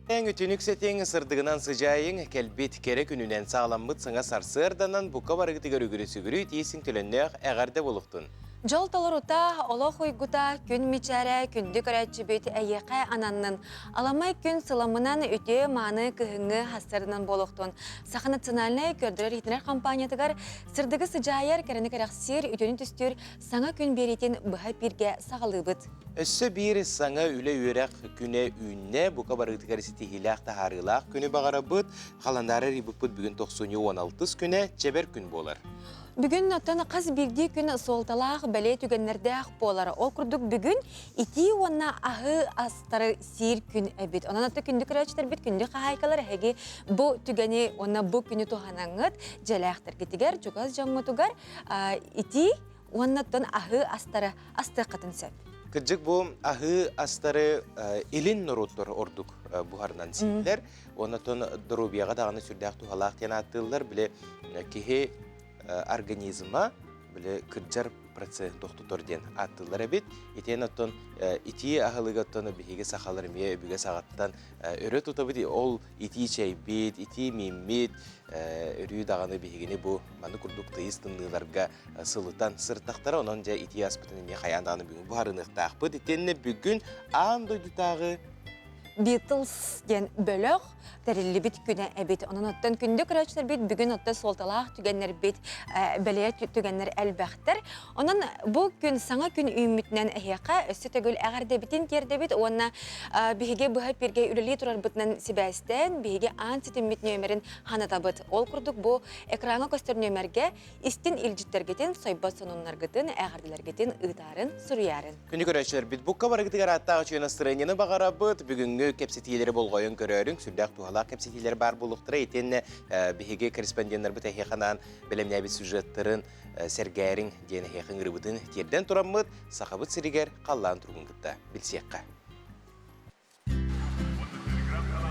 Эҥ үтүнүк сэтиҥ сырдыгынан сыдьаайыҥ, кэлбит кэрэ күнүнэн саҕаламмыт саҥа сарсыарданан бука барыгытыгар үгүрү-сүгүрү тиисиҥ төлөннөөх эҕэрдэ буолуохтун. Дьол толорута, олох уйгута, күн мичээрэ, күндү көрөөччүбүт эйиэхэ ананнын. Аламай күн сыламынан үтүө мааны кыһыҥҥы хассарынан буолуохтун. Саха национальнай көрдөрөр-иһитинэр компаниятыгар сырдыгы сыдьаайар, кэрэни кэрэхсиир, үтүөнү түстүүр саҥа күн биэриитин быһа эпииргэ саҕалыыбыт. Өссө биир саҥа үлэ-үөрэх күнэ үүннэ. Бука барыытыгар ситиһиилээх таһаарыылаах күнү баҕарабыт. Халандаары арыйбыппыт бүгүн тохсунньу 16 күнэ чэбэр күн буолар. Бүгүн оттон хас биирдии күн суолталаах бэлиэ түгэннэрдээх буолар. Ол курдук бүгүн итии уонна аһыы астары сиир күн эбит. Онон аты күндү көрөөччүлэрбит, күндү хаһаайкалар эһиги бу түгэни уонна бу күнү туһанаҥҥыт дьиэлээхтэргитигэр, чугас дьоҥҥутугар итии уонна оттон аһыы астары астыаххытын сөп. Кырдьык бу аһыы астары илин норуоттар ордук буһарынан сииллэр. Онтон доруобуйаҕа даҕаны сүрдээх туһалаах диэн ааттыыллар. Били киһи организма били кырдьар процесс тохтотор диэн ааттыыллар эбит. Итиэн оттон итии аһылыгы оттон биһиги сахалар эмиэ өбүгэ саҕаттан өрө тутабыт. Ол итии чэйбит, итии мииммит өрүү даҕаны биһигини бу маны курдук тыйыс тымныыларга сылытан сыртахтара. Онон дьэ итии аспытын эмиэ хайаан даҕаны бүгүн буһарыныахтаахпыт. Итиэннэ бүгүн аан дойдутааҕы Beatles диэн бөлөх тэриллибит күнэ эбит. Онон оттон күндү көрөөччүлэрбит бүгүн оттон суолталаах түгэннэрбит, бэлиэ түгэннэр элбэхтэр. Онон бу күн саҥа күн үүммүтүнэн эһиэхэ өссө төгүл эҕэрдэбитин тиэрдэбит уонна биһиги быһа эпииргэ үлэлии турарбытынан сибээстээн биһиги аан ситиммит нүөмэрин ханатабыт. Ол курдук бу экраҥҥа көстөр нүөмэргэ истин илдьиттэргитин, сойбот сонуннаргытын, эҕэрдэлэргитин ыытаарын, суруйаарын. Күнү көрөөччүлэрбит букка барыгытыгар ааттаах үчүгэй настроениены баҕарабыт. Бүгүҥҥү кэпсэтиилэри болҕойон көрөөрүҥ, сүрдээх туһалаах кэпсэтиилэр баар буолуохтара. Итиэннэ биһиги корреспонденнарбыт эһиэхэ анаан бэлэмнээбит сюжеттарын сэргээриҥ диэн эһиэхэ ыҥырыбытын тиэрдэн тураммыт, Сахабыт сиригэр халлаан туругун кытта билсиэххэ.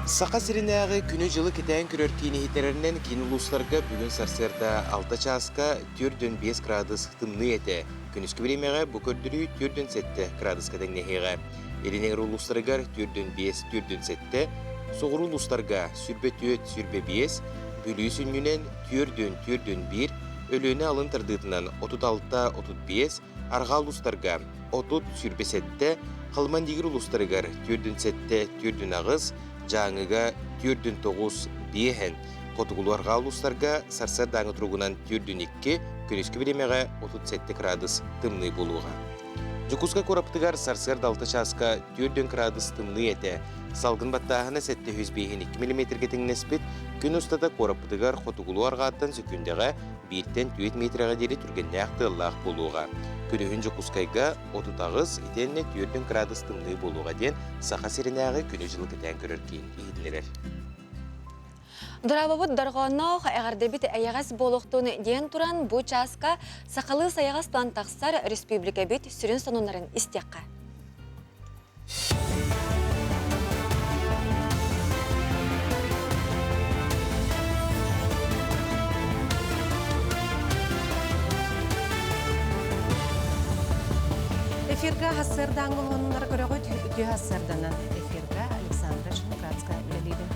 Саха сиринээҕи күнү-дьылы кэтээн көрөр киин иһитэрэринэн киин улуустарга бүгүн сарсыарда 6 чааска 4,5 градус тымныы этэ. Күнүскү бириэмэҕэ бу көрдөрүү 4,7 градуска тэҥнэһиэҕэ. Илин эҥэр улуустарыгар 4,5, 4,7, соҕуруу улуустарга 24, 25, Бүлүү сүнньүнэн 4,4,1, Өлүөнэ алын тардыытынан 36, 35, Арҕаа улуустарга 30 27, Халыман-Дигир улуустарыгар 47 48, Дьааҥыга 49 5, Хотугулуу-Арҕаа улуустарга сарсыардааҥы туругунан 42, күнүскү бириэмэҕэ 37 градус тымныы буолуоҕа. Дьокуускай куораппытыгар сарсыарда 6 чааска 4 градус тымныы этэ. Салгын баттааһына 752 миллиметргэ тэҥнэспит. Күн устата куораппытыгар хотугулуу-арҕааттан сөкүүндэҕэ бииртэн түөрт миэтэрэҕэ диэри түргэннээх тыаллаах буолуоҕа. Күнүһүн Дьокуускайга 38 итиэннэ 4 градус тымныы буолуоҕа диэн Саха сиринээҕи күнү-дьылы кэтээн көрөр киин иһитиннэрэр. Дорообобут дорҕоонноох эҕэрдэбит эйэҕэс буолуохтун диэн туран бу чааска сахалыы сайаҕас туан тахсар республикабит сүрүн сонуннарын истиэххэ. Эфирга хассыардааҥҥы уһуннар көрөҕүт үтүө хассыарданан эфирга Александра Шиноградская үлэлиибин.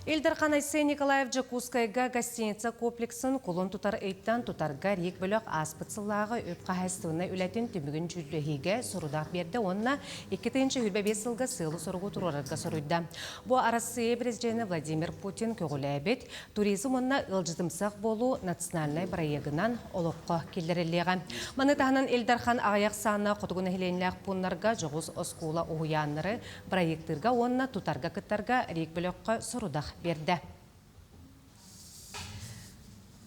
Ил Дархан Айсен Николаев Дьокуускайга гостиница комплексын кулун тутар ыйтан тутарга РИК бөлөх ааспыт сыллааҕы үп хаһаайыстыбаннай үлэтин түмүгүн дьүүллэһиигэ сорудах биэрдэ уонна 2025 сылга сыалы-соругу туруорарга соруйда. Бу Арассыыйа президенэ Владимир Путин көҕүлээбит туризм уонна ыалдьытымсах буолуу национальнай бырайыагынан олоххо киллэриллиэҕэ. Маны таһынан Ил Дархан аҕыйах сааннаах хотугу нэһилиэнньэлээх пууннарга дьоҕус оскуола уһуйааннары бырайыактыырга уонна тутарга кыттарга РИК бөлөххө сорудах биэрдэ.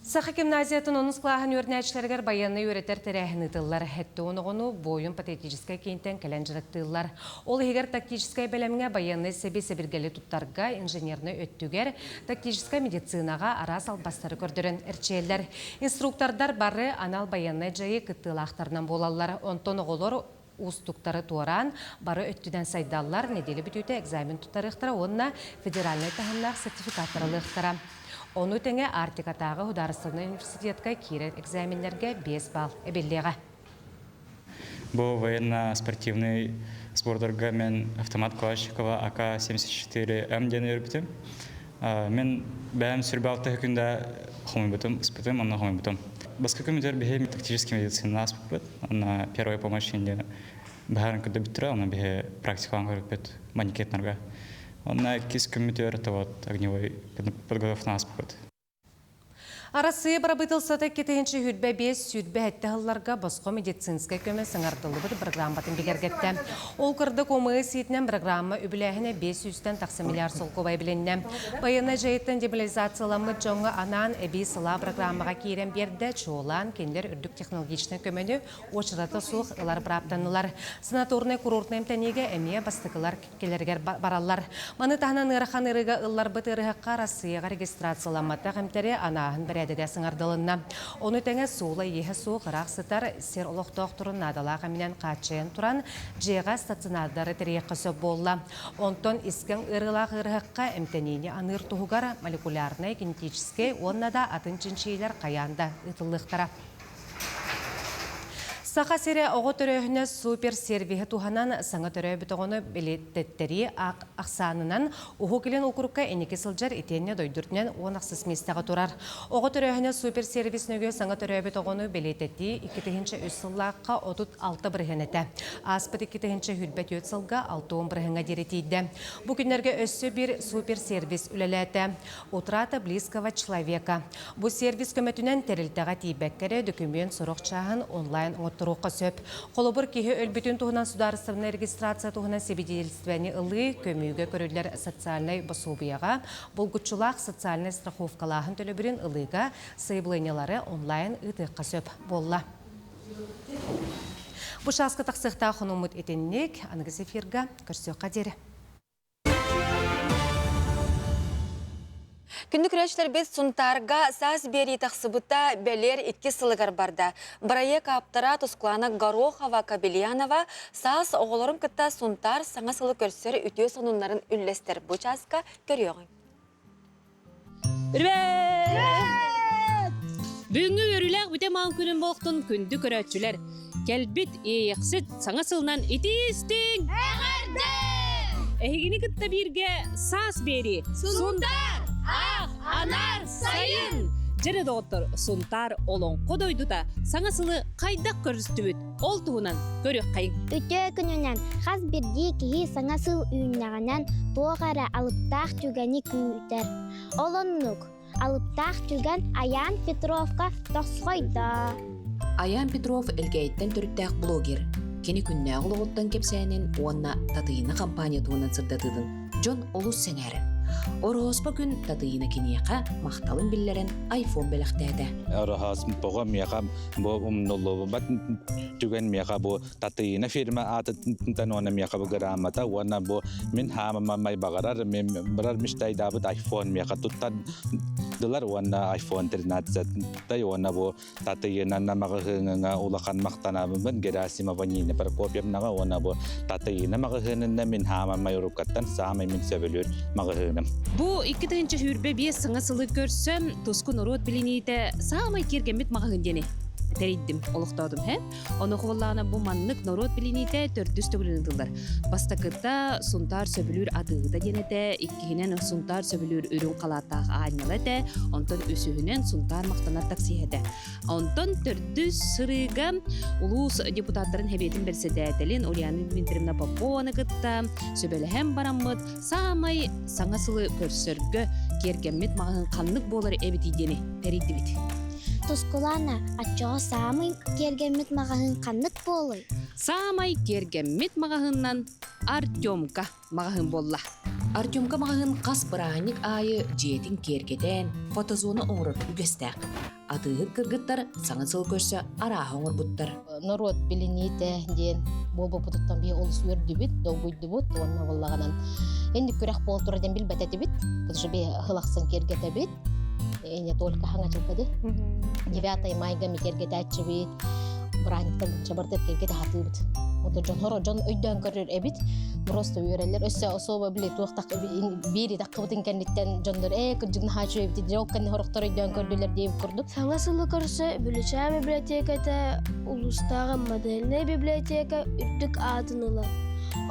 Саха гимназиятын онус кылааһын үөрэнээччилэригэр байыаннай үөрэтэр тэрээһин ыытыллар. 70 оҕону буойун патриотическай киинтэн кэлэн дьарыктыыллар. Ол иһигэр тактическай бэлэмҥэ байыаннай сэби сэбиргэли туттарга, инженернэй өттүгэр, тактическай медицинаҕа араас албастары көрдөрөн эрчийэллэр. Инструктордар бары анал байыаннай дьайыы кыттыылаахтарынан буолаллар. Онтон оҕолор уустуктары туораан, бары өттүнэн сайдаллар, нэдиэлэ бүтүүтэ экзамен туттарыахтара уонна федеральнай таһымнаах сертификаттар ылыахтара. Ону тэҥэ Арктикатааҕы судаарыстыбаннай университетка киирэр экзаменнэргэ 5 балл эбиллиэҕэ. Бу военно-спортивный Сбордарга мен автомат Калашникова АК-74М диэн үөрбүтүм. Мен бэйэм сүрбэ алта күндэ хомуйбутум, ыспытым, онно хомуйбутум. Баска күмүтэр биһи тактический медицина ааспыппыт. Онно первая помощь диэн баһарын кытта бүтүрэ, онно биһи практикалаан көрүппүт манекетнарга. Онно иккис күммүтүгэр это вот огневой подготовка ааспыппыт. Арассыыйа бырабыыталыстыбата 225 27 сылларга босхо медицинскэй көмө саҥардыллыбыт бырагырааматын бигэргэттэ. Ол курдук ОМС иитинэн бырагыраамма үбүлээһинэ 500-тэн тахса миллиард солкуобай билиннэ. Байыаннай дьайыыттан демобилизацияламмыт дьоҥҥо анаан эбии сылаа бырагырааммаҕа киирэн биэрдэ, чуолаан кинилэр үрдүк технологичнай көмөнү уочарата суох ылар бырааптаннылар. Санаторнай-курортнай эмтэниигэ эмиэ бастакылар кэлэригэр бараллар. Маны таһынан ыарахан ыарыыга ылларбыт ыарыһахха Арассыыйаҕа регистрацияламматах эмтэри анааһын бэрээдэгэ саҥардылынна. Ону тэҥэ суола-ииһэ суох ыраах сытар сир олохтоохторун наадалаах эминэн хааччыйан туран, дьиэҕэ стационардары тэрийиэххэ сөп буолла. Онтон искэҥ ыарыылаах ыарыһахха эмтэниини аныыр туһугар молекулярнай, генетическэй уонна да атын чинчийиилэр хайаан да ыытыллыахтара. Саха сирэ оҕо төрөөһүнэ суперсервиһи туһанан саҥа төрөөбүт оҕону билиттэрии ахсаанынан Уһук Илин уокурукка инники сылдьар итиэннэ дойду үрдүнэн 10 ахсыс миэстэҕэ турар. Оҕо төрөөһүнэ суперсервис нөҥүө саҥа төрөөбүт оҕону бэлиэтэтии 2003 сыллаахха 36% этэ. Ааспыт 2024 сылга 60 бырыһыаҥҥа диэри тиийдэ. Бу күннэргэ өссө биир суперсервис үлэлээтэ. Утрата близкого человека. Бу сервис көмөтүнэн тэрилтэҕэ тиийбэккэ эрэ дөкүмүөн сорох чааһын онлайн оҥотторуохха сөп. Холобур, киһи өлбүтүн туһунан судаарыстыбаннай регистрация туһунан сибидиэлистибэни ылыы, көмүүгэ көрүллэр социальнай босуобуйаҕа, булгуччулаах социальнай страховкалааһын төлөбүрүн ылыыга сайабылыанньалары онлайн ыытыахха сөп буолла. Бу чааска тахсыахтаах хонуммут итинник. Аныгыс эфирга көрсүөххэ диэри. Күндү көрөөччүлэрбит Сунтаарга саас биэрии тахсыбыта бэлиэр иккис сылыгар барда. Бырайыак ааптара Тускулаана Горохова-Кобельянова саас оҕолорун кытта Сунтаар саҥа сылы көрсөр үтүө сонуннарын үллэстэр. Бу чааска көрүөҕүҥ. Бүгүҥҥү үөрүүлээх бүтэ маал күнүн болохтун күндү көрөөччүлэр! Кэлбит Иэйэхсит саҥа сылынан итии-истиҥ! Эҕэрдэ! Эһигини кытта бииргэ саас биэрии! Сунтаар! Ах, анар, сайын! Дьэрэ доҕоттор, Сунтаар олоҥхо дойдута саҥа сылы хайдах көрүстүбүт? Ол туһунан көрүөххэйиҥ. Үтүө күнүнэн хас биирдии киһи саҥа сыл үүннэҕинэн туох эрэ алыптаах түгэни күүтэр. Ол оннук алыптаах түгэн Айаан Петровка тосхойдо. Айаан Петров Элгээйиттэн төрүттээх блогер. Кини күннээҕи олоҕуттан кэпсээнин уонна Татыйына компания туһунан сырдатыытын дьон олус сэҥээрэр. Ороһооспо күн Татыйына киниэхэ махталын биллэрэн айфон бэлэхтээтэ. Ороһооспоҕо миэхэ бу умнуллубат түгэн миэхэ бу Татыйына фирма аатыттан уонна миэхэ бу грамота уонна бу мин хаамамай баҕарар мен барар мечтайдаабыт айфон миэхэ туттардылар уонна айфон 13 уонна бу Татыйына маҕаһыыҥҥа улахан махтанабын Герасимова Нина Прокопьевнаҕа уонна бу Татыйына маҕаһыынында мин хаамамай уруккаттан саамай мин сөбүлүүр маҕаһыыным. Бу 2025 саҥа сылы көрсөн туску норуот билиниитэ саамай киэргэммит маҕаһыын диэни тэрийдим, олохтоотум һэ. Ону холлаана бу маннык норуот билиниитэ төрдүс төгүлүн ытыллар. Бастакыта Сунтаар сөбүлүүр атыыһыта диэн этэ, иккиһинэн Сунтаар сөбүлүүр үрүҥ халааттаах аанньала этэ, онтон үсүһүнэн Сунтаар махтанар таксиһа этэ. Онтон төрдүс сырыыга улуус депутаттарын Сэбиэтин бэрэссэдээтэлин Ульяна Дмитриевна Попованы кытта сүбэлэһэн бараммыт саамай саҥа сылы көрсөргө киэргэммит маҕаһыын ханнык буолар эбитий диэни тэрийдибит. Тускулаана, оччоҕо саамай киэргэммит маҕаһыын ханнык буолуй? Саамай киэргэммит маҕаһыынынан Артемка маҕаһыын буолла. Артемка маҕаһыын хас бырааһынньык аайы дьиэтин киэргэтэн, фотозона оҥорор үгэстээх. Атыыһыт кыргыттар саҥа сыл көрсө арааһы оҥорбуттар. Норуот билиниитэ диэн буолбуппутуттан биһи олус үөрдүбүт, долгуйдубут уонна буоллаҕынан инник күрэх буол турар диэн билбэт этибит. Потому что биһи ыһылахсын киэргэтэбит. И не только хаҥачылка ди. 9 майга ми киэргэтээччибит. Бырааһынньыктан чабардыр киэргэтэ хатыыбыт. Ото дьон хоро дьон өйдөөн көрөр эбит. Просто үөрэллэр. Өссө особо били туохтах биир таххыбытын кэнниттэн дьоннор ээ кырдьык наһаа үчүгэй эбит ол кэнни хорохтор өйдөөн көрдүлэр диэбит курдук. Саҥа сылы көрсө Бүлүчээн библиотеката улуустааҕы модельнай библиотека үрдүк аатын ылар.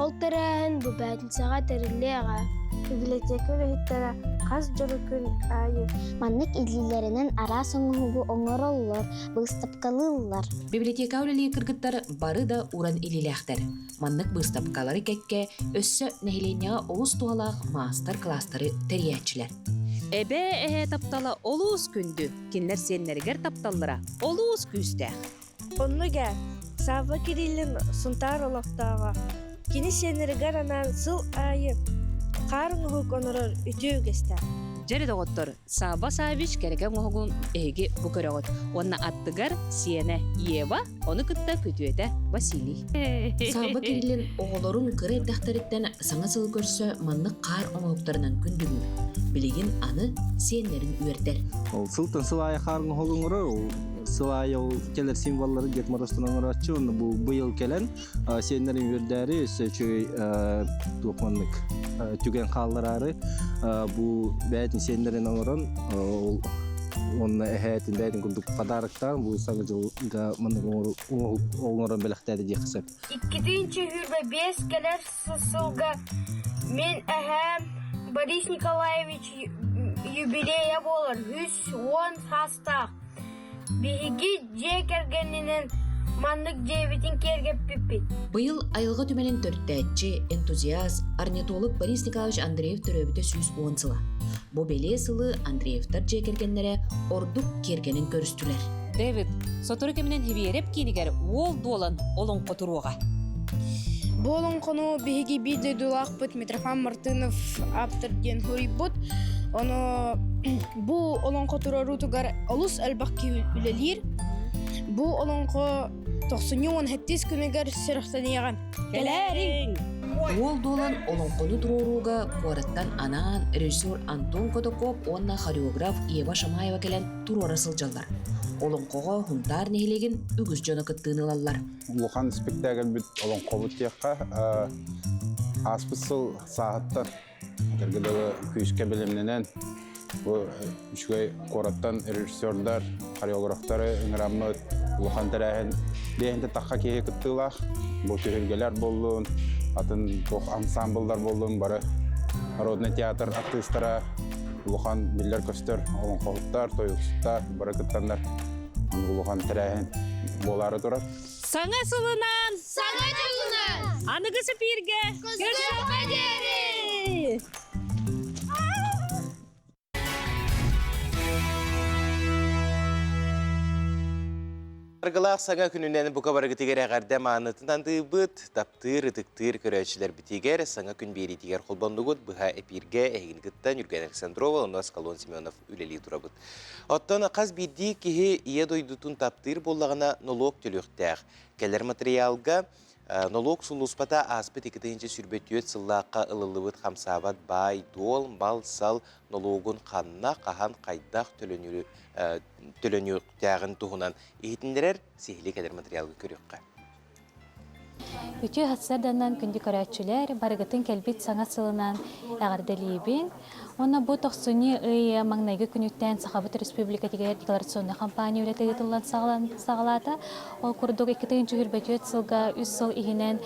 Ол тэрээһин бу бээтинсэҕэ тэриллиэҕэ. Библиотека үлэһиттэрэ хас дьоро күн аайы Маннык илиилэринэн араас оҥоһугу оҥороллор, быыстапкалыыллар. Библиотека үлэлиир кыргыттар бары да уран илиилээхтэр. Маннык быыстапкалары кэккэ өссө нэһилиэнньэҕэ олус туһалаах маастар-кылаастары тэрийээччилэр. Эбээ эһээ таптала олус күндү, кинилэр сиэннэригэр тапталлара олус күүстээх. Оннук ээ, Савва Кириллин Сунтаар олохтооҕо. Кини сиэннэригэр анаан сыл аайы хаар оҥоһук онорор үтүө үгэстээх. Дьэ доҕоттор, Савва Саввич кэрэкэ оҥоһугун эһиги бу көрөҕүт. Уонна аттыгар сиэнэ Ева, ону кытта күтүөтэ Василий. Савва Кириллин оҕолорун кыра эрдэхтэриттэн саҥа сылы көрсө маннык хаар оҥоһуктарынан күндүлүүр. Билигин аны сиэннэрин үөрдэр. Ол сылтан сыл аайы хаар оҥоһугу оҥорор, ол сыл аайы ол кэлэр символлары Дед Морозтан оҥорооччу, онно бу быйыл кэлэн сиэннэрин үөрдээри өссө үчүгэй туох маннык түгэн хааллараары бу бэйэтин сиэннэрин оҥорон ол уонна эһээтин бэйэтин курдук подароктаан бу саҥа дьылга маннык оҥорон бэлэхтээти диэххэ сөп. Иккитинчи сүүрбэ биэс кэлэр сылга мин эһээм Борис Николаевич юбилейа буолар 110 саастаах. Биһиги дьиэ кэргэнинэн маннык дьиэбитин киэргэппиппит. Быйыл айылҕа түмэлин төрүттээччи, энтузиаст, орнитолог Борис Николаевич Андреев төрөөбүтэ 110 сыла. Бу бэлиэ сылы Андреевтар дьиэ кэргэннэрэ ордук киэргэнин көрүстүлэр. Дэвид, сотору кэминэн Хибиэрэп киинигэр уол дуолан олоҥхо туруоҕа. Бу олоҥхону биһиги биир дойдулаахпыт Митрофан Мартынов ааптар диэн суруйбут. Ону бу олоҥхо туруоруутугар олус элбэх киһи үлэлиир. Бу олоҥхо тохсунньу уон сэттис күнүгэр сүрэхтэниэҕэ. Кэлээриҥ! Уол дуолан олоҥхону туруорууга куораттан анаан режиссер Антон Котоков уонна хореограф Ева Шамаева кэлэн туруора сылдьаллар. Олоҥхоҕо Хунтаар нэһилиэгин үгүс дьоно кыттыыны ылаллар. Улахан спектакльбит олоҥхобут диэххэ ааспыт сыл сааһыттан этэргэ дылы күүскэ бэлэмнэнэн бу үчүгэй куораттан режиссердар, хореографтары ыҥыраммыт улахан тэрээһин диэһинтэ тахха киһи кыттыылаах. Бу түһүлгэлэр буоллун, атын туох ансамбллар буоллун бары народный театр артыыстара улахан биллэр-көстөр олоҥхоһуттар, тойуксуттар бары кыттаннар улахан тэрээһин буолаары турар. Саҥа сылынан! Саҥа дьылынан! Аныгы сэпииргэ көрсүөххэ диэри! Аргылаах саҥа күнүнэн бука барыгытыгар эҕэрдэ маанытын андыыбыт, таптыыр, ытыктыыр көрөөччүлэрбитигэр саҥа күн биэриитигэр холбоннугут быһа эпииргэ эһигини кытта Ньурган Александрова уонна Аскалон Семенов үлэлии турабыт. Оттон хас биирдии киһи ийэ дойдутун таптыыр буоллаҕына нолуок төлүөхтээх. Кэлэр матырыйаалга нолуок сулууспата ааспыт 2024 сыллаахха ылыллыбыт хамсаабат баай-дуол, мал-сал нолуогун ханна, хаһан, хайдах төлөнүөхтээҕин туһунан иһитиннэрэр сиһилии кэлэр матырыйаалга көрүөххэ. Үтүө сарсыарданан күндү көрөөччүлэр, барыгытын кэлбит саҥа сылынан эҕэрдэлиибин. Уонна бу тохсунньу ый маҥнайгы күнүттэн Сахабыт Республикатыгар декларационнай кампания үлэтэ ыытыллан саҕалаата. Ол курдук 2024 сылга үс сыл иһинэн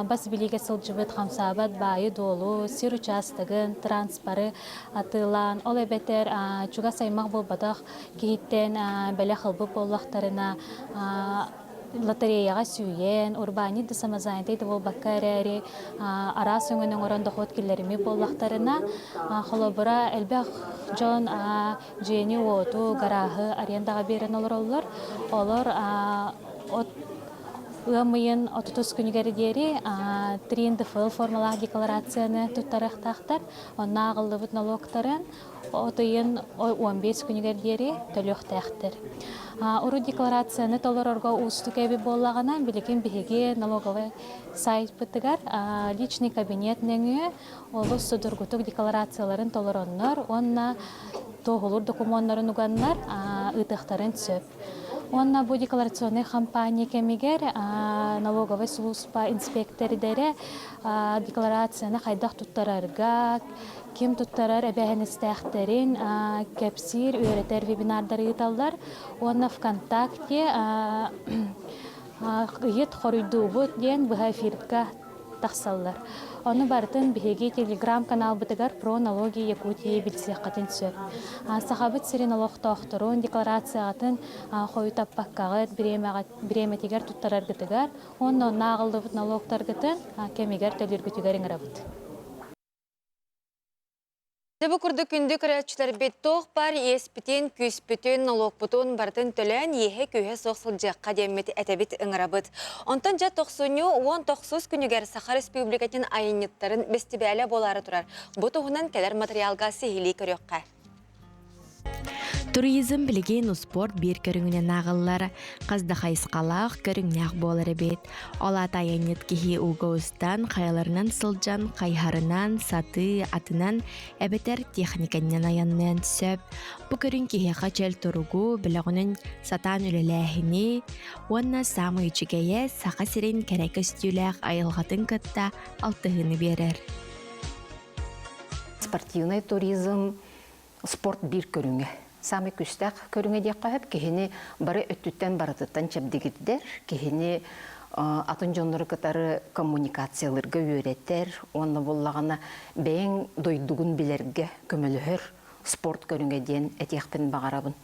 бас билиигэ сылдьыбыт хамсаабат баайы-дуолу, сир учаастагын, транспоры атыылаан, ол эбэтэр чугас аймах буолбатах киһиттэн бэлэх ылбыт буоллахтарына лотереяҕа сүүйэн, урбаанньыт да самозанятый да буолбакка эрээри араас өҥөнү оҥорон дохуот киллэриммит буоллахтарына, холобура, элбэх дьон дьиэни-уоту, гарааһы арендаҕа биэрэн олороллор. Олор от ыам ыйын отутус күнүгэр диэри 3НДФЛ формалаах декларацияны туттарыахтаахтар. Онно ааҕыллыбыт нолуоктарын от ыйын 15 күнүгэр диэри төлүөхтээхтэр. Урут декларацияны толорорго уустук эбит буоллаҕына, билигин биһиги налоговай сайтпытыгар личный кабинет нөҥүө олус судургутук декларацияларын толороннор уонна туоһулуур докумуоннарын уганнар ыытыахтарын сөп. Уонна бу декларационнай хампаанньа кэмигэр налоговай сулууспа инспектордэрэ декларацияны хайдах туттарарга, ким туттарар эбээһинэстээхтэрин кэпсиир, үөрэтэр вебинардары ыыталлар. Уонна ВКонтакте ыйыт хоруйдуубут диэн быһа эфирга тахсаллар. Ону барытын биһиги телеграм-каналбытыгар Про налоги Якутии билсиэххитин сөп. Сахабыт сирин олохтоохторун декларацияҕытын хойутаппаккаҕыт, бириэмэтигэр туттараргытыгар уонна онно ааҕыллыбыт налогтаргытын кэмигэр төлүүргүтүгэр ыҥырабыт. Дьэ бу курдук күндү көрөөччүлэрбит туох баар иэспитин, күүспүтүн, нолуокпутун барытын төлөөн иэһэ-күүһэ суох сылдьыахха диэммит этэбит ыҥырабыт. Онтон дьэ тохсунньу 19 күнүгэр Саха Республикатын айанньыттарын бэстибээлэ буолаары турар. Бу туһунан кэлэр материалга сиһилии көрүөххэ. Туризм билигин успуорт биир көрүҥүнэн ааҕыллар, хас да хайысхалаах, көрүҥнээх буолар эбит. Ол аата айанньыт киһи ууга устан, хайаларынан сылдьан, хайыһарынан, сатыы, атынан эбэтэр техниканнан айанныан сөп. Бу көрүҥ киһиэхэ чөл туругу, бөлөҕүнэн сатаан үлэлээһини уонна саамай үчүгэйэ Саха сирин кэрэ көстүүлээх айылҕатын кытта алтыһыыны биэрэр. Спортивный туризм спорт биир көрүҥэ. Саамай күүстээх көрүҥэ диэххэ сөп. Киһини бары өттүттэн барытыттан чэбдигирдэр, киһини атын дьоннору кытары коммуникациялыырга үөрэтэр уонна буоллаҕына бэйэҥ дойдугун билэргэ көмөлөһөр спорт көрүҥэ диэн этиэхпин баҕарабын.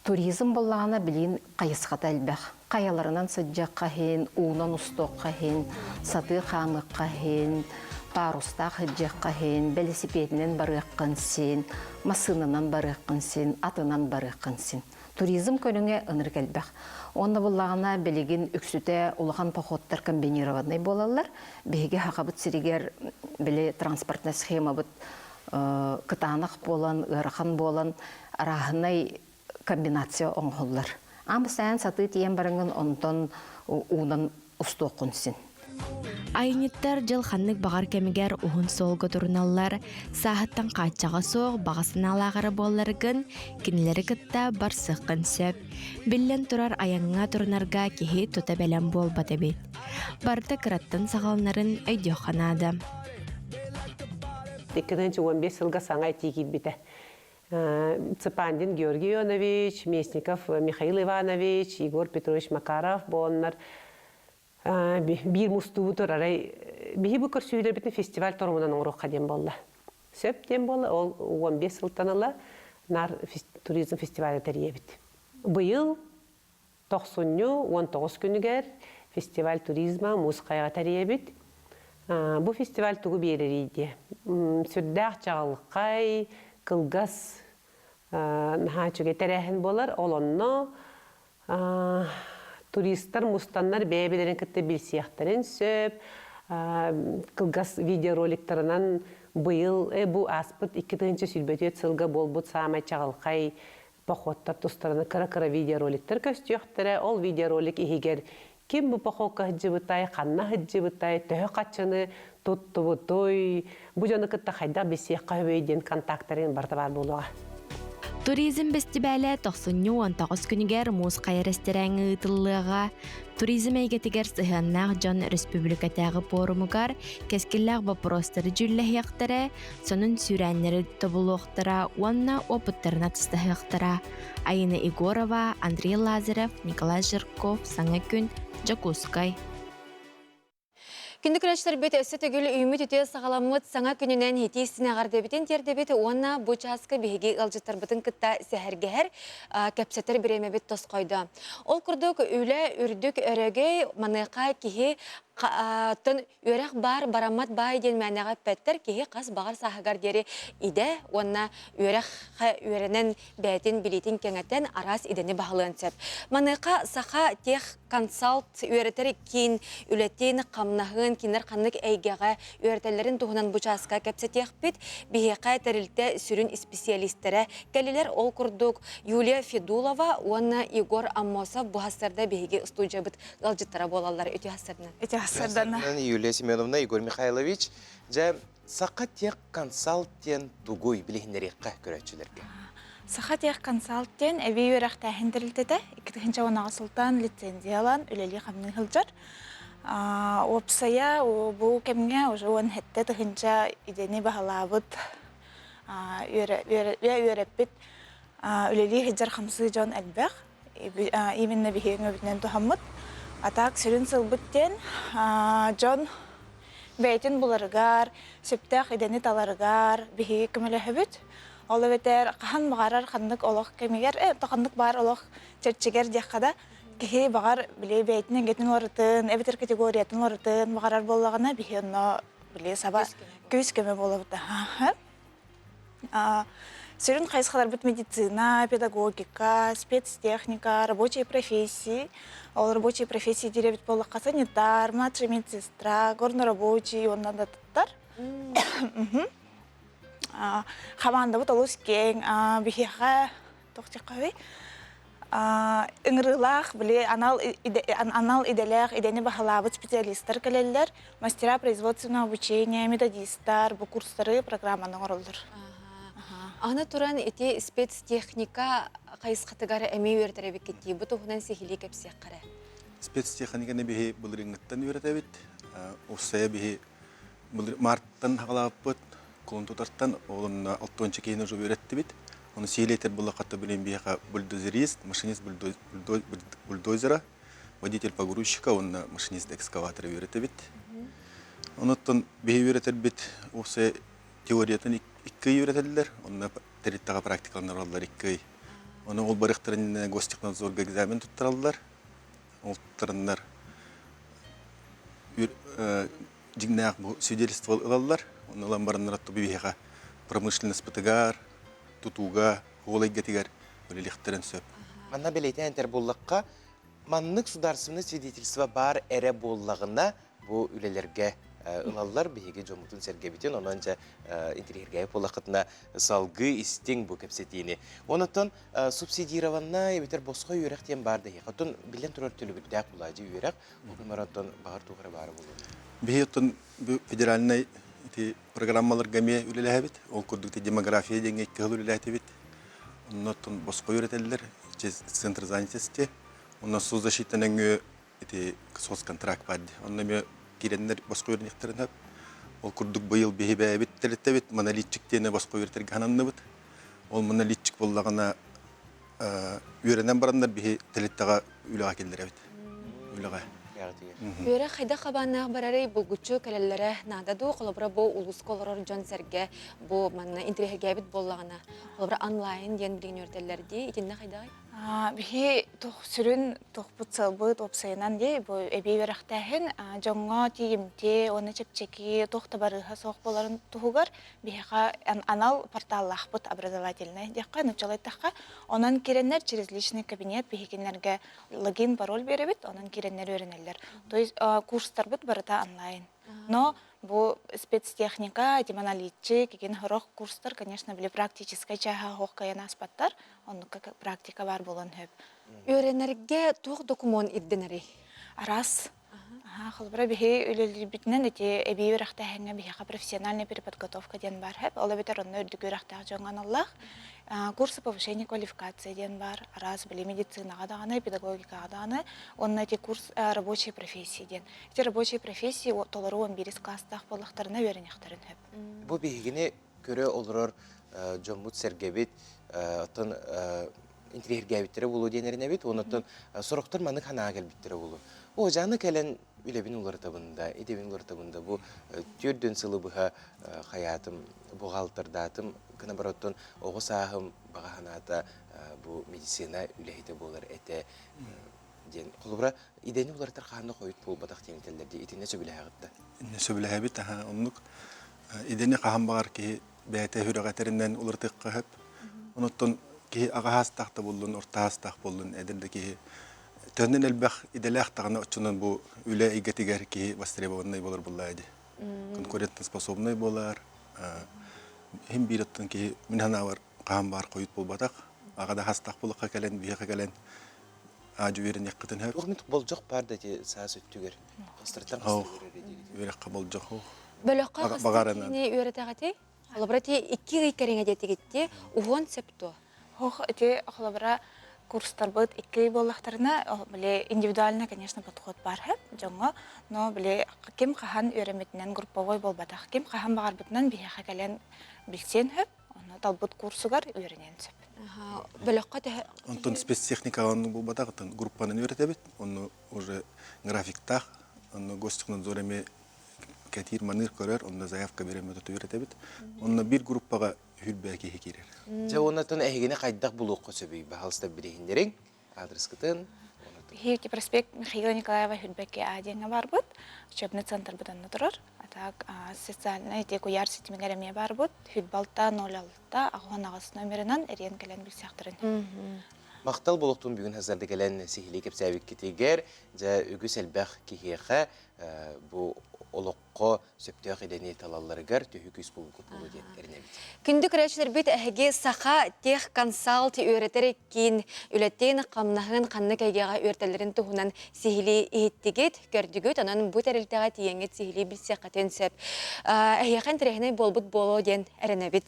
Туризм буоллаҕына билигин хайысхата элбэх. Хайаларынан сылдьыахха иһин, уунан устуохха иһин, сатыы хаамыахха иһин, парустаах сылдьыахха иһин, бэлисипиэтинэн барыаххын син, массыынанан барыаххын син, атынан барыаххын син. Туризм көрүҥэ ынырык элбэх. Уонна буллаҕына билигин үксүтэ улахан походтар комбинированнай буолаллар. Биһиги Сахабыт сиригэр били транспортнай схемабыт кытаанах буолан, ыарахан буолан арааһынай комбинация оҥоһуллар. Аан бастаан сатыы тиийэн бараҥҥын онтон уунан устуоххун син. Айанньыттар дьыл ханнык баҕар кэмигэр уһун суолга туруналлар, сааһыттан хааччаҕа суох баҕа санаалаах эрэ буолларгын, кинилэри кытта барсыаххын сөп. Биллэн турар айаҥҥа турунарга киһи тута бэлэм буолбат эбит. Барыта кыраттан саҕаланарын өйдүөххэ наада. 2015 сылга саҥа этии киирбитэ. Цыпандин Георгий Ионович, Местников Михаил Иванович, Егор Петрович Макаров буоланнар биир мустуубутур арай биһи бу көрсүһүүлэрбитин фестиваль торумунан оҥоруохха диэн буолла. Сөп диэн буолла, ол 15 сылтан ыла наар туризм фестиваля тэрийэбит. Быйыл Тохсунньу 19 күнүгэр фестиваль туризма Муус Хайаҕа тэрийэбит. Бу фестиваль тугу биэрэрий диэ? Сүрдээх чаҕылхай, кылгас, наһаа үчүгэй тэрээһин буолар. Ол онно туристар мустаннар бэйэ-бэйэлэрин кытта билсиэхтэрин сөп. Кылгас видеороликтарынан быйыл бу ааспыт 2024 сылга буолбут саамай чаҕылхай походтар тустарына кыра-кыра видеороликтар көстүөхтэрэ. Ол видеоролик иһигэр ким бу походка сылдьыбытай, ханна сылдьыбытай, төһө хаччыны туттубутуй, бу дьону кытта хайдах билсиэххэ сөбүй диэн контактарын барыта баар буолуоҕа. Туризм бэстибээлэ тохсунньу 19 күнүгэр Муус Хайа эрэстэрээҥҥэ ыытыллыаҕа. Туризм эйгэтигэр сыһыаннаах дьон республикатааҕы пуорумугар кэскиллээх боппуруостары дьүүллэһиэхтэрэ, сонун сүүрээннэри тобулуохтара уонна опыттарын атастаһыахтара. Айына Егорова, Андрей Лазарев, Николай Жирков, Саҥа күн, Дьокуускай. Күндү көрөөччүлэрбит өссө төгүл үүммүт үтүө саҕаламмыт саҥа күнүнэн итии синэҕэрдэбитин тиэрдэбит уонна бу чааска биһиги ыалдьыттарбытын кытта сэһэргэһэр, кэпсэтэр бириэмэбит тосхойдо. Ол курдук үлэ үрдүк өрөгөй маныаха киһи үөрэх баар бараммат баай диэн мээнэҕэ эппэттэр киһи хас баҕар сааһыгар диэри идэ уонна үөрэххэ үөрэнэн бэйэтин билиитин кэҥэтэн араас идэни баһылыан сөп. Маныаха Саха тех консалт үөрэтэр киин үлэтин, хамнаһын, кинилэр ханнык эйгэҕэ үөрэтэллэрин туһунан бу чааска кэпсэтиэхпит. Биһиэхэ тэрилтэ сүрүн исписийэлиистэрэ кэллилэр. Ол курдук Юлия Федулова уонна Егор Аммосов бу сарда биһиги студиябыт ыалдьыттара буолаллар. Үтүө сарсыарданан. Үтүө сарсыарданан. Юлия Семеновна, Егор Михайлович, дьэ, Саха тех консалт диэн тугуй билиһиннэриэххэ көрөөччүлэргэ? Саха тех консалт диэн эбии үөрэхтээһин тэрилтэтэ 2010 сылтан лицензиялаан үлэлии-хамныы сылдьар. Уопсайа бу кэмҥэ уже 17 тыһыынча идэни баһылаабыт, үөрэппит, үлэлии сылдьар хамсыы дьон элбэх. Именно биһиги өҥөбүтүнэн туһаммыт. Атаак сүрүн сылбыт диэн дьон бэйэтин буларыгар, сөптөөх идэни таларыгар биһиги көмөлөһөбүт. Ол эбэтэр хаһан баҕарар ханнык олох кэмигэр, ханнык баар олох чэрчигэр диэххэ да, киһи баҕар били бэйэтин эйгэтин уларытын, эбэтэр категориятын уларытын баҕарар буоллаҕына, биһи онно били саба күүс көмө буолабыт. Сүрүн хайысхаларбыт медицина, педагогика, спецтехника, рабочие профессии. Ол рабочие профессии диэбит буоллахха санитар, младший медсестра, горнорабочий уонна да туттар. Хамаандабыт олус киэҥ. Биһиэхэ туох диэххэ Ыҥырыылаах, били анал, анал идэлээх идэни баһылаабыт специалистар кэлэллэр, мастера производственного обучения, методистар бу курстары программаны оҥороллор. Аны туран ити спецтехника хайысхатыгар эмиэ үөрэтэр эбиккит дии. Бу туһунан сиһилии кэпсиэххэ эрэ. Спецтехниканы биһи былырыыҥҥыттан үөрэтэбит. Уссайа биһи Марттан хаҕалаабыппыт, кулун тутартан ол онно алтуонча киһини уже үөрэттибит. Ону сиэлиэтэр буллаххата билин биһиэхэ бульдозерист, машинист бульдозера, водитель погрузчика уонна машинист экскаватора үөрэтэбит. Онуттан биһи үөрэтэрбит уопсай теориятын икки ый үөрэтэллэр, онно тэрилтэҕэ практикаланараллар икки ый. Ону ол барыахтарын гостехнадзорга экзамен туттараллар. Ол туттараннар дьиҥнээх бу свидетельство ылаллар. Онно ылан бараннар отту биһиэхэ промышленностьпытыгар, тутууга, уол эйгэтигэр үлэлиэхтэрин сөп. Манна бэлиэтээн этэр буоллахха, маннык судаарственное свидетельство баар эрэ буоллаҕына, бу үлэлэргэ ылаллар биһиги дьоммутун сэргэбитин, онон дьэ интириэһиргээбит буоллаххытына салгыы истиҥ бу кэпсэтиини. Онтон субсидированнай эбэтэр босхо үөрэх диэн баар да иһиэхэ. Оттон биллэн турар төлөбүрдээх булаадьы үөрэх, Бу күн баҕар туох эрэ баара буолуо. Биһи оттон бу федеральнай ити программаларга эмиэ үлэлэһэбит. Ол курдук демография диэҥҥэ икки сыл үлэлээтибит. Онно оттон босхо үөрэтэллэр центр занятости. Онно соцзащита нөҥүө ити соцконтракт баар дии. Онно эмиэ киирэннэр босхо үөрэниэхтэрин сөп. Ол курдук быйыл биһи бэйэбит тэрилтэбит монолитчик диэни босхо үөрэтэргэ сананныбыт. Ол монолитчик буоллаҕына үөрэнэн бараннар биһи тэрилтэҕэ үлэҕэ киллэрэбит. Үлэҕэ. Үөрэх хайдах хабааннаах барарый булгуччу кэлэллэрэ наада дуу? Холобура бу улууска олорор дьон-сэргэ бу манна интэриэһиргээбит буоллаҕына, холобура онлайн диэн билигин үөрэтэллэр дии. Итиннэ хайдаҕый? Биһи тух сүрүн тухпут сыалбыт уопсайынан дии бу эбии үөрэхтээһин дьоҥҥо тиийимтиэ уонна чэпчэки туох да барыыһа суох буоларын туһугар биһиэхэ анал порталлаахпыт образовательный диэххэ нуччалыы эттэххэ онон киирэннэр через личный кабинет биһигиннэргэ логин пароль биэрэбит онон киирэннэр үөрэнэллэр то есть курстарбыт барыта онлайн но бу спецтехника этиманалитчик игин сорох курстар конечно били практическай чааһа суох кыайан ааспаттар оннукка практика баар буолуон сөп Үөрэнэргэ туох докумуон ирдэнэрий? Араас Холобура, биһи үлэлиирбитинэн ити эбии үөрэхтээһиҥҥэ биһиэхэ профессиональная переподготовка диэн баар сөп. Ол эбэтэр онно үрдүк үөрэхтээх дьоҥҥо аналлаах. Курсы повышения квалификации диэн баар. Араас били медицинаҕа даҕаны, педагогикаҕа даҕаны. Уонна ити курс рабочие профессии диэн. Ити рабочие профессии толору 11 класстаах буоллахтарына үөрэниэхтэрин сөп. Бу биһигини көрө олорор дьоммут-сэргэбит оттон интириэһиргээбиттэрэ буолуо диэн эрэнэбит. Онон сорохтор маннык санаа кэлбиттэрэ буолуо. О, дьааны кэлэн үлэбин уларытабын да, идэбин уларытабын да, бу түөрдүн сылы быһа хайаатым, бухгалтердаатым, гына бароттон оҕо сааһым баҕа санаата бу медицина үлэһитэ буолар этэ диэн. Холобура, идэни уларытар хаһан да хойут буолбатах диэн этэллэр дии. Итиннэ сөбүлэһэҕит да? Сөбүлэһэбит, аха, оннук. Идэни хаһан баҕар киһи бэйэтэ сүрэҕэ этэринэн уларытыахха сөп. Онуттан киһи аҕа саастаах да буоллун, орто саастаах буоллун, эдэр да киһи төннөн элбэх идэлээх даҕаны оччонон бу үлэ эйгэтигэр киһи востребованный буолар буоллаа дии. Конкурентоспособный буолар. Иһин биир оттон киһи мин санаабар хаһан баар хойут буолбатах. Аҕа да саастаах буоллахха кэлэн, биһиэхэ кэлэн аадьу үөрэниэххитин сөп. Туох болдьох баар да ити саас өттүгэр? Хастартан хастарыгар диигит? Үөрэххэ болдьох. Бөлөххө хастыы киһини үөрэтэҕитий? Холобура, ити икки ый кэриҥэ диэтигитти, уһуон сөп дуо? Ох, ити холобура курстарбыт икки ый буоллахтарына, били индивидуально, конечно, подход баар сөп дьоҥҥо, но били ким хаһан үөрэммитинэн групповой буолбатах, ким хаһан баҕарбытынан биһиэхэ кэлэн билсиэн сөп. Онно талбыт курсугар үөрэниэн сөп. Бөлөххө төһө Онтон спецтехникаҕа оннук буолбатах, оттон группанан үөрэтэбит. Онно уже графиктаах, онно гостехнадзор эмиэ кэтиир, маныыр көрөр, онно заявка биэрэн үөрэтэбит. Онно биир группаҕа үһүрбээ киһи киирэр. Дьэ уоннаттан эһигини хайдах булуохха сөбүй? Баһалыста билиһиннэриҥ, аадырыскытын. Биһиги проспект Михаила Николаева Хүрбэкки А диэҥҥэ барбыт. Учебный центрбыт онно турар. А так социальнай те куйаар ситимигэр эмиэ барбыт. Хүлбалта 06 аҕыс номерынан эрийэн кэлэн билсиэхтэрин. Махтал болохтун бүгүн хазарды кэлэн сиһилии кэпсээбиккитигэр дьэ үгүс элбэх киһиэхэ бу олоххо сөптөөх идэни талалларыгар төһүү күүс булбут буолуо диэн эрэнэбит. Күндү көрөөччүлэрбит эһиги Саха техконсалт үөрэтэр киин үлэтин, хамнаһын ханнык эйгэҕэ үөртэллэрин туһунан сиһилии иһиттигит, көрдүгүт. Онон бу тэрилтэҕэ тиийэҥҥит сиһилии билсиэххитин сөп. Эһиэхэ интэриэһинэй буолбут буолуо диэн эрэнэбит.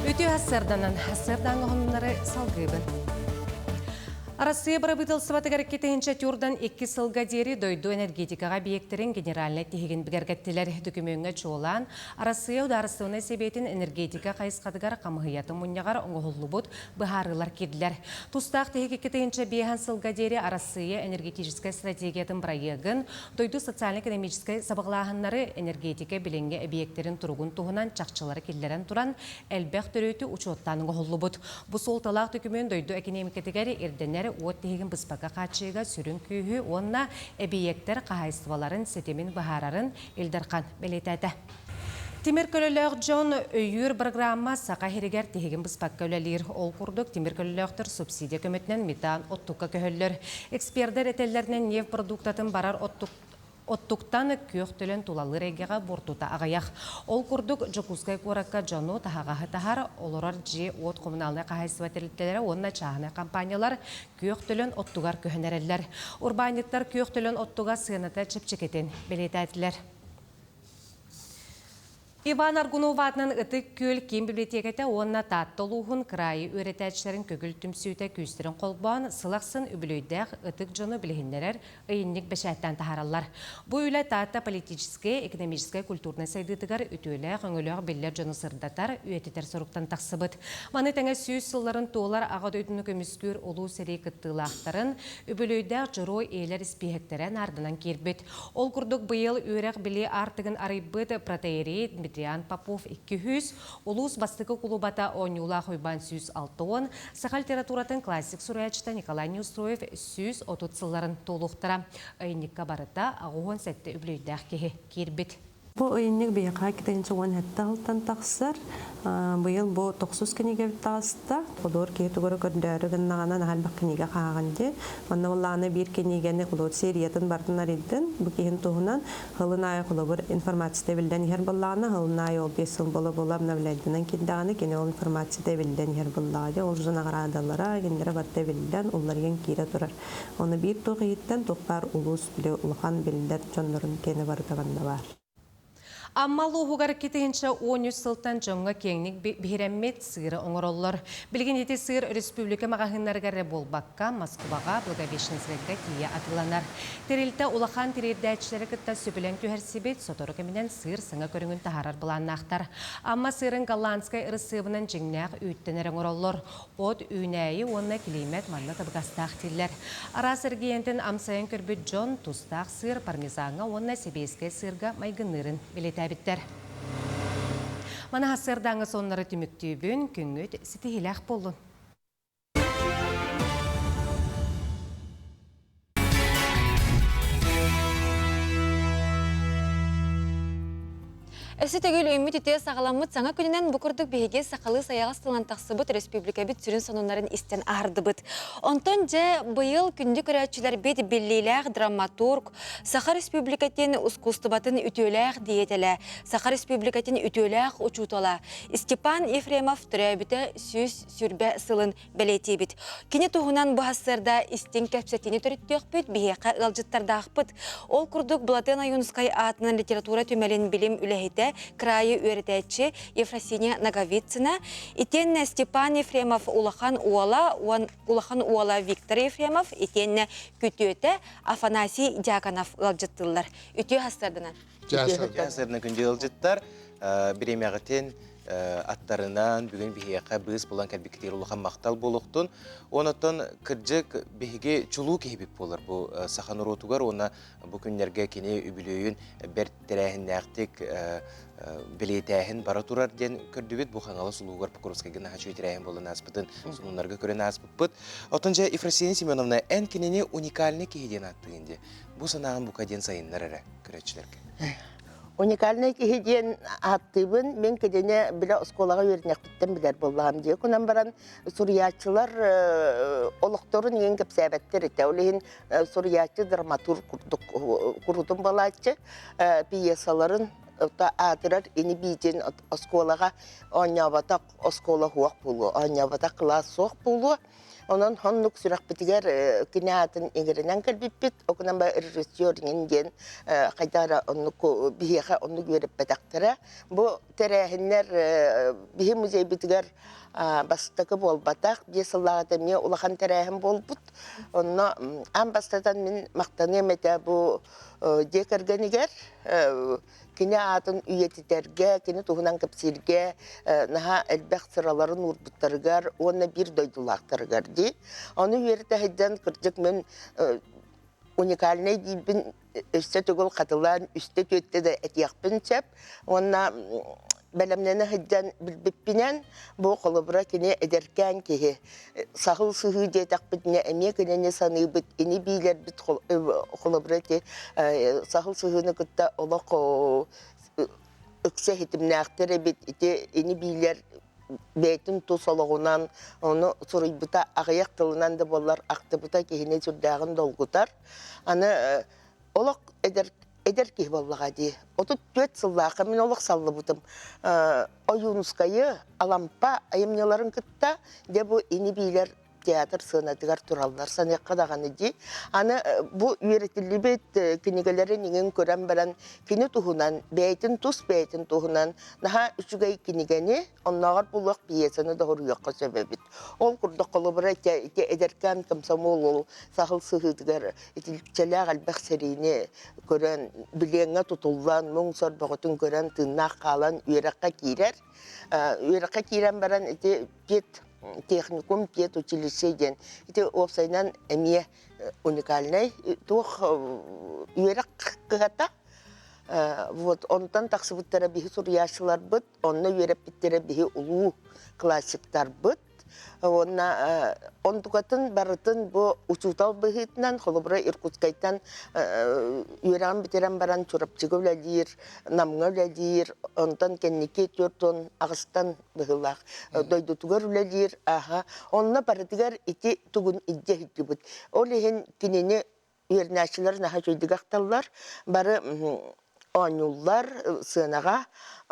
Үтүө сарданан, сардаҥа оһоннары салгыыбын. Арассыыйа бырабыыталыстыбатыгар 2004 икки сылга диэри дойду энергетикаҕа объектэрин генеральнай тиһигин бигэргэттилэр. Дөкүмүөҥҥэ чуолаан Арассыыйа Судаарыстыбаннай Сэбиэтин энергетика хайысхатыгар хамыһыйатын мунньаҕар оҥоһуллубут быһаарыылар киирдилэр. Тустаах тиһик 2005 сылга диэри Арассыыйа энергетическэй стратегиятын бырайыагын, дойду социально-экономическай сабаҕалааһыннары, энергетика билиҥҥи эбийиэктэрин туругун туһунан чахчылары киллэрэн туран, элбэх төрүөтү учуоттаан оҥоһуллубут. Бу суолталаах дөкүмүөн дойду экэниэмикэтигэр ирдэнэр уот тиһигин быспакка хааччыйыыга сүрүн күүһү уонна эбийиэктэр хаһаайыстыбаларын ситимин быһаарарын Ил Дархан бэлиэтээтэ. Тимир көлөлөөх дьон өйүүр программа Саха сиригэр тиһигин быспакка үлэлиир. Ол курдук, тимир көлөлөөхтөр субсидия көмөтүнэн метан оттукка көһөллөр. Экспердэр этэллэринэн нефть продуктатын барар оттук оттуктан күөх төлөн тулалыыр эйгэҕэ буортута аҕыйах. Ол курдук, Дьокуускай куоракка дьону таһаҕаһы таһар, олорор дьиэ-уот коммуналнай хаһаайыстыба тэрилтэлэрэ уонна чааһынай компаниялар күөх төлөн оттугар көһөн эрэллэр. Урбаанньыттар күөх төлөн оттуга сыаната чэпчэкитин бэлиэтээтилэр. Иван Аргунов аатынан Ытык Күөл киин библиотеката уонна Таатта улууһун кыраайы үөрэтээччилэрин көгүл түмсүүтэ күүстэрин холбоон сыл ахсын үбүлүөйдээх ытык дьону билиһиннэрэр ыйынньык бэчээттээн таһаараллар. Бу үлэ Таатта политическай, экономическай, культурнай сайдыытыгар үтүөлээх, өҥөлөөх биллэр дьону сырдатар, үйэтитэр соруктан тахсыбыт. Маны тэҥэ сүүс сылларын туолар Аҕа дойдуну көмүскүүр Улуу сэрии кыттыылаахтарын, үбүлүөйдээх дьоруой ийэлэр испииһэктэрэ наарданан киирбит. Ол курдук быйыл үөрэх-билии аартыгын арыйбыт протоиерей Дмитриан Попов 200, улуус бастакы кулубата Оонньуулаах Уйбаан 160, саха литературатын классик суруйааччыта Николай Неустроев 130 сылларын туолуохтара. Ыйынньыкка барыта 87 үбүлүөйдээх киһи киирбит. Бу ыйынньык биһиэхэ 2017 сылтан тахсар. Быйыл бу тохсус кинигэбит таҕыста. Холуур киһи тугу көрдөөрү гыннаҕына наһаа элбэх кинигэ хааҕын дии. Онно буоллаҕына биир кинигэни холуур сериятын барытын арыйдын. Бу киһин туһунан сылын аайы холобур информацията биллэн иһэр буоллаҕына, сылын аайы ол биэс сыл буола-буола обновляйданан киирдэҕинэ, кини ол информацията эбиллэн иһэр буоллаҕа дии. Ол уже наҕараадалара, кинилэрэ барыта эбиллэн, уларыйан киирэ турар. Ону биир туох иһиттэн туох баар улуус били улахан биллэр дьоннорун киэнэ барыта манна баар. Амма улууһугар 2013 сылтан дьоҥҥо киэҥник биһирэммит сыыры оҥороллор. Билигин ити сыыр өрөспүүбүлүкэ маҕаһыыннарыгар эрэ буолбакка, Москваҕа, Благовещенскайга тиийэ атыыланар. Тэрилтэ улахан тириэрдээччилэри кытта сөбүлэҥ түһэрсибит, сотору кэминэн сыыр саҥа көрүҥүн таһаарар былааннаахтар. Амма сыырын голландскай ырысыабынан дьиҥнээх үүттэн эрэ оҥороллор. От, үүнээйи уонна килиимэт манна табыгастаах дииллэр. Араас эргиэнтэн амсайан көрбүт дьон тустаах сыыр пармезаҥҥа уонна сэбиэскэй сыырга майгынныырын бэлиэтээбиттэр. Манаһа сыардааҥҥы соннары түмүктүүбүн, күҥҥүт ситиһиилээх буоллун! Өссө төгүл үүммүт үтүө саҕаламмыт саҥа күнүнэн бу курдук биһиги сахалыы сайаҕас тылынан тахсыбыт республикабыт сүрүн сонуннарын истэн аһардыбыт. Онтон дьэ быйыл күндү көрөөччүлэрбит биллиилээх драматург, Саха Республикатын ускуустубатын үтүөлээх диэйэтэлэ, Саха Республикатын үтүөлээх учуутала Степан Ефремов төрөөбүтэ 120 сылын бэлиэтиибит. Кини туһунан бу сарсыарда истиҥ кэпсэтиини төрүттүөхпүт, биһиэхэ ыалдьыттардаахпыт. Ол курдук Былатыан Ойуунускай аатынан литература түмэлин билим үлэһитэ үөрэтээччитэ, кыраайы үөрэтээччи Ефросиния Ноговицына, итиэннэ Степан Ефремов улахан уола, улахан уола Виктор Ефремов, итиэннэ күтүөтэ Афанасий Дьяконов ыалдьыттыыллар. Үтүө хастарданан. Үтүө күндү ыалдьыттар, бириэмэҕитин аттарынан бүгүн биһиэхэ быыс булан кэлбиккитигэр улахан махтал буолуохтун. Онон кырдьык биһиги чулуу киһибит буолар бу саха норуотугар уонна бу күннэргэ кини үбүлүөйүн бэрт тэрээһиннээхтик бэлиэтээһин бара турар диэн көрдүбүт. Бу Хаҥалас улууһугар Покровскайга наһаа үчүгэй тэрээһин буолан ааспытын сонуннарга көрөн ааспыппыт. Оттон дьэ Ефросинья Семеновна, эн кинини уникальный киһи диэн ааттыыгын дии. Бу санааҕын бука диэн сайыннар эрэ көрөөччүлэргэ. Уникальный киһи диэн ааттыыбын. Мин кинини билэ оскуолаҕа үөрэниэхпиттэн билэр буоллаҕым дии. Кунан баран суруйааччылар олохторун иһин кэпсээбэттэр этэ. Ол иһин суруйааччы драматург курдук курутун балааччы пьесаларын аатырар ини биитин оскуолаҕа оонньооботох оскуола суох буолуо, оонньооботох кылаас суох буолуо. Онон оннук сүрэхпитигэр кини аатын иҥэринэн кэлбиппит. Окунан ба режиссер иҥин диэн хайдах эрэ оннук биһиэхэ оннук үөрэппэтэхтэрэ. Бу тэрээһиннэр биһи музейбытыгар бастакы буолбатах, биэс сыллааҕыта эмиэ улахан тэрээһин буолбут. Онно аан бастатан мин махтаныам этэ бу дьиэ кэргэнигэр кини аатын үйэтитэргэ, кини туһунан кэпсииргэ наһаа элбэх сыраларын уурбуттарыгар уонна биир дойдулаахтарыгар дии. Ону үөрэтэ сылдьан кырдьык мин уникальнай диирбин өссө төгүл хатылаан үстэ-түөртэ да этиэхпин сөп. Уонна бэлэмнэнэ сылдьан билбиппинэн, бу холобура кини эдэркээн киһи. Саһыл сыһыы диэтэхпитинэ эмиэ кинини саныыбыт, ини биилэрбит холобура ити саһыл сыһыыны кытта олох ыкса ситимнээхтэр эбит. Ити ини биилэр бэйэтин тус олоҕунан ону суруйбута аҕыйах тылынан да буоллар ахтыбыта киһини сүрдээҕин долгутар. Аны олох эдэр эдэр киһи буоллаҕа дии. 34 сыллаахха мин олох саллыбытым. Ойуунускайы, Алампа айымньыларын кытта дьэ бу ини-биилэр театр сыанатыгар тураллар саныахха даҕаны дии. Аны бу үөрэтиллибит кинигэлэрин иҥин көрөн баран кини туһунан, бэйэтин тус бэйэтин туһунан наһаа үчүгэй кинигэни, оннооҕор булуох пьесаны да суруйуохха сөп эбит. Ол курдук холобура ити эдэркээн комсомол ол саһыл сыһыытыгар итилчэлээх элбэх сэриини көрөн, билиэҥҥэ тутуллан, муҥ-сор бөҕөтүн көрөн тыыннаах хаалан үөрэххэ киирэр. Үөрэххэ киирэн баран ити пед техникум, пед училище диэн ити уопсайынан эмиэ уникальнай туох үөрэх кыһата. Вот онтон тахсыбыттара биһи суруйааччыларбыт, онно үөрэппиттэрэ биһи улуу классиктарбыт. Уонна онтукатын барытын бу учуутал быһыытынан, холобура, Иркутскайтан үөрэҕин бүтэрэн баран Чурапчыга үлэлиир, Намҥа үлэлиир, онтон кэнники 48-тан быһыылаах дойдутугар үлэлиир. Аха. Онно барытыгар ити тугун илдьэ сылдьыбыт. Ол иһин кинини үөрэнээччилэр наһаа үчүгэйдик ахталлар. Бары оонньууллар, сыанаҕа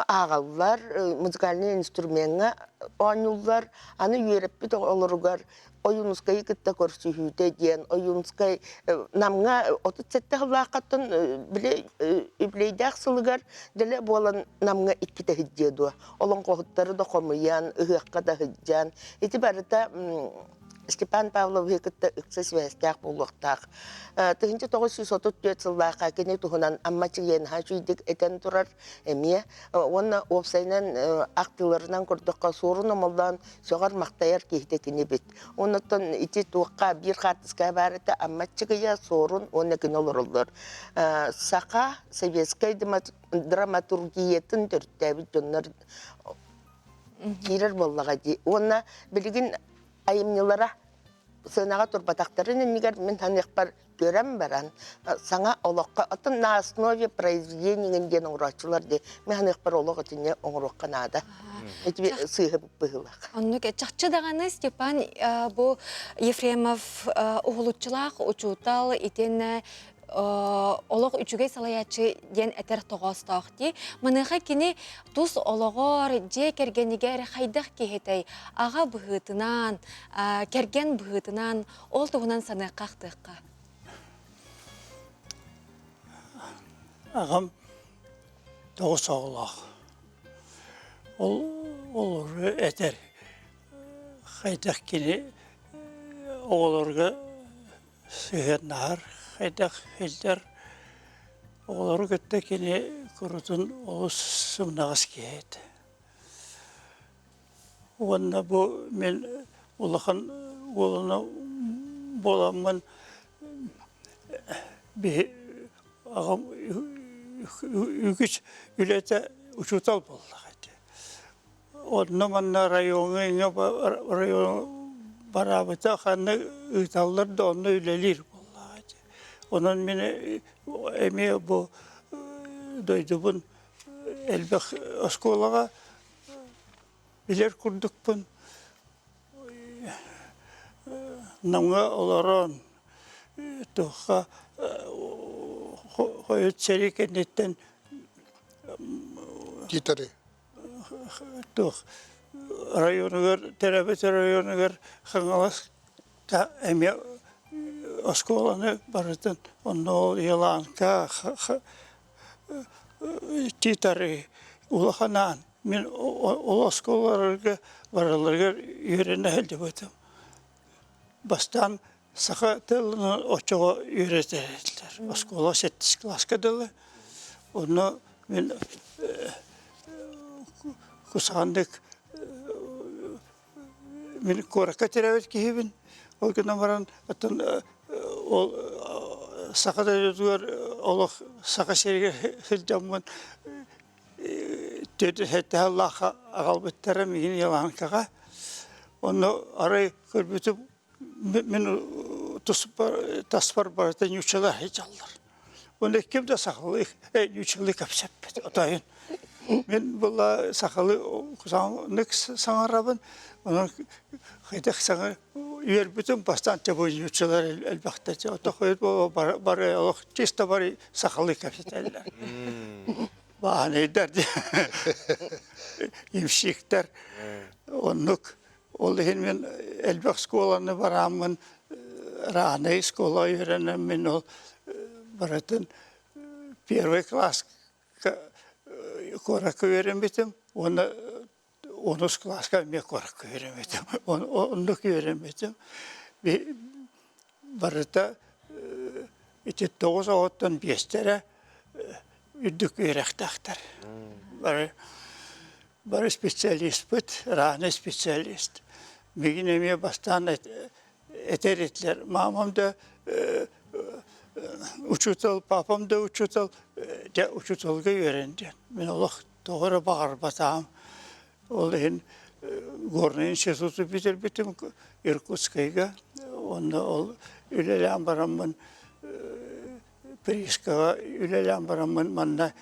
ааҕаллар, музыкальнай инструмеҥҥа оонньууллар. Аны үөрэппит оҕолоругар Ойуунускайы кытта көрсүһүүтэ диэн Ойуунускай Намҥа 37 сыллааххаттан били үбүлүөйдээх сылыгар дэлэ буолан Намҥа иккитэ сылдьыа дуо. Олоҥхоһуттары да хомуйан, ыһыахха да сылдьан. Ити барыта Степан Павловиһы кытта ыкса сибээстээх буолуохтаах. 1934 сыллаахха кини туһунан Амма Чигиэн үчүйдик этэн турар эмиэ. Уонна уопсайынан ахтыыларынан көрдөххө суорун омоллоон сөҕөр-махтайар киһитэ кини эбит. Оннуттан ити туохха биир хаартыска баар этэ Амма Чыгыйа, Суорун уонна кини олороллор. Саха советскай драматургиятын төрүттээбит дьоннор киирэр буоллаҕа дии. Уонна билигин айымньылара сыанаҕа турбатахтарын иннигэр мин саныахпар көрөн баран саҥа олоххо оттон на основе произведения диэн оҥорооччулар дии мин саныахпар олох итиннэ оҥоруохха наада ити сыыһа быһыылаах Оннук чахчы даҕаны Степан бу Ефремов уһулуччулаах учуутал итиэннэ олох үчүгэй салайааччы диэн этэр тоҕоостоох дии. Маныаха кини тус олоҕор, дьиэ кэргэнигэр хайдах киһитэй, аҕа быһыытынан, кэргэн быһыытынан ол туһунан саныахха Тоҕус оҕолоох. Ол олору этэр хайдах кини оҕолорго сыһыаннаһар, хайдах сылдьар оҕолору кытта кини курутун олус сымнаҕас киһи этэ. Уонна бу мин улахан уолуна буоламмын биһи аҕам үгүс үлэтэ учуутал буоллаҕа ити. Онно манна райоҥҥа иҥэ район бараабыта ханна ыыталлар да онно үлэлиир буоллаҕа ити. Онон мин эмиэ бу дойдубун элбэх оскуолаҕа билэр курдукпун. Намҥа олорон туохха хойут сэрии кэнниттэн Титары туох районугар төрөөбүт районугар Хаҥаласка эмиэ оскуоланы барытын онно ол Еланка Титары улахан аан мин ол оскуолаларга барыларыгар үөрэнэ сылдьыбытым. Бастаан саха тылын оччоҕо үөрэтэр этилэр. Оскуола сэттис кылааска дылы. Онно мин кусаҕаннык мин куоракка төрөөбүт киһибин. Ол гынан баран оттон ол саха дойдутугар олох саха сиригэр сылдьаммын Түөрт сыллаахха аҕалбыттара миигин Еланкаҕа. Онно арай көрбүтүм мин таспар барыта ньууччалар сылдьаллар. Уонна ким да сахалыы ньууччалыы кэпсэппит отойун. Мин була сахалыы кусаҥнык саҥарабын, онон хайдах саҥа үөрбүтүм бастаан чабы ньууччалар элбэхтэ ото хойут бары олох чисто бары сахалыы кэпсэтэллэр. Бааһынайдар имщиктэр оннук ол иһин мин элбэх школаны барааммын ранай школа үөрэнэммин ол барытын первый класска куоракка үөрэммитим уонна онус класска эмиэ куоракка үөрэммитим оннук үөрэммитим барыта ити тоҕус оҕоттон биэстэрэ үрдүк үөрэхтээхтэр бары бары специалистпыт рано специалист мигин эмиэ бастаан этэр этилэр мамам да учуутал папам да учуутал дьэ учууталга үөрэн диэн мин олох тоҕо эрэ баҕарбатаҕым. Ол иһин Горнай институту бүтэрбитим Иркутскайга. Онно ол үлэлээн бараммын приискаҕа үлэлээн бараммын манна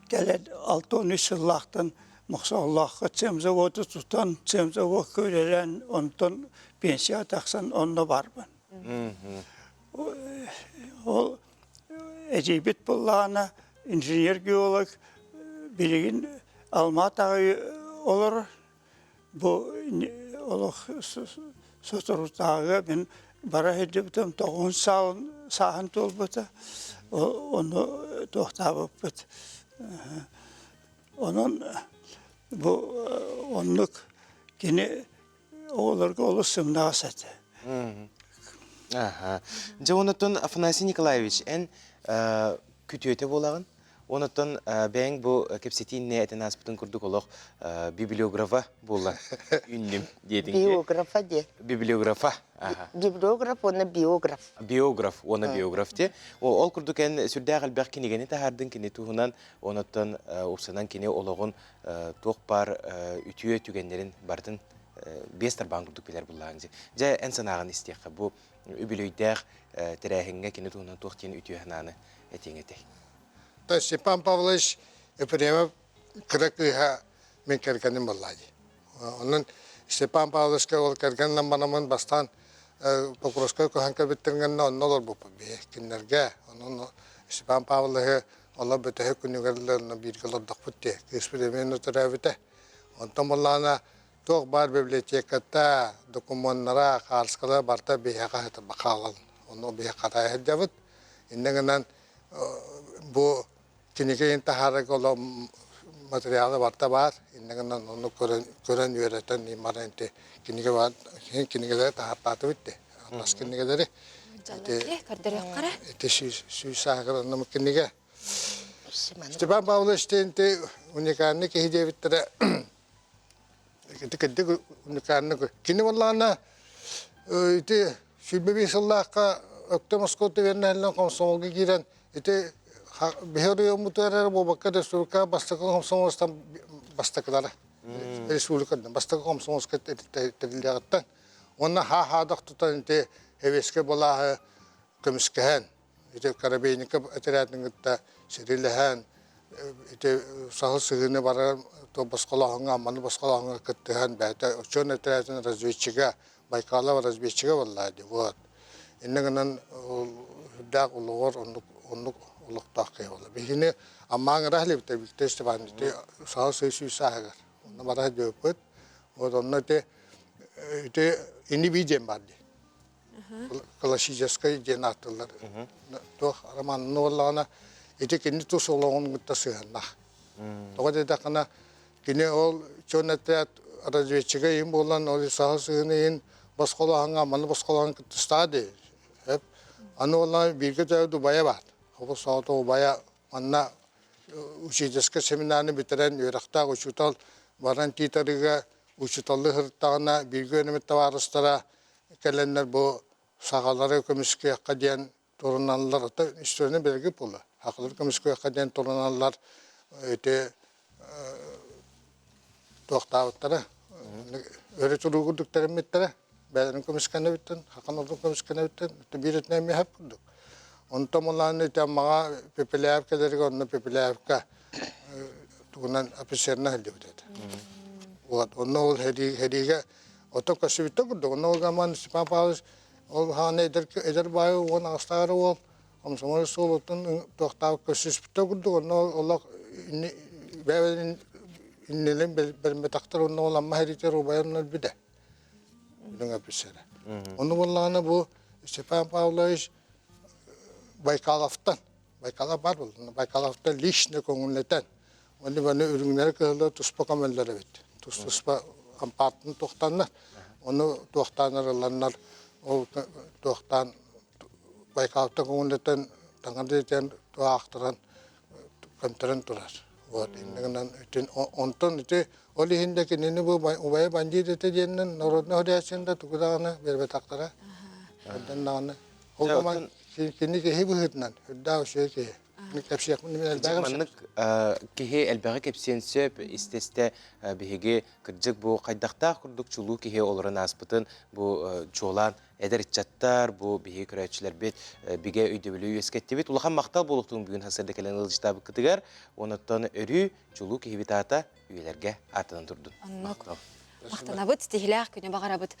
кэлэн 63 сыллаахтан Мохсоҕолооххо цемзаводу тутан цемзаводка үлэлээн онтон пенсияҕа тахсан онно барбын. Ол Эдьиийбит буоллаҕына инженер-геолог билигин Алма-Атаҕа олорор. Бу олох соторутааҕыга мин бара сылдьыбытым тоҕуһун сааһын туолбута. Ону туохтаабыппыт. Онон бу оннук кини оҕолорго олус сымнаҕас этэ. Аха. Дьэ, онотон Афанасий Николаевич, эн күтүөтэ буолаҕын. Онотон бэйэҥ бу кэпсэтииннэ этэн ааспытын курдук олох библиографа буолла үннүм диэтиҥ. Биографа диэ. Библиографа. Аха. Библиограф уонна биограф. Биограф уонна биограф те. Ол курдук эн сүрдээх элбэх кинигэни таһаардын кини туһунан, онотон упсанан кини олоҕун туох баар үтүө түгэннэрин барытын биэс тарбаан курдук билэр буллаҕыҥ дии. Дьэ, эн санааҕын истиэххэ, бу үбүлүөйдээх тэрээһиҥҥэ кини туһунан туох диэн үтүө санааны этиэҥ этэй? То Степан Павлович Ефремов кыра кыыһа мин кэргэним буолла дии. Онон Степан Павловичка ол кэргэнинэн бараммын бастаан Покровскай көһөн кэлбиттэрин онно олорбуппут биһи кинилэргэ. Онон Степан Павловиһы олор бүтэһик күнүгэр онно бииргэ олордохпут дии. Кыыспыт эмиэ онно төрөөбүтэ. Онтон буоллаҕына туох баар библиотеката, докумуоннара, хаарыскалара барыта биһиэхэ хаалан, ону биһи хатайа сылдьабыт. Инньэ гынан бу. Кинигэ таһаарарга олох материала барыта баар. Иннэ гынан ону көрөн, көрөн үөрэтэн баран ити кинигэ бар, кинигэлэри таһаартаатыбыт дии. Бас кинигэлэри. Ити көрдөрүөххэ Ити сүүс сааһыгар кинигэ. Степан Павлович ити уникальный киһи диэбиттэрэ ити кырдьык уникальный. Кини буоллаҕына ити 25 сыллаахха Өктөм оскуолата үөрэнэ комсомолга киирэн ити биһи оройуоммутугар эрэ буолбакка республика бастакы комсомолстан бастакылара республикадан бастакы комсомольскай тэриллиэҕиттэн уонна хаа-хаадах тутан ити эвеске былааһы көмүскэһэн ити Коробейников отрядын кытта сирилэһэн ити саһыл сыһыыны барар босхолооһуҥҥа Амманы босхолооһуҥҥа кыттыһан бэйэтэ учуон отрядын разведчига Байкалов разведчига буолла дии вот иннэ гынан үрдээх олоҕор оннук оннук олохтоох киһи буолла биһигини Аммааҥ ыраах илибиттэр Виктор Степанович саһыл сыы сүүс сааһыгар онно бара сылдьыбыппыт вот онно ити ити ини бии диэн баар дии классическай диэн ааттыыллар. Туох романын буоллаҕына ити кини тус олоҕун кытта сыһыаннаах. Тоҕо диэтэххинэ кини ол чон отряд разведчига иһин буолан ол саха сыһыны иһин босхолооһуҥҥа маны босхолооһун кыттыстаҕа дии. Аны ол бииргэ төрөөбүт убайа баар. Ол соҕотох убайа манна учительскай семинарны бүтэрэн үөрэхтээх учуутал баран Тиит-Арыыга учууталлыы сырыттаҕына бииргэ үөрэммит табаарыстара кэлэннэр бу сахалары көмүскүөххэ диэн туруналлар ото историяны бэлги буолла сахалары көмүскүөххэ диэн туруналлар ити туохтаабыттара өрө туруу курдук тэрэммиттэрэ бэйэлэрин көмүскэнэбиттэн хахан ордук көмүскэнэбиттэн биир өтүнэн эмиэ сөп курдук онтон мулааны ити Аммаҕа Пепеляев кэлэригэр онно Пепеляевка тугунан офицерынан сылдьыбыт этэ вот онно ол сэриигэ Оттон көстүбүттэр курдук. Онно ол гаман Степан Павлович ол хаана эдэр эдэр баайы уон аҕыстаары уол комсомол суолуттан туохтаах көссүспүттэр курдук. Онно олох бэйэлэрин иннилин бэрмэтэхтэр онно ол Амма сэриитигэр убайын өлбүтэ. Үрүҥ офицера. Ону буоллаҕына бу Степан Павлович Байкаловтан Байкалов баар буолла. Байкаловтан лично көҥүллэтэн Онно баны үрүҥнэри кыһыллар туспа көмөллөр эбит. Тус-туспа ампаартын туохтаннар. Ону туохтаан арылланнар ол туохтаан Байкалтан көҥүллэтэн таҥара дьиэтин туһаахтаран көмтөрөн турар. Вот иннэ гынан итин онтон ити ол иһин да кинини бу убайа бандит этэ диэннэн народнай хорящин да тугу даҕаны биэрбэтэхтэрэ. Эрдэн даҕаны. Ол гынан кини киһи быһыытынан үрдээх үчүгэй киһи. Маннык киһи элбэҕи кэпсиэн сөп, истэ-истэ биһиги кырдьык бу хайдахтаах курдук чулуу киһи олорон ааспытын бу чуолаан эдэр ыччаттар, бу биһиги көрөөччүлэрбит бигэ өйдөбүлү үөскэттибит. Улахан махтал буолуохтун бүгүн сарсыарда кэлэн ыалдьытаабыккытыгар. Онуттан өрүү чулуу киһибит аата үйэлэргэ ааттанан турдун. Оннук. Махтанабыт, ситиһилээх күнү баҕарабыт.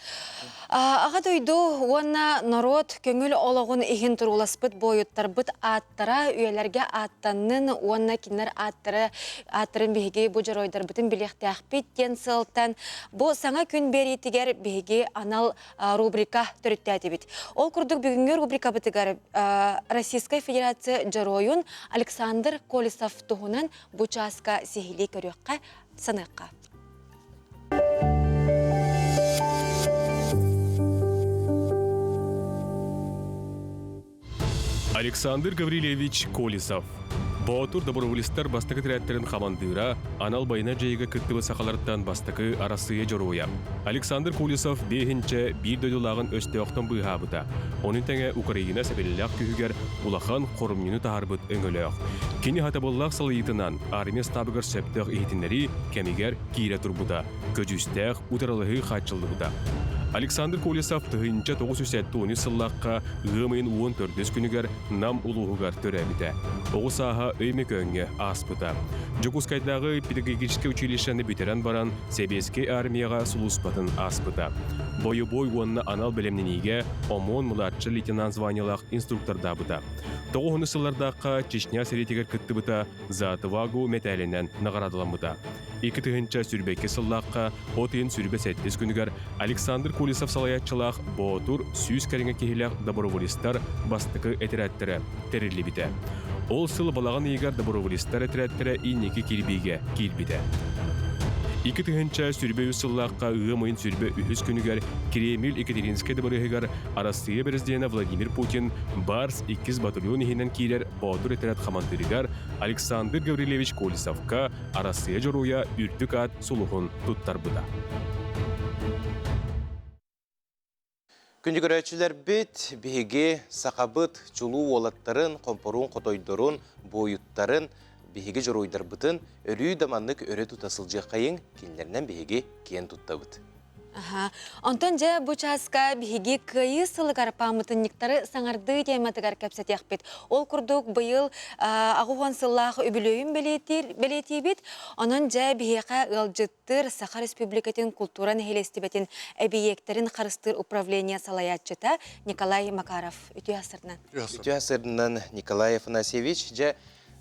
Аҕа дойду уонна норуот көҥүл олоҕун иһин турууласпыт буойуттарбыт ааттара үйэлэргэ ааттаннын уонна кинилэр ааттара ааттарын биһиги бу дьоруойдарбытын билиэхтээхпит диэн сыалтан бу саҥа күн биэриитигэр биһиги анал рубрика төрүттээтибит. Ол курдук бүгүҥҥү рубрикабытыгар Российскай Федерация дьоруойун Александр Колесов туһунан бу чааска сиһилии көрүөххэ, саныахха. Александр Гаврильевич Колесов Боотур доброволецтар бастакы тирээттэрин хамандыыра, анал байына дьайыыга кыттыбыт сахалартан бастакы Арассыыйа дьоруойа. Александр Колесов биэһинчэ биир дойдулааҕын өстөөхтөн быыһаабыта. Ону тэҥэ Украина сэбилэлээх күүһүгэр улахан хорумньуну таһаарбыт өҥөлөөх. Кини сатабыллаах салайыытынан армия ыстаабыгар сөптөөх иһитиннэрии кэмигэр киирэ турбута, көдьүүстээх утарылаһыы хааччыллыбыта. Александр Колесов 1973 сыллаахха ыам ыйын 14 күнүгэр Нам улууһугар төрөөбүтэ. Оҕо сааһа Өймөкөөҥҥө ааспыта. Дьокуускайдааҕы педагогическай училищены бүтэрэн баран, Сэбиэскэй армияҕа сулууспатын ааспыта. Бойобуой уонна анал бэлэмнэниигэ ОМОН младший лейтенант званиелаах инструктордаабыта. Тоҕуһуну сыллардаахха Чечня сэриитигэр кыттыбыта За отвагу мэтээлинэн наҕараадаламмыта. 2022 сыллаахха от ыйын 27 күнүгэр Александр Колесов Колесов салайааччылаах Боотур 100 кэриҥэ киһилээх доброволецтар бастакы этэрээттэрэ тэриллибитэ. Ол сыл балаҕан ыйыгар доброволецтар этэрээттэрэ инники кирбиигэ киирбитэ. 2023 сыллаахха ыам ыйын 23 күнүгэр Кремль Екатеринскай дыбарыаһыгар Арассыыйа Бэрэсидьиэнэ Владимир Путин Барс иккис батальон иһинэн киирэр Боотур этэрээт хамандыырыгар Александр Гаврильевич Колесовка Арассыыйа Дьоруойа үрдүк аат сулуһун туттарбыта. Күндү көрөөччүлэрбит, биһиги сахабыт чулуу уолаттарын, хомпоруун хотойдорун, буойуттарын, биһиги дьоруойдарбытын өрүү да маннык өрө тута сылдьыаххайыҥ, кинилэринэн биһиги киэн туттабыт. Аха. Онтон дьэ бу чааска биһиги Кыайыы сылыгар пааматынньыктары саҥардыы тематыгар кэпсэтиэхпит. Ол курдук быйыл 80 сыллаах үбүлүөйүн бэлиэтиибит. Онон дьэ биһиэхэ ыалдьыттыыр Саха Республикатын култуура нэһилиэстибэтин эбийиэктэрин харыстыыр управление салайааччыта Николай Макаров. Үтүө сырдынан. Үтүө сырдынан Николай Афанасьевич. Дьэ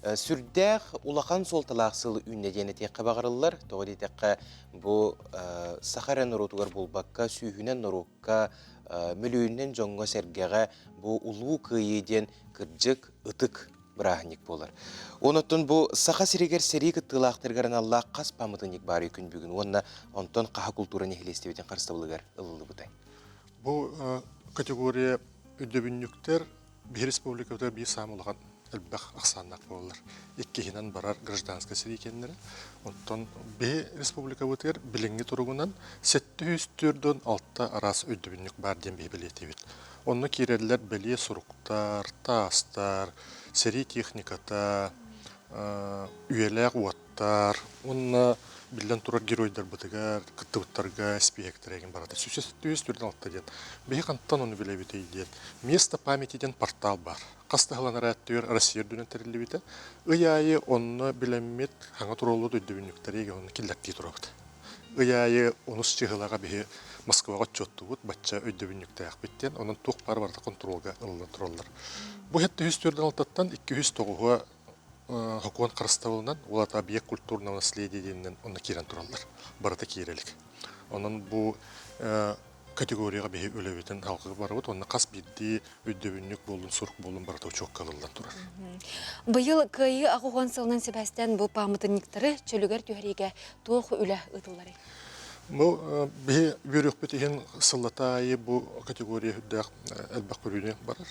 сүрдээх улахан суолталаах сыл үүннэ диэн этиэххэ баҕарыллар. Тоҕо диэтэххэ, бу саха эрэ норуотугар буолбакка, сүүһүнэн норуокка, мөлүйүөнүнэн дьоҥҥо-сэргэҕэ бу Улуу Кыайыы диэн кырдьык, ытык бырааһынньык буолар. Онон бу Саха сиригэр сэрии кыттыылаахтарыгар аналлаах хас пааматынньык баарый күн бүгүн уонна онтон хаһа култуура нэһилиэстибэтин харыстабылыгар ылыллыбытай? Бу категория өйдөбүнньүктэр биһи республикабытыгар биир саамай улахан элбэх ахсааннаах буолаллар. Иккиһинэн барар гражданскай сэрии кэннэрэ. Оттон биһи республикабытыгар билиҥҥи туругунан 746 араас өйдөбүнньүк баар диэн биһи бэлиэтиибит. Онно киирэллэр бэлиэ суруктар, таастар, сэрии техниката, үйэлээх уоттар уонна биллэн турар геройдарбытыгар, кыттыбыттарга испииһэктэрэ эҥин барыта 176 диэн. Биһи хантан ону билэбитий диэн. Место памяти диэн портал баар. Хас да сылан арааттыгар Россия үрдүнэн тэриллибитэ. Ый аайы онно билэммит хаҥа туруоллуу өйдөбүнньүктэри онно киллэртии турабыт. Ый аайы онус чыһылаҕа биһи Москваҕа отчуоттубут, бачча өйдөбүнньүктээхпит диэн, онон туох баар барыта хонтуруолга ылыллан тураллар. Бу 746-ттан 209 сокуон харыстабылынан, ол аата объект культурного наследия диэнинэн онно киирэн тураллар. Барыта киирэ илик. Онон бу категорияҕа биһи үлэбитин салгыы барабыт уонна хас биирдии өйдөбүнньүк буоллун, сурук буоллун барыта учуокка ылыллан турар. Быйыл Кыайыы 80 сылынан сибээстээн бу пааматынньыктары чөлүгэр түһэриигэ туох үлэ ыытылларый? Бу биһи үөрүөхпүт иһин сыллата аайы бу категория үрдээх элбэх көрүүнү барар.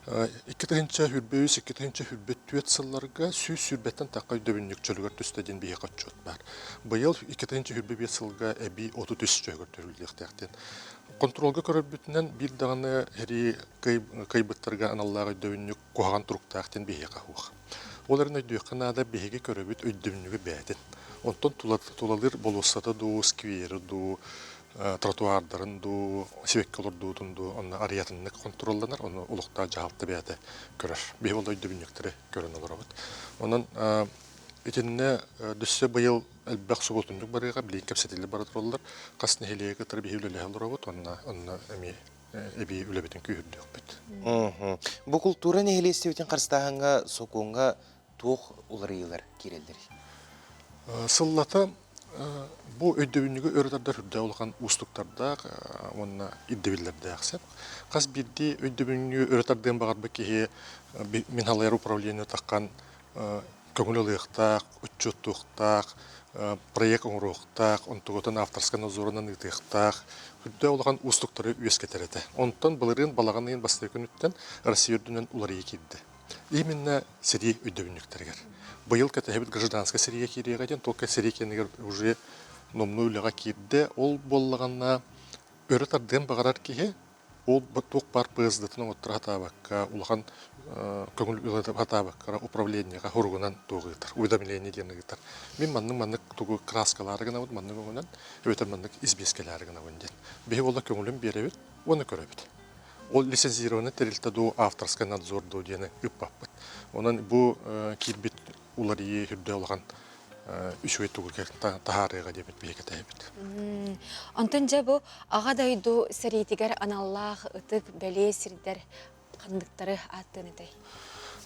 2023 2024 сылларга 120-тэн тахха өйдөбүнньүк чөлүгэр түстэ диэн биһиэхэ отчуот баар. Быйыл 2025 сылга эбии 33 чөлүгэр түһэриллиэхтээх диэн. Контролга көрөрбүтүнэн биир даҕаны сэрии кыайбыттарга аналлаах өйдөбүнньүк куһаҕан туруктаах диэн биһиэхэ суох. Ол эрэн өйдүөххэ наада биһиги көрөбүт өйдөбүнньүгү бэйэтин. Онтон тулалыыр болуоссата дуу, сквери дуу, тротуардарын дуу, сибэкки олордуутун дуу онно арыйатыннык хонтуруолланар, ону олохтоох дьаһалта бэйэтэ көрөр. Биһи ол өйдөбүнньүктэри көрөн олоробут. Онон итиннэ дөссө быйыл элбэх субуотунньук барыаҕа, билигин кэпсэтиллэ бара тураллар. Хас нэһилиэги кытары биһи үлэлэһэ олоробут уонна онно эмиэ эбии үлэбитин күүһүрдүөхпүт. Бу култуура нэһилиэстибэтин харыстааһыҥҥа сокуоҥҥа туох уларыйыылар киирэллэрий? Сыллата бу өйдөбүнньүгү өрө тардар үрдээх улахан уустуктардаах уонна ирдэбиллэрдээх сөп. Хас биирдии өйдөбүнньүгү өрө тардыан баҕарбыт киһи мин халайар управление таххан көҥүл ылыахтаах, отчуоттуохтаах, проект оҥоруохтаах, онтугутун авторскай надзорунан ыытыахтаах, үрдээх улахан уустуктары үөскэтэр этэ. Онтон былырыын балаҕан ыйын бастакы күнүттэн Россия үрдүнэн уларыйыы киирдэ. Именно сэрии өйдөбүнньүктэригэр. Быйыл кэтэһэбит гражданскай сэриигэ киириэҕэ диэн, только сэрии кэннигэр уже номнуо үлэҕэ киирдэ. Ол буоллаҕына өрө тардыан баҕарар киһи ол туох баар ПСД-тын оҥотторо сатаабакка, улахан көҥүл ыла сатаабакка управлениеҕа хоругунан туох ыытар, уведомление диэн ыытар. Мин маннык-маннык тугу краскалаары гынабын, маннык өҥөнөн, эбэтэр маннык избиэскэлээри гынабын диэн. Биһи буолла көҥүлүн биэрэбит уонна көрөбүт. Ол лицензированный тэрилтэ дуу, авторскай надзор дуу диэни ыыппаппыт. Онон бу киирбит уларыйыы үрдэ улахан үчүгэй тугу таһаарыаҕа диэбит биһиги кэтэһэбит. Онтон дьэ бу Аҕа дойду сэриитигэр аналлаах ытык бэлиэ сирдэр ханныктары ааттыан этэй?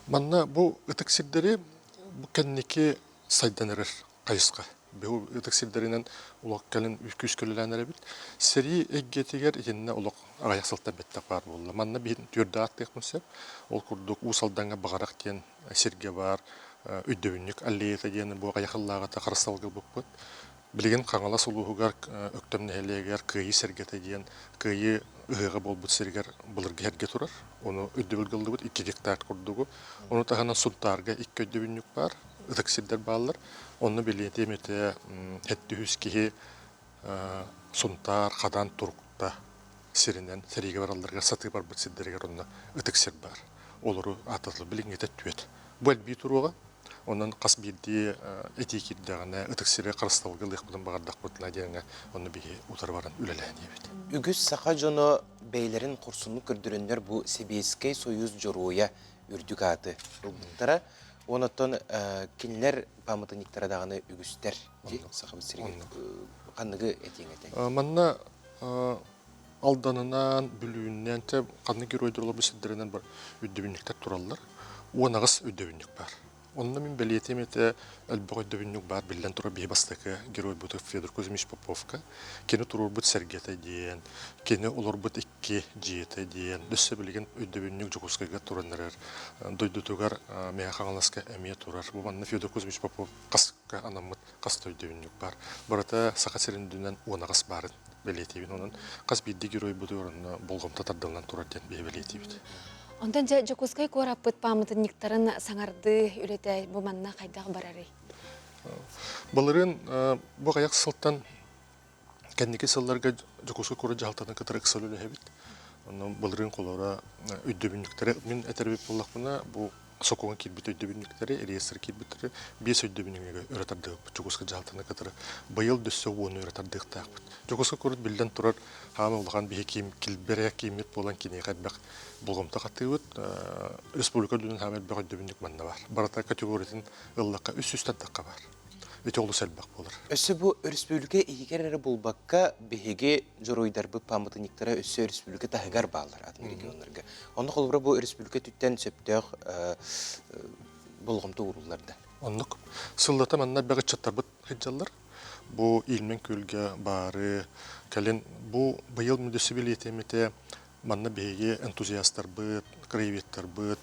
Манна бу ытык сирдэри бу кэнники сайдан эрэр хайысха. Бу ытык сирдэринэн олох кэлин күүскэ үлэлээн эрэбит. Сэрии эйгэтигэр итиннэ олох аҕыйах сылтан бэттэх баар буолла. Манна биһин түөрдэ ааттыахпын сөп. Ол курдук Уус Алдаҥҥа Баҕарах диэн сиргэ баар өйдөбүнньүк аллеята диэн бу аҕыйах сыллааҕыта харысталга ылбыппыт. Билигин Хаҥалас улууһугар Өктөм нэһилиэгэр Кыайыы сэргэтэ диэн Кыайыы ыһыаҕа буолбут сиригэр былыргы сэргэ турар. Ону өйдөбүлгэ ыллыбыт 2 гектар курдугу. Ону таһынан Сунтаарга икки өйдөбүнньүк баар, ытык сирдэр бааллар. Онно билиэтиэм этэ сэттиһүс киһи Сунтаар, Хадан, Турукта сиринэн сэриигэ баралларыгар сатыы барбыт сирдэригэр онно ытык сир баар. Олору ааттатылар билиҥҥитэ түөт. Бу элбии туруоҕа. Онон хас биирдии этии киирдэҕинэ ытык сири харыстабылга ылыахпытын баҕардахпытына диэҥҥэ онно биһи утары баран үлэлэһэн иһэбит. Үгүс саха дьоно бэйэлэрин хорсуннук көрдөрөннөр бу Сэбиэскэй Сойуус дьоруойа үрдүк ааты ылбыттара. Онон кинилэр пааматынньыктара даҕаны үгүстэр дии Сахабыт сиригэр ханныгы этиэҥ этэй? Манна Алданынан, Бүлүүннэн, чэ ханнык геройдар олорбут сирдэринэн өйдөбүнньүктэр тураллар. 18 өйдөбүнньүк баар. Онно мин бэлиэтиэм этэ элбэх өйдөбүнньүк баар биллэн турар биһи бастакы геройбут Федор Кузьмич Поповка. Кини туруорбут сэргэтэ диэн, кини олорбут икки дьиэтэ диэн, өссө билигин өйдөбүнньүк Дьокуускайга туран эрэр дойдутугар Мэҥэ Хаҥаласка эмиэ турар. Бу манна Федор Кузьмич Попов хаска анаммыт хас да өйдөбүнньүк баар. Барыта Саха сирин үрдүнэн 18 баарын бэлиэтиибин. Онон хас биирдии геройбутугар онно болҕомто тардыллан турар диэн биһи бэлиэтиибит. Онтон дьэ Дьокуускай куораппыт пааматынньыктарын саҥардыы үлэтэ бу манна хайдах барарый? Былырыын бу аҕыйах сылтан кэнники сылларга Дьокуускай куорат дьаһалтатын кытары ыкса үлэлэһэбит. Онно былырыын холоро өйдөбүнньүктэри мин этэрбит буоллахпына бу сокуон киирбит өйдөбүнньүктэри, реестр киирбиттэри биэс өйдөбүнньүгү өрө тардыахпыт Дьокуускай дьаһалтаны кытары. Быйыл дөссө уону өрө тардыахтаахпыт. Дьокуускай куорат биллэн турар хаама улахан биһи киим килбэрэ кииммит буолан киниэхэ элбэх болҕомто хатыыбыт. Республика үрдүнэн хаама элбэх өйдөбүнньүк манна баар. Барыта категориятын ыллахха 300 тахха баар. Ити олус элбэх буолар. Өссө бу өрөспүүбүлүкэ иһигэр эрэ буолбакка, биһиги дьоруойдарбыт пааматынньыктара өссө өрөспүүбүлүкэ таһыгар бааллар атын регионнарга. Онно холобура бу өрөспүүбүлүкэ өттүттэн сөптөөх болҕомто ууруллар да. Оннук. Сыллата манна элбэх ыччаттарбыт сылдьаллар. Бу Ильмень күөлгэ баары, кэлин бу быйыл мүдөсү билиэтэмитэ Манна биһиги энтузиастарбыт, краеведтарбыт,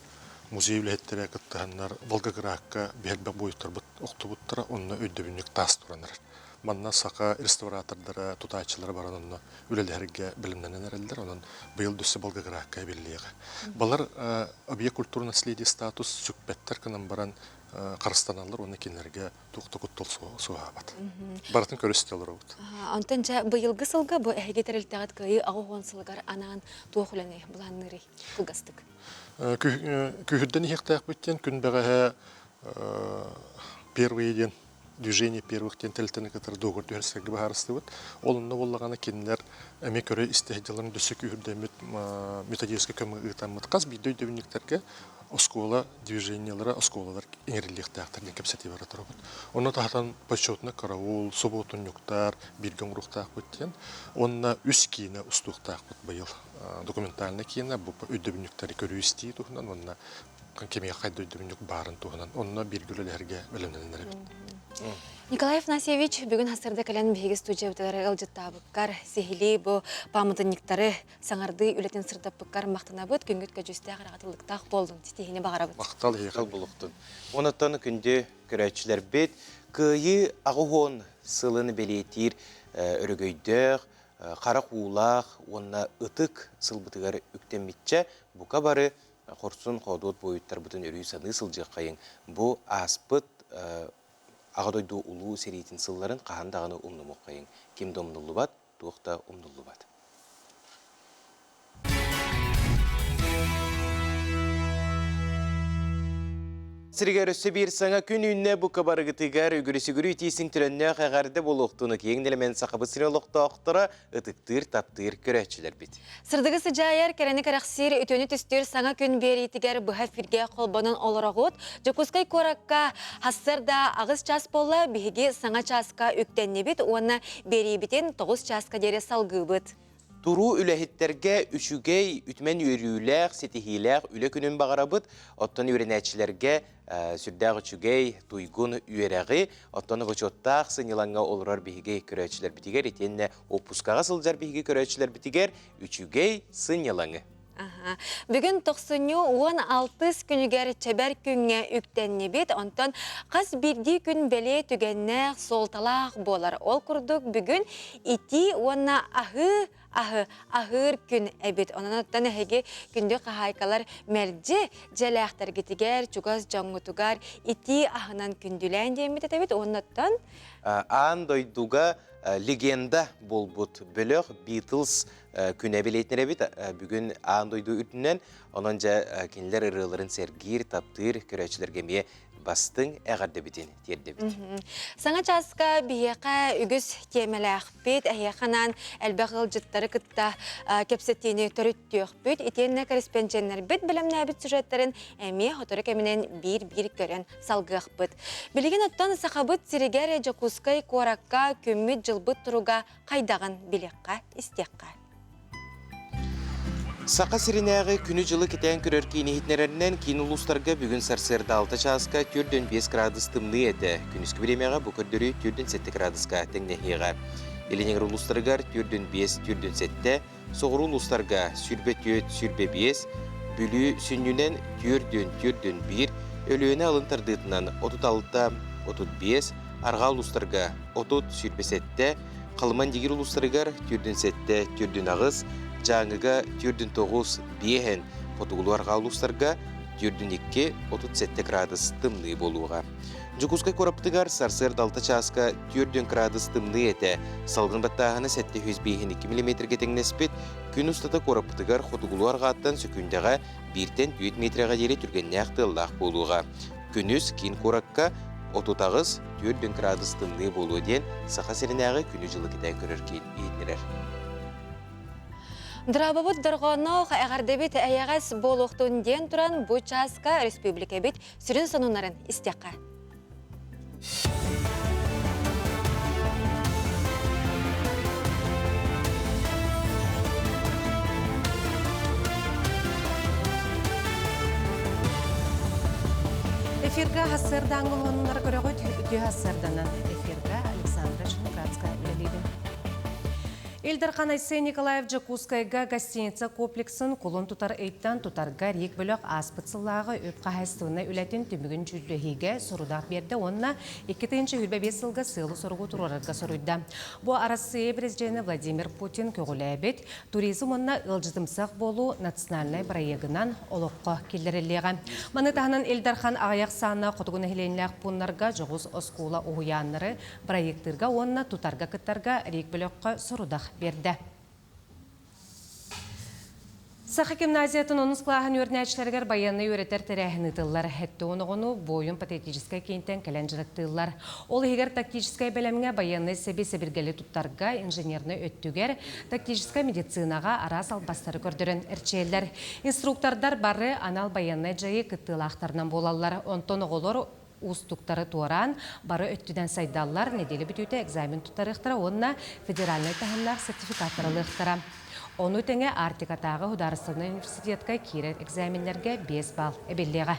музей үлэһиттэрэ кыттыһаннар Волгоградка биһэлбэх буойуттарбыт охтубуттара, онно өйдөбүнньүк таас туран эрэр. Манна саха реставратордара, тутааччылара баран онно үлэлэһэргэ бэлэмнэнэн эрэллэр, онон быйыл дөссө Волгоградка эбиллиэҕэ. Балар объект культурного наследия статус сүкпэттэр гынан баран харыстаналлар уонна кинилэргэ туох да куттал суоһаабат. Барытын көрүстэ олоробут. Онтон дьэ быйылгы сылга бу эһиги тэрилтэҕит кыайыы 80 сылыгар анаан туох үлэни былаанныырый кылгастык? Күүһүрдэн иһиэхтээхпит диэн күн бэҕэһээ первые диэн движение первых диэн тэрилтэни кытары договор түһэрсэргэ быһаарыстыбыт. Ол онно буоллаҕына кинилэр эмиэ көрө истэ сылдьалларын өссө күүһүрдэммит методическай көмө ыытаммыт хас биирдии өйдөбүнньүктэргэ оскуола движениелара оскуолалар иҥэриллиэхтээхтэр диэн кэпсэтии бара турабыт. Онно таһатан почетный караул, субуотунньуктар бииргэ оҥоруохтаахпыт диэн. Уонна үс киинэ устуохтаахпыт быйыл. Документальнай киинэ бу өйдөбүнньүктэри көрүү-истии туһунан уонна кимиэхэ хайда өйдөбүнньүк баарын туһунан. Онно бииргэ үлэлэһэргэ бэлэмнэнэн эрэбит. Николай Афанасьевич, бүгүн хасырда кэлэн биһиги студиябытыгар ыалдьыттаабыккар, сиһилии бу пааматынньыктары саҥардыы үлэтин сырдаппыккар махтанабыт, күҥҥүт көдьүүстээх ыраҕатыллыктаах буоллун, ситиһиини баҕарабыт. Махтал эһиэхэ булуохтун. Онуттан күндү көрөөччүлэрбит, Кыайыы 80 сылын бэлиэтиир өрөгөйдөөх, харах уулаах уонна ытык сылбытыгар үктэммиччэ бука бары хорсун хоодуот буойуттарбытын өрүү саныы сылдьыаххайыҥ. Бу ааспыт Аҕа дойду улуу сэриитин сылларын хаһан даҕаны умнумуоххайыҥ. Ким да умнуллубат, туох да умнуллубат. Сиригэр өссө биир саҥа күн үүннэ бу кыбарыгытыгар үгүрүсүгүрү итиисин түрөннөөх эҕэрдэ буолуохтуну киэҥ нэлэмэн Сахабыт сирин олохтоохторо ытыктыыр, таптыыр көрөөччүлэрбит. Сырдыгы сыдьаайар, кэрэни кэрэхсиир, үтүөнү түстүүр саҥа күн биэриитигэр быһа эфиргэ холбонон олороҕут. Дьокуускай куоракка хассыарда 8 час буолла, биһиги саҥа чааска үктэннибит уонна биэриибитин 9 чааска диэри салгыыбыт. Туруу үлэһиттэргэ үчүгэй, үтүмэн үөрүүлээх, ситиһиилээх үлэ күнүн баҕарабыт. Оттон үөрэнээччилэргэ сүрдээх үчүгэй, туйгун үөрэҕи, оттон бочуоттаах сынньалаҥҥа олорор биһиги көрөөччүлэрбитигэр итиэннэ уоппускаҕа сылдьар биһиги көрөөччүлэрбитигэр үчүгэй сынньалаҥы. Бүгүн тохсунньу 16 күнүгэр чэбэр күҥҥэ үктэннибит. Онтон хас биирдии күн бэлиэ түгэннээх, суолталаах буолар. Ол курдук бүгүн итии уонна аһыы аһы аһыыр күн эбит. Онон оттон эһиги күндү хаһаайкалар мэлдьи дьиэлээхтэргитигэр, чугас дьоҥҥутугар итии аһынан күндүлээн диэммит этэбит. Уонна оттон Аан дойдуга легенда буолбут бөлөх Beatles күнэ билиэтинэрэбит бүгүн аан дойду үрдүнэн онон дьэ кинилэр ырыаларын сэргиир, таптыыр көрөөччүлэргэ эмиэ бастыҥ эҕэрдэбитин тиэрдэбит. Саҥа чааска биһиэхэ үгүс тиэмэлээхпит, эһиэхэ анаан элбэх ыалдьыттары кытта кэпсэтиини төрүттүөхпүт. Итиэннэ корреспонденнэрбит бэлэмнээбит сюжеттарын эмиэ сотору кэминэн биир-биир көрөн салгыахпыт. Билигин оттон Сахабыт сиригэр Дьокуускай куоракка күммүт-дьылбыт туруга хайдаҕын билиэххэ, истиэххэ. Саха сиринээҕи күнү-дьылы кэтээн көрөр киин иһитиннэрэринэн киин улуустарга бүгүн сарсыарда 6 чааска 4,5 градус тымныы этэ. Күнүскү бириэмэҕэ бу көрдөрүү 4,7 градуска тэҥнэһиэҕэ. Илин эҥэр улуустарыгар 4,5, 4,7, соҕуруу улуустарга 24, 25, Бүлүү сүнньүнэн 4,4,1, Өлүөнэ алын тардыытынан 36, 35, арҕаа улуустарга 30, 27, Халыман-Дигир улуустарыгар 47, 48, Дьааҥыга 49, биэһэн, хотугулуу-арҕаа улуустарга 42, 37 градус тымныы буолуоҕа. Дьокуускай куораппытыгар сарсыарда 6 чааска 4 градус тымныы этэ, салгын баттааһына 752 миллиметргэ тэҥнэспит, күн устата куораппытыгар хотугулуу-арҕааттан сөкүүндэҕэ бииртэн 4 метрэҕэ диэри түргэннээх тыаллаах буолуоҕа. Күнүс киин куоракка 38 4 градус тымныы буолуо диэн Саха сиринээҕи күнү-дьылы кэтээн көрөр киин иһитиннэрэр. Драабабыт дорҕоонноох эҕэрдэбит эйэҕэс буолуохтун диэн туран бу чааска республикабит сүрүн сонуннарын истиэххэ. Эфирга хассыардааңы уоннар көрөҕүт үтүө хассыарданан эфирга Александра Шиноградская үлэлиибин. Ил Дархан Айсен Николаев Дьокуускайга гостиница комплексын кулун тутар ыйтан тутарга РИК бөлөх ааспыт сыллааҕы үп хаһаайыстыбаннай үлэтин түмүгүн дьүүллэһиигэ сорудах биэрдэ уонна 2025 сылга сыалы-соругу туруорарга соруйда. Бу Арассыыйа президенэ Владимир Путин көҕүлээбит туризм уонна ыалдьытымсах буолуу национальнай бырайыагынан олоххо киллэриллиэҕэ. Маны таһынан Ил Дархан аҕыйах сааннаах хотугу нэһилиэнньэлээх пууннарга дьоҕус оскуола уһуйааннары бырайыактыырга уонна тутарга кыттарга РИК бөлөххө сорудах биэрдэ. Саха гимназиятын онус кылааһын үөрэнээччилэригэр байыаннай үөрэтэр тэрээһин ыытыллар. Сэттэ оҕону буойун патриотическай киинтэн кэлэн дьарыктыыллар. Ол иһигэр тактическай бэлэмҥэ байыаннай сэби сэбиргэли туттарга, инженернэй өттүгэр, тактическай медицинаҕа араас албастары көрдөрөн эрчийэллэр. Инструктордар бары анал байыаннай дьайыы кыттыылаахтарынан буолаллар. Онтон оҕолор уустуктары туораан, бары өттүнэн сайдаллар, нэдиэлэ бүтүүтэ экзамен туттарыахтара уонна федеральнай таһымнаах сертификаттар ылыахтара. Ону тэҥэ Арктикатааҕы судаарыстыбаннай университетка киирэр экзаменнэргэ 5 балл эбиллиэҕэ.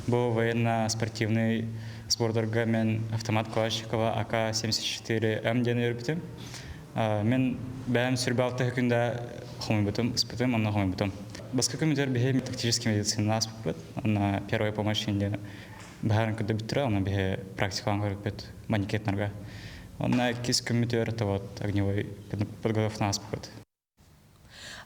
Бу военно-спортивный сбордарга мен автомат Калашникова АК-74М диэн үөрбүтүм. Мен бэйэм сүрбэ күндэ хомуйбутум, ыспытым, онно хомуйбутум. Баска күмүтэр биһи тактический медицина ааспыппыт. Онно первая помощь диэн баһарын кытта бүттүрэ, онно биһи практикалаан көрүппүт манекетнарга. Онно иккис күммүтүгэр это вот огневой подготовка ааспыппыт.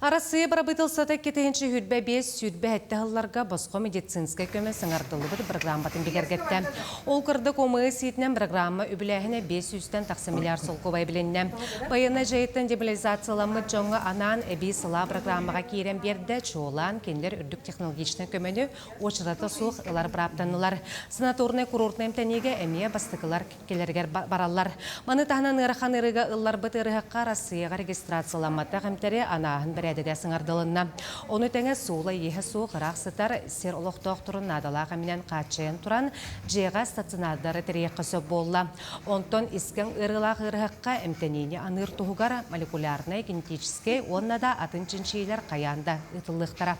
Арассыыйа бырабыыталыстыбата 225 27 сылларга босхо медицинскэй көмө саҥардыллыбыт бырагырааматын бигэргэттэ. Ол курдук ОМС иитинэн бырагыраамма үбүлээһинэ 500-тэн тахса миллиард солкуобай билиннэ. Байыаннай дьайыыттан демобилизацияламмыт дьоҥҥо анаан эбии сылаа бырагыраамаҕа киирэн биэрдэ, чуолаан кинилэр үрдүк технологичнай көмөнү уочарата суох ылар бырааптаннылар. Санаторнай-курортнай эмтэниигэ эмиэ бастакылар кэлэригэр бараллар. Маны таһынан ыарахан ыарыыга ылларбыт ыарыһахха Арассыыйаҕа регистрацияламматах эмтэри анааһын бэрээдэгэ. бэрээдэгэ саҥардылынна. Ону тэҥэ суола-ииһэ суох ыраах сытар сир олохтоохторун наадалаах эминэн хааччыйан туран, дьиэҕэ стационардары тэрийиэххэ сөп буолла. Онтон искэҥ ыарыылаах ыарыһахха эмтэниини аныыр туһугар молекулярнай, генетическэй уонна да атын чинчийиилэр хайаан да ыытыллыахтара.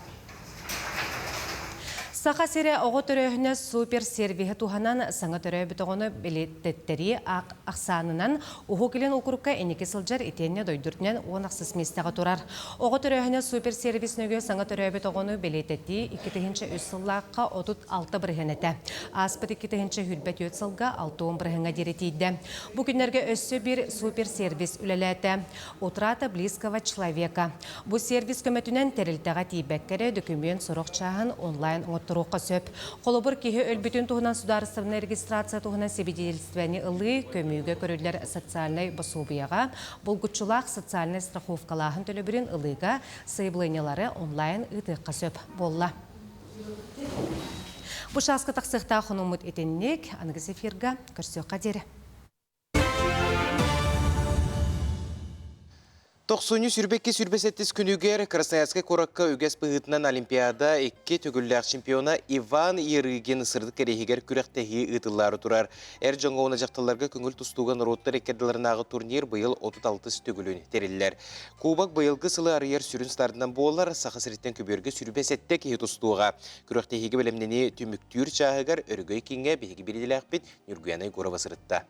Саха сирэ оҕо төрөөһүнэ суперсервиһи туһанан саҥа төрөөбүт оҕону билиттэрии ахсаанынан Уһук Илин уокурукка инники сылдьар итиэннэ дойду үрдүнэн 10 ахсыс миэстэҕэ турар. Оҕо төрөөһүнэ суперсервис нөҥүө саҥа төрөөбүт оҕону бэлиэтэтии 2003 сыллаахха 36% этэ. Ааспыт 2024 сылга 60 бырыһыаҥҥа диэри тиийдэ. Бу күннэргэ өссө биир суперсервис үлэлээтэ. Утрата близкого человека. Бу сервис көмөтүнэн тэрилтэҕэ тиийбэккэ эрэ дөкүмүөн сорох чааһын онлайн оҥотторуохха сөп. Холобур, киһи өлбүтүн туһунан судаарыстыбаннай регистрация туһунан сибидиэлистибэни ылыы, көмүүгэ көрүллэр социальнай босуобуйаҕа, булгуччулаах социальнай страховкалааһын төлөбүрүн ылыыга сайабылыанньалары онлайн ыытыахха сөп буолла. Бу чааска тахсыахтаах хонуммут итинник. Аныгыс эфирга көрсүөххэ диэри. Тохсунньу сүрбэкки сүрбэсэттис күнүгэр Красноярскай куоракка үгэс быһыытынан Олимпиада икки төгүллээх чемпиона Иван Ярыгин сырдык кэриэһигэр күрэхтэһии ыытыллаары турар. Эр дьоҥҥо уонна дьахталларга көҥүл тустууга норуоттар иккэрдилэринээҕи турнир быйыл 36 төгүлүн тэриллэр. Кубок быйылгы сылы арыйар сүрүн стартынан буолар, Саха сириттэн көбүөргэ сүрбэ сэттэ киһи тустуоҕа. Күрэхтэһиигэ бэлэмнэнии түмүктүүр чааһыгар Өрөгөй кииҥҥэ биһиги бириидэлээхпит Ньургуяна Егорова сырытта.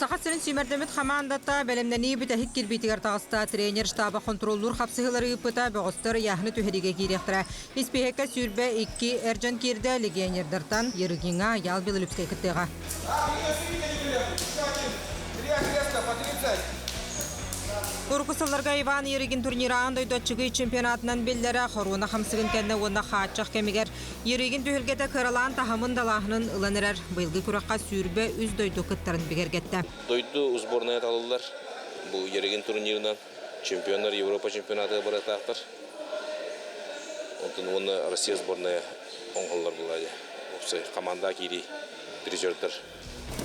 Саха сирин сүүмэрдэммит хамаандата бэлэмнэнии бүтэһик кирбиитигэр таҕыста. Тренер штаба хонтуруоллуур хапсыһыылары ыыппыта, бөҕөстөр ыйааһыны түһэриигэ киириэхтэрэ. Испииһэккэ 22 эр дьон киирдэ, легионердартан Ерыгиҥа Ял Белолюбскай кыттыаҕа. Урукку сылларга Иван Ерыгин турнира аан дойду аччыгый чемпионатынан биллэрэ, хоруона хамсыгын кэннэ уонна хааччах кэмигэр Ерыгин түһүлгэтэ кыралаан таһымын далааһынын ылан эрэр. Быйылгы күрэххэ 23 дойду кыттарын бигэргэттэ. Дойду сборная талыллар. Бу Ерыгин турнирынан чемпионнар Европа чемпионатыгар барыахтаахтар. Онтон уонна Россия сборная оҥоһуллар буолла Уопсай команда киирии призердар.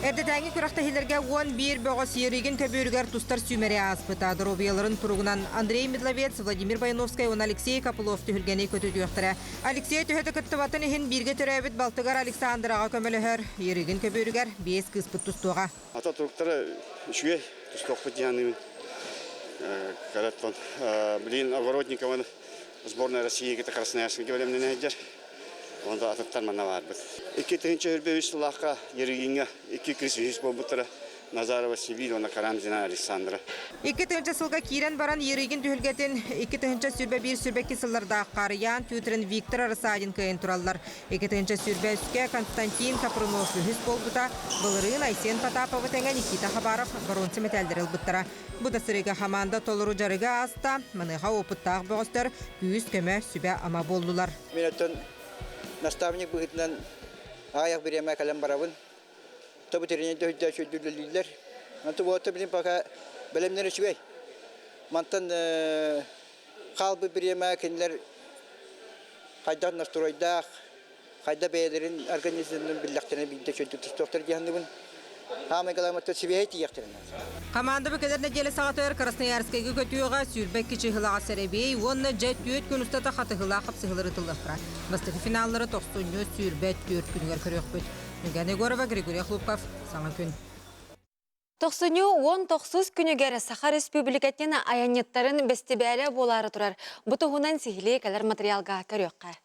Эрдэтээҥи күрэхтэһиилэргэ 11 бөҕөс Ерыгин көбүөрүгэр тустар сүүмэри ааспыта. Доруобуйаларын туругунан Андрей Медловец, Владимир Бойновскай уонна Алексей Копылов түһүлгэни көтүтүөхтэрэ. Алексей төһө да кыттыбатын иһин бииргэ төрөөбүт балтыгар Александраҕа көмөлөһөр. Ерыгин көбүөрүгэр биэс кыыспыт тустуоҕа. Ата туруктара үчүгэй, тустуохпут диэн Караттон. Блин, Огородникованы сборная России кытта Красноярскайга бэлэмнэнэ сылдьар. Онто атыттар манна баарбыт. 2023 сыллаахха Ерыгиҥҥа икки кыыс үһүс буолбуттара Назарова Сибиль уонна Карамзина Александра. 2000 сылга киирэн баран Ерыгин түһүлгэтин 2021 сүрбэкки сыллардаах Харыйаан Тютрин Виктор Арасадин кыайан тураллар. 2023-кэ Константин Капрунов үһүс буолбута, былырыын Айсен Потаповы тэҥэ Никита Хабаров боруонса мэтээллэри ылбыттара. Бу да сырыыга хамаанда толору дьарыга ааста, маныаха опыттаах бөҕөстөр күүс-көмө, сүбэ-ама буоллулар. Мин оттон наставник быһыытынан аҕыйах бириэмэ кэлэн барабын. Тобу тренердэ үрдэ сүрдүллүүллэр. Онту буолта билин пока бэлэмнэр үчүгэй. Мантан хаалбыт бириэмэ кинилэр хайдах настройдаах, хайда бэйэлэрин организмнарын биллэхтэринэ биирдэ чөлтүк тустуохтар дии саныыбын. Хаамай галаматтан сибиэһэй тиийиэхтэрин Хамаанда бу кэлэр нэдиэлэ саҕатыгар Красноярскайга көтүөҕэ 22 чыһылаҕа сэрэбиэй уонна дьэ түөрт күн устата хатыһыылаах хапсыһыылар ыытыллыахтара. Бастакы финаллары тохсунньу 24 күнүгэр көрүөхпүт. Ньургуяна Егорова, Григорий Хлопков. Саҥа күн. Тохсунньу 19 күнүгэр Саха Республикатын айанньыттарын бэстибээлэ буолаары турар. Бу туһунан сиһилии кэлэр материалга көрүөххэ.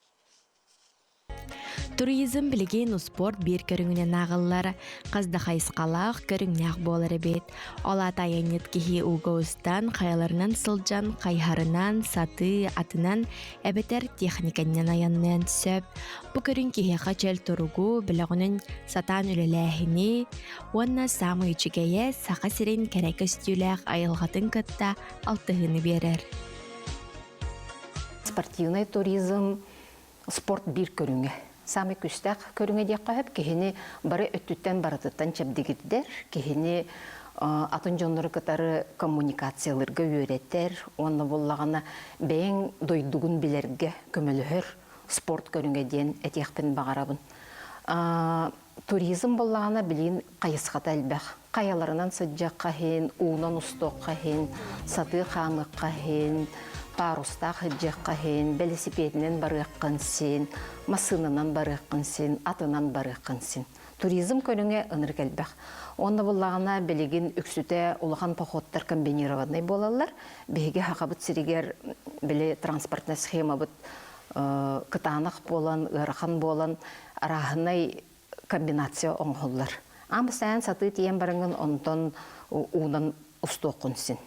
Туризм билигин успуорт биир көрүҥүнэн ааҕыллар, хас да хайысхалаах, көрүҥнээх буолар эбит. Ол аата айанньыт киһи ууга устан, хайаларынан сылдьан, хайыһарынан, сатыы, атынан эбэтэр техниканнан айанныан сөп. Бу көрүҥ киһиэхэ чөл туругу, бөлөҕүнэн сатаан үлэлээһини уонна саамай үчүгэйэ Саха сирин кэрэ көстүүлээх айылҕатын кытта алтыһыыны биэрэр. Спортивный туризм спорт биир көрүҥэ. Саамай күүстээх көрүҥэ диэххэ сөп. Киһини бары өттүттэн барытыттан чэбдигирдэр, киһини атын дьоннору кытары коммуникациялыырга үөрэтэр уонна буоллаҕына бэйэҥ дойдугун билэргэ көмөлөһөр спорт көрүҥэ диэн этиэхпин баҕарабын. Туризм буоллаҕына билигин хайысхата элбэх. Хайаларынан сылдьыахха иһин, уунан устуохха иһин, сатыы хаамыахха иһин, парустаах сылдьыахха иһин, бэлисипиэтинэн барыаххын син, массыынанан барыаххын син, атынан барыаххын син. Туризм көрүҥэ ынырык элбэх. Уонна буллаҕына билигин үксүтэ улахан походтар комбинированнай буолаллар. Биһиги Сахабыт сиригэр били транспортнай схемабыт кытаанах буолан, ыарахан буолан арааһынай комбинация оҥоһуллар. Аан бастаан сатыы тиийэн бараҥҥын онтон уунан устуоххун син.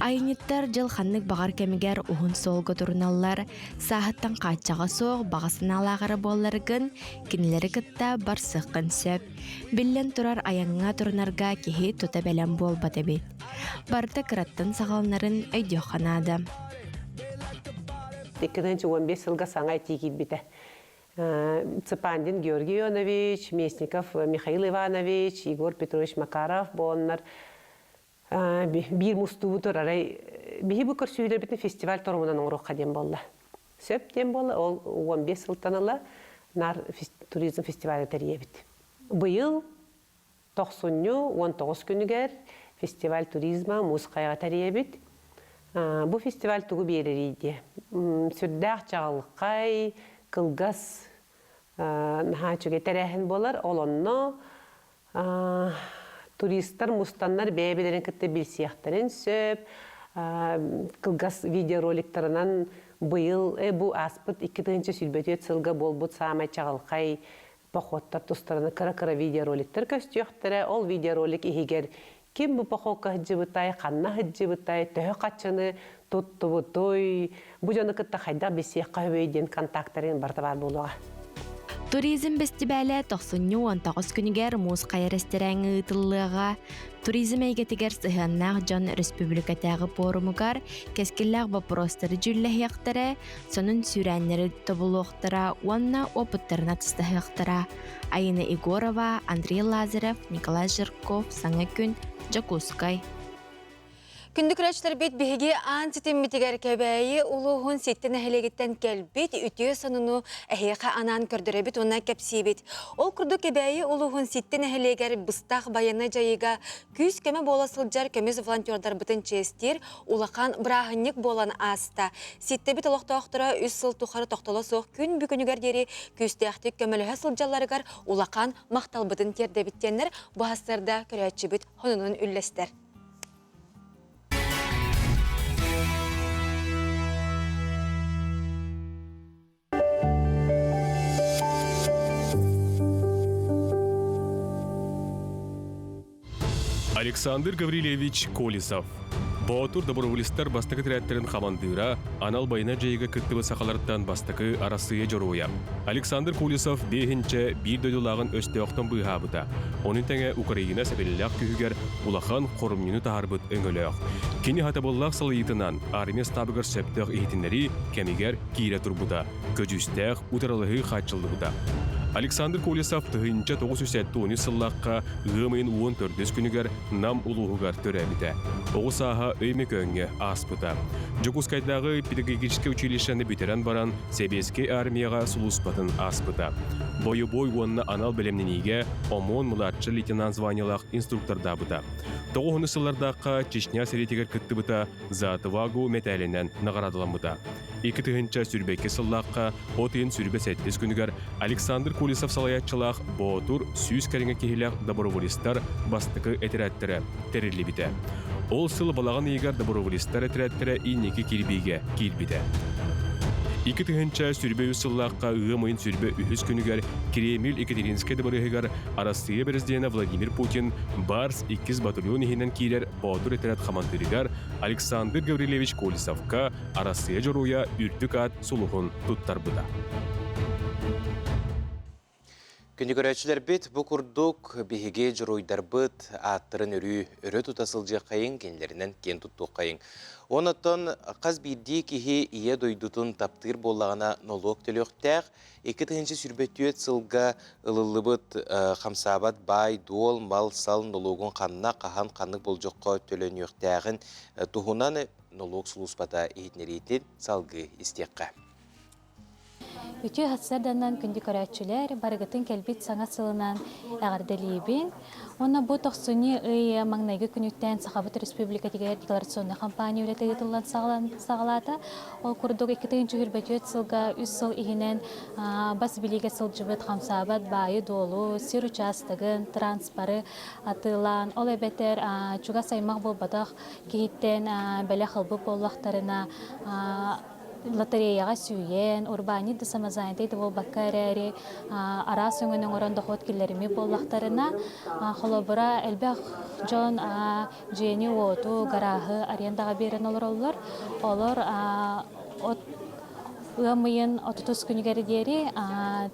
Айанньыттар дьыл ханнык баҕар кэмигэр уһун суолга туруналлар, сааһыттан хааччаҕа суох баҕа санаалаах эрэ буолларгын, кинилэри кытта барсыаххын сөп. Биллэн турар айаҥҥа турунарга киһи тута бэлэм буолбат эбит. Барыта кыраттан саҕаланарын өйдүөххэ наада. 2015 сылга саҥа этии киирбитэ. Цыпандин Георгий Ионович, Местников Михаил Иванович, Егор Петрович Макаров буоланнар биир мустубут арай биһи бу көрсүһүүлэрбитин фестиваль торумунан оҥоруохха диэн буолла. Сөп диэн буолла, ол 15 сылтан ыла наар туризм фестиваля тэрийэбит. Быйыл Тохсунньу 19 күнүгэр фестиваль туризма Муус Хайаҕа тэрийэбит. Бу фестиваль тугу биэрэрий диэ? Сүрдээх чаҕылхай, кылгас, наһаа үчүгэй тэрээһин буолар. Ол онно туристар мустаннар бэйэ-бэйэлэрин кытта билсиэхтэрин сөп. Кылгас видеороликтарынан быйыл бу ааспыт 2024 сылга буолбут саамай чаҕылхай походтар тустарынан кыра-кыра видеороликтар көстүөхтэрэ. Ол видеоролик иһигэр ким бу походка сылдьыбытай, ханна сылдьыбытай, төһө хаччыны туттубутуй, бу дьону кытта хайдах билсиэххэ сөбүй диэн контактарын барыта баар буолуоҕа. Туризм бэстибээлэ тохсунньу 19 күнүгэр Муус Хайа эрэстэрээҥҥэ ыытыллыаҕа. Туризм эйгэтигэр сыһыаннаах дьон республикатааҕы пуорумугар кэскиллээх боппуруостары дьүүллэһиэхтэрэ, сонун сүүрээннэри тобулуохтара уонна опыттарын атастаһыахтара. Айына Егорова, Андрей Лазарев, Николай Жирков, Саҥа күн, Дьокуускай. Күндү көрөөччүлэрбит биһиги аан ситиммитигэр Кэбээйи улууһун Ситти нэһилиэгиттэн кэлбит үтүө сонуну эһиэхэ анаан көрдөрөбүт уонна кэпсиибит. Ол курдук Кэбээйи улууһун Ситти нэһилиэгэр быстах байыаннай дьайыыга күүс-көмө буола сылдьар көмүс волонтердарбытын чиэстиир улахан бырааһынньык буолан ааста. Ситтэбит олохтоохторо үс сыл тухары тохтоло суох күн бүгүнүгэр диэри күүстээхтик көмөлөһө сылдьалларыгар улахан махталбытын тиэрдэбит диэннэр бу сарсыарда көрөөччүбүт хонунун үллэстэр. Александр Гаврильевич Колесов. Боотур доброволецтар бастакы тирээттэрин хамандыыра, анал байына дьайыыга кыттыбыт сахалартан бастакы Арассыыйа дьоруойа. Александр Колесов биэһинчэ биир дойдулааҕын өстөөхтөн быыһаабыта. Ону тэҥэ Украина сэбилэлээх күүһүгэр улахан хорумньуну таһаарбыт өҥөлөөх. Кини сатабыллаах салайыытынан армия ыстаабыгар сөптөөх иһитиннэрии кэмигэр киирэ турбута, көдьүүстээх утарылаһыы хааччыллыбыта. Александр Колесов 1973 сыллаахха ыам ыйын 14 күнүгэр Нам улууһугар төрөөбүтэ. Оҕо сааһа Өймөкөөҥҥө ааспыта. Дьокуускайдааҕы педагогическай училищены бүтэрэн баран, Сэбиэскэй армияҕа сулууспатын ааспыта. Бойобуой уонна анал бэлэмнэниигэ ОМОН младший лейтенант званиелаах инструктордаабыта. Тоҕуһуну сыллардаахха Чечня сэриитигэр кыттыбыта, За отвагу мэтээлинэн наҕараадаламмыта. 2022 сыллаахха от ыйын 27 күнүгэр Александр Колесов салайааччылаах Боотур 100 кэриҥэ киһилээх доброволецтар бастакы этэрээттэрэ тэриллибитэ. Ол сыл балаҕан ыйыгар доброволецтар этэрээттэрэ инники кирбиигэ киирбитэ. 2023 сыллаахха ыам ыйын 23 күнүгэр Кремль Екатеринскай дыбарыаһыгар Арассыыйа Бэрэсидьиэнэ Владимир Путин Барс иккис батальон иһинэн киирэр Боотур этэрээт хамандыырыгар Александр Гаврильевич Колесовка Арассыыйа Дьоруойа үрдүк аат сулуһун туттарбыта. Күндү көрөөччүлэрбит, бу курдук биһиги дьоруойдарбыт ааттарын өрүү өрө тута сылдьыаххайыҥ, кинилэринэн киэн туттуоххайыҥ. Онон хас биирдии киһи ийэ дойдутун таптыыр буоллаҕына нолуок төлүөхтээх. 2024 сылга ылыллыбыт хамсаабат баай-дуол, мал-сал нолуогун ханна, хаһан, ханнык болдьоххо төлөнүөхтээҕин туһунан нолуок сулууспата иһитиннэриитин салгыы истиэххэ. Үтүө сарсыарданан күндү көрөөччүлэр, барыгытын кэлбит саҥа сылынан эҕэрдэлиибин. Уонна бу тохсунньу ый маҥнайгы күнүттэн Сахабыт Республикатыгар декларационнай кампания үлэтэ ыытыллан саҕалаата. Ол курдук 2024 сылга үс сыл иһинэн бас билиигэ сылдьыбыт хамсаабат баайы-дуолу, сир учаастагын, транспоры атыылаан, ол эбэтэр чугас аймах буолбатах киһиттэн бэлэх ылбыт буоллахтарына лотереяҕа сүүйэн, урбаанньыт да самозанятый да буолбакка эрээри араас өҥөнү оҥорон дохуот киллэриммит буоллахтарына, холобура, элбэх дьон дьиэни-уоту, гарааһы арендаҕа биэрэн олороллор. Олор от ыам ыйын отутус күнүгэр диэри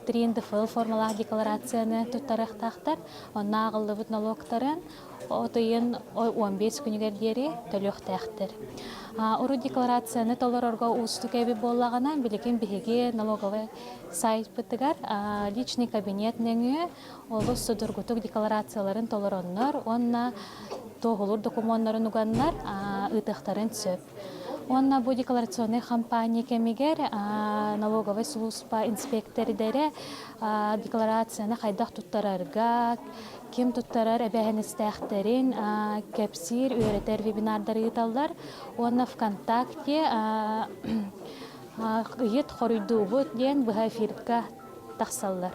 3НДФЛ формалаах декларацияны туттарыахтаахтар. Онно ааҕыллыбыт нолуоктарын от ыйын 15 күнүгэр диэри төлүөхтээхтэр. Урут декларацияны толорорго уустук эбит буоллаҕына, билигин биһиги налоговай сайтпытыгар личный кабинет нөҥүө олус судургутук декларацияларын толороннор уонна туоһулуур докумуоннарын уганнар ыытыахтарын сөп. Уонна бу декларационнай хампаанньа кэмигэр налоговай сулууспа инспектордэрэ декларацияны хайдах туттарарга, ким туттарар эбээһинэстээхтэрин кэпсиир, үөрэтэр вебинардары ыыталлар. Уонна ВКонтакте ыйыт хоруйдуубут диэн быһа эфирга тахсаллар.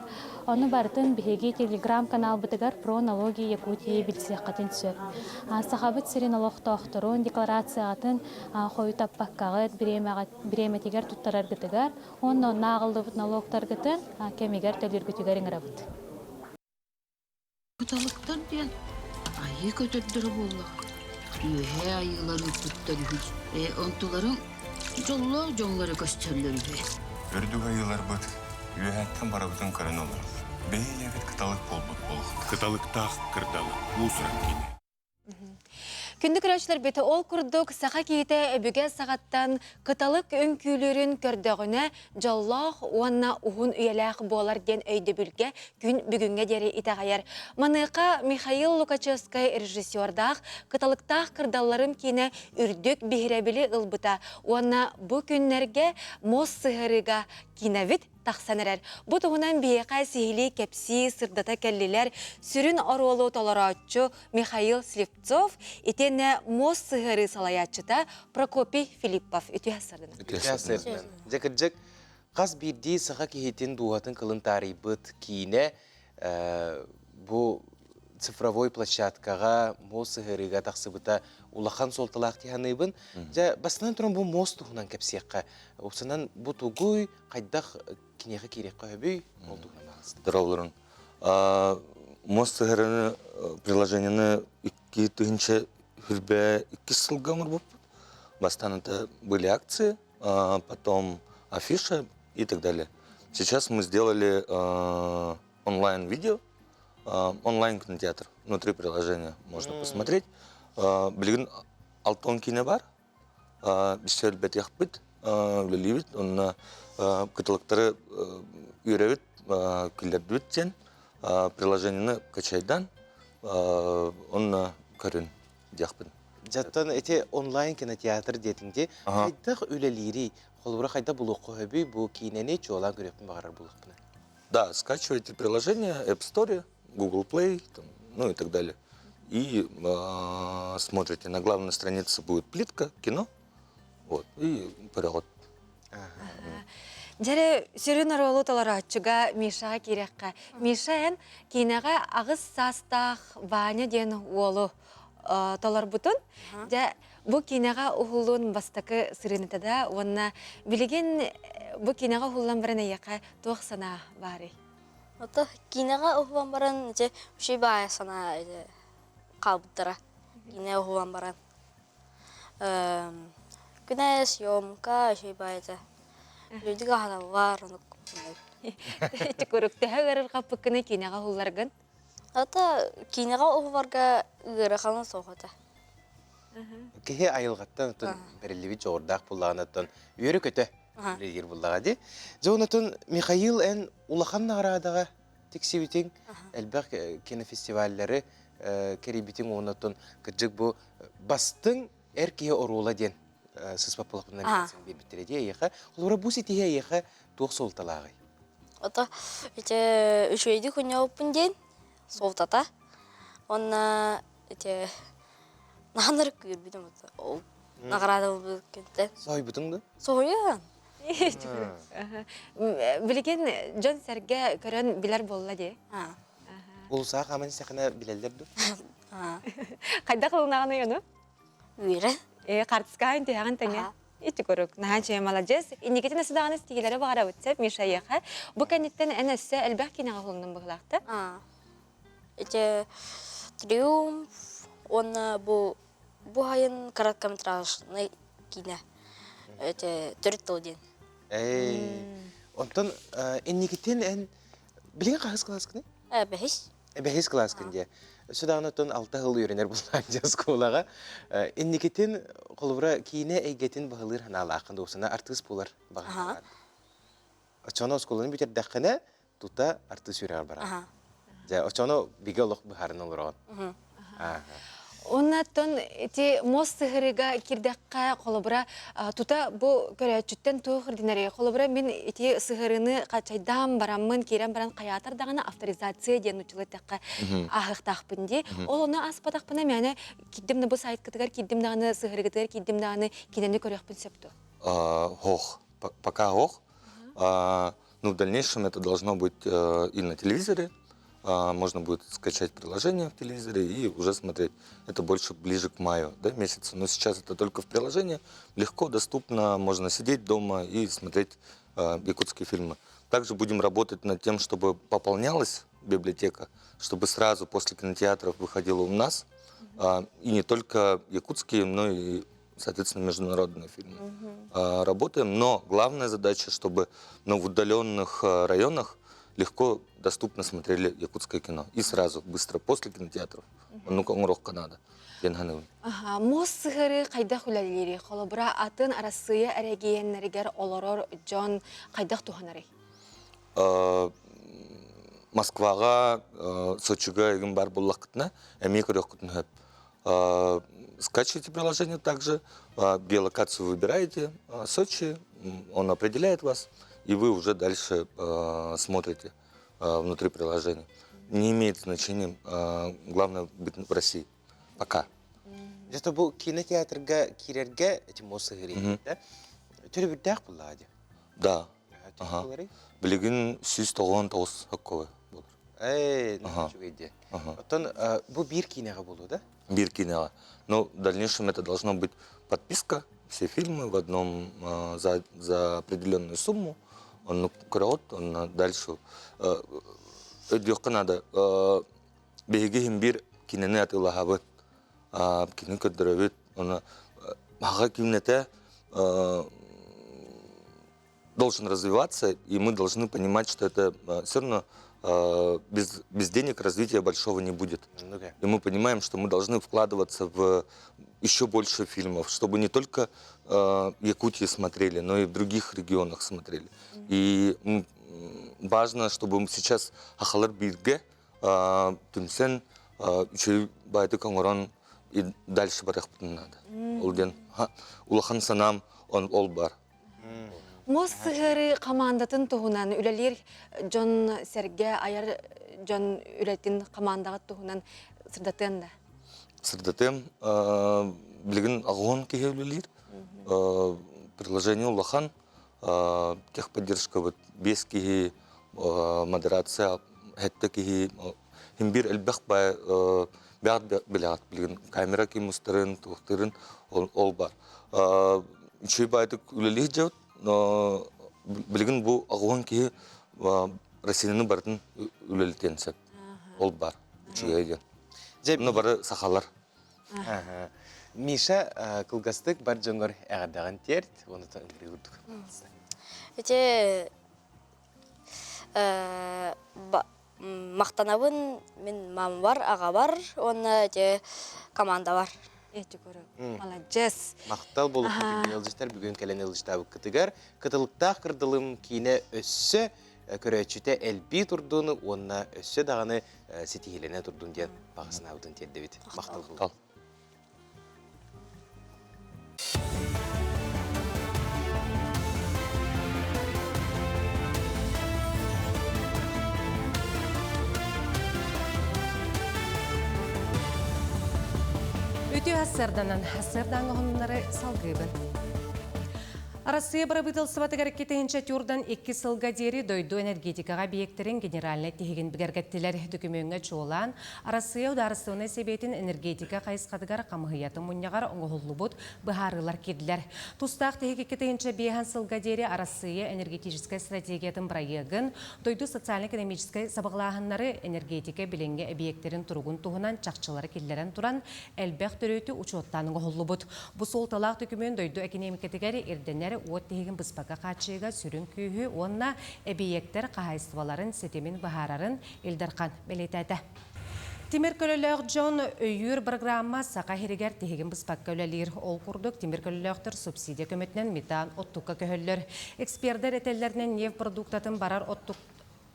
Ону барытын биһиги телеграм-каналбытыгар Про налоги Якутии билсиэххитин сөп. Сахабыт сирин олохтоохторун декларацияҕытын хойутаппаккаҕыт, бириэмэтигэр туттараргытыгар уонна онно ааҕыллыбыт налогтаргытын кэмигэр төлүүргүтүгэр ыҥырабыт. Кыталыктар диэн айыы көтөрдөрө буоллаҕа. Үөһээ айыылар ыыппыттар үһү. Ээ, онтуларыҥ дьоллоох дьоҥҥо эрэ көстөллөр үһү. Үрдүк айыыларбыт үөһэттэн барыбытын көрөн олорор. Бэйэ ийэбит кыталык буолбут буолуохтаах. Кыталыктаах кырдалы уус-уран киинэ. Күндү көрөөччүлэрбит ол курдук саха киһитэ өбүгэ саҕаттан кыталык үҥкүүлүүрүн көрдөҕүнэ дьоллоох уонна уһун үйэлээх буолар диэн өйдөбүлгэ күн бүгүҥҥэ диэри итэҕэйэр. Маныаха Михаил Лукачевскай режиссердаах «Кыталыктаах кырдалларым» киинэ үрдүк биһирэбили ылбыта уонна бу күннэргэ муос сыһыарыыга киинэбит тахсан эрэр. Бу туһунан биһиэхэ сиһилии кэпсии, сырдата кэллилэр сүрүн оруолу толорооччу Михаил Слепцов итиэннэ муос сыһыарыы салайааччыта Прокопий Филиппов. Үтүө сарына. Үтүө сарына. Дьэ кырдьык, хас биирдии саха киһитин дууһатын кылын таарыйбыт киинэ бу цифровой площадкаҕа муос сыһыарыыга тахсыбыта улахан суолталаах дии саныыбын. Дьэ, бастатан туран бу муос туһунан кэпсиэххэ. Упсанан бу тугуй, хайдах киниэхэ киириэххэ сөбүй? Ол туһунан баҕаласта. Здоровларын. Мост сыһараны приложениены 2022 сылга оҥорбуппут. Бастаан это были акции, потом афиша и так далее. Сейчас мы сделали онлайн-видео, онлайн-кинотеатр. Внутри приложения можно посмотреть. Билигин алтон киинэ бар. Бисер бэтиэхпит, үлэлиибит, онно кытылыктары үөрэбит, киллэрдибит диэн приложениены качайдан онно көрүн диэхпин. Дьаттан ити онлайн кинотеатр диэтиҥ дии. Хайдах үлэлиирий? Холобура хайдах булуохха сөбүй бу киинэни чуолаан көрүөхпүн баҕарар булуохпуна. Да, скачивайте приложение App Store, Google Play, там, ну и так далее. И смотрите, на главной странице будет плитка, кино, вот, и переход. Дьэрэ сүрүн оруолу толорооччуга Мишаҕа киирэххэ. Миша эн киинэҕэ аҕыс саастаах Ваня диэн уолу толорбутун. Дьэ, бу киинэҕэ уһуллуун бастакы сырыыныта да уонна билигин бу киинэҕэ уһуллан баран эйиэхэ туох санаа баарый? Ото киинэҕэ уһулан баран дьэ үчүгэй баайа санаа хаалбыттара. Киинэ уһулан баран. Күнэ съемка үчүгэй баайата. Үрдүк аһаналлар онук. Ити куруук төһө ыарырҕаппыккыный киинэҕэ уһулларгын? Ото киинэҕэ уһуларга ыарахана суох этэ. Киһи айылҕаттан оттон бэриллибит дьоҕурдаах буоллаҕына оттон үөрэ-көтө үлэлиир буоллаҕа дии. Дьэ онотон Михаил эн улахан наҕараадаҕа тиксибитиҥ, элбэх кинофестиваллары кэрийбитиҥ уонна оттон кырдьык бу бастыҥ эр киһи оруола диэн. сыспат буолахпына номинацияны биэрбиттэрэ дии эйиэхэ. Холобура, бу ситиһии эйиэхэ туох суолталааҕый? Ото ити үчүгэйдик оонньообуппун диэн суолтата. Уонна ити наһаа күүрбүтүм ол наҕараада ылбыт күнтэн. Соһуйбутуҥ дуо? Соһуйан. Билигин дьон-сэргэ көрөн билэр буолла дии. Улусаа хааман истэххинэ билэллэр дуо? Хайдах ылынаҕыный ону? Үөрэ. Э, хартыскаһын тиһэҕин тэҥэ. Ити курдук, наһаа үчүгэй маладьыас. Инникитин өссө даҕаны ситиһиилэри баҕарабыт сөп, Миша эйиэхэ. Бу кэнниттэн эн өссө элбэх киинэҕэ уһулуннуҥ быһыылаахта. Ити Триумф уонна бу бу сайын короткометражный киинэ. Ити төрүт тыл диэн. Эй, онтон инникитин эн билигин хаһыс кылааскыный? Бэһис. Бэһис кылааскын дии. Өссө даҕаны оттон алта сыл үөрэнэр буллаан дьэ оскуолаҕа. Инникитин холобура киинэ эйгэтин баһылыыр санаалааххын дуосана артыыс буолар баҕа Оччоҕуна оскуоланы бүтэрдэххинэ тута артыыс үөрэҕэр бараҕын. Дьэ, оччоҕуна бигэ олох быһааран олороҕун. Оннаттан ити муос сыһырыга кирдэххэ холобура тута бу көрөөччүттэн туох ирдэнэрий? Холобура мин ити сыһырыны хачайдаан бараммын киирэн баран хайаатар даҕаны авторизация диэн нуччалыы эттэххэ ааһыахтаахпын дии. Ол ону ааспатахпына мээнэ киирдим да бу сайткытыгар киирдим даҕаны сыһырыгытыгар киирдим даҕаны кинини көрүөхпүн сөп дуо? Ох, пока ох. Ну, в дальнейшем это должно быть и на телевизоре, можно будет скачать приложение в телевизоре и уже смотреть. Это больше ближе к маю, да, месяцу. Но сейчас это только в приложении. Легко, доступно, можно сидеть дома и смотреть якутские фильмы. Также будем работать над тем, чтобы пополнялась библиотека, чтобы сразу после кинотеатров выходила у нас. И не только якутские, но и, соответственно, международные фильмы. Работаем, но главная задача, чтобы, ну, в удаленных районах легко, доступно смотрели якутское кино. И сразу, быстро, после кинотеатров. Ну-ка, надо. Аха, муос сыһыары хайдах үлэлиирий? Холобура, атын Арассыыйа эрэгийиэннэригэр олорор дьон хайдах туһанарый? Москваҕа, Сочига игин бар буллаххытына, эмиэ көрүөххүтүн сөп. Скачивайте приложение также, геолокацию выбираете, Сочи, он определяет вас, и вы уже дальше смотрите внутри приложения. Не имеет значения, главное быть в России. Пока. Дьэ, бу кинотеатрга киирэргэ эти муос сыһыары да? Төлөбүрдээх буллаҕа дии. Да. Ага. Билигин 199 сокковый болар. Ээ, үчүгэй дии. Оттон бу биир киинэҕэ буолуо да? Биир киинэҕэ. Но в дальнейшем это должно быть подписка, все фильмы в одном за определенную сумму. Он көрөҕүт, онно дальше өйдүөххэ надо. Биһиги иһин биир кинини атыылаһабыт, кини көрдөрөбүт. Оны аҕа киинэтэ должен развиваться, и мы должны понимать, что это все равно без денег развития большого не будет. И мы понимаем, что мы должны вкладываться в еще больше фильмов, чтобы не только Якутии смотрели, но и в других регионах смотрели. И важно, чтобы сейчас сахалар бииргэ түмсэн үчүгэй баайдык оҥорон и дальше барыахпытын наада. Ол диэн улахан санаам ол бар. Муос сыһыары хамаандатын туһунан үлэлиир дьон сэргэ айар дьон үлэтин хамаандаҕыт туһунан сырдатыан да? Сырдатыам. Билигин аҕыһын киһи үлэлиир. Приложение улахан. Техподдержкабыт биэс киһи, модерация сэттэ киһи. Хин биир элбэх баай бэҕэт билэҕит билигин камера ким устарын, туохтарын ол бар. Үчүгэй баайдык үлэлии сылдьабыт, но билигин бу аҕыһын киһи Россияны барытын үлэлитиэн сөп. Ол бар. Үчүгэй диэн. Дьэ, бары сахалар. Миша кылгастык бар дьоҥҥор эҕэрдэҕин тиэрт, уонна ыҥырыы курдук. Ити махтанабын мин мамабар, аҕабар уонна ити командабар. Эти көрө. Маладьыас. Махтал буолуохха бүгүн ыалдьыттар бүгүн кэлэн ыалдьытаабыккытыгар кытылыктаах кырдалым киинэ өссө көрөөччүтэ элбии турдун уонна өссө даҕаны ситиһиилэнэ турдун диэн баҕа санаабытын тиэрдэбит. Махтал буолуохха. Үтүө сарсыарданан, сарсыардааҥҥы сонуннары салгыыбын. Арассыыйа бырабыыталыстыбатыгар 2004 2 сылга диэри дойду энергетикаҕа объектэрин генеральнай тиһигин бигэргэттилэр. Дөкүмүөҥҥэ чуолаан, Арассыыйа Судаарыстыбаннай Сэбиэтин энергетика хайысхатыгар хамыһыйатын мунньаҕар оҥоһуллубут быһаарыылар киирдилэр. Тустаах тиһик 2005 сылга диэри Арассыыйа энергетическай стратегиятын бырайыагын, дойду социально-экономическай сабаҕалааһыннары, энергетика билиҥҥи эбийиэктэрин туругун туһунан чахчылары киллэрэн туран, элбэх төрүөтү учуоттаан оҥоһуллубут. Бу суолталаах дөкүмүөн дойду экэниэмикэтигэр ирдэнэр уот тиһигин быспакка хааччыйыыга сүрүн күүһү уонна эбийиэктэр хаһаайыстыбаларын ситимин быһаарарын Ил Дархан бэлиэтээтэ. Тимир көлөлөөх дьон өйүүр программа Саха сиригэр тиһигин быспакка үлэлиир. Ол курдук, тимир көлөлөөхтөр субсидия көмөтүнэн метан оттукка көһөллөр. Экспердэр этэллэринэн, нефть продуктатын барар оттук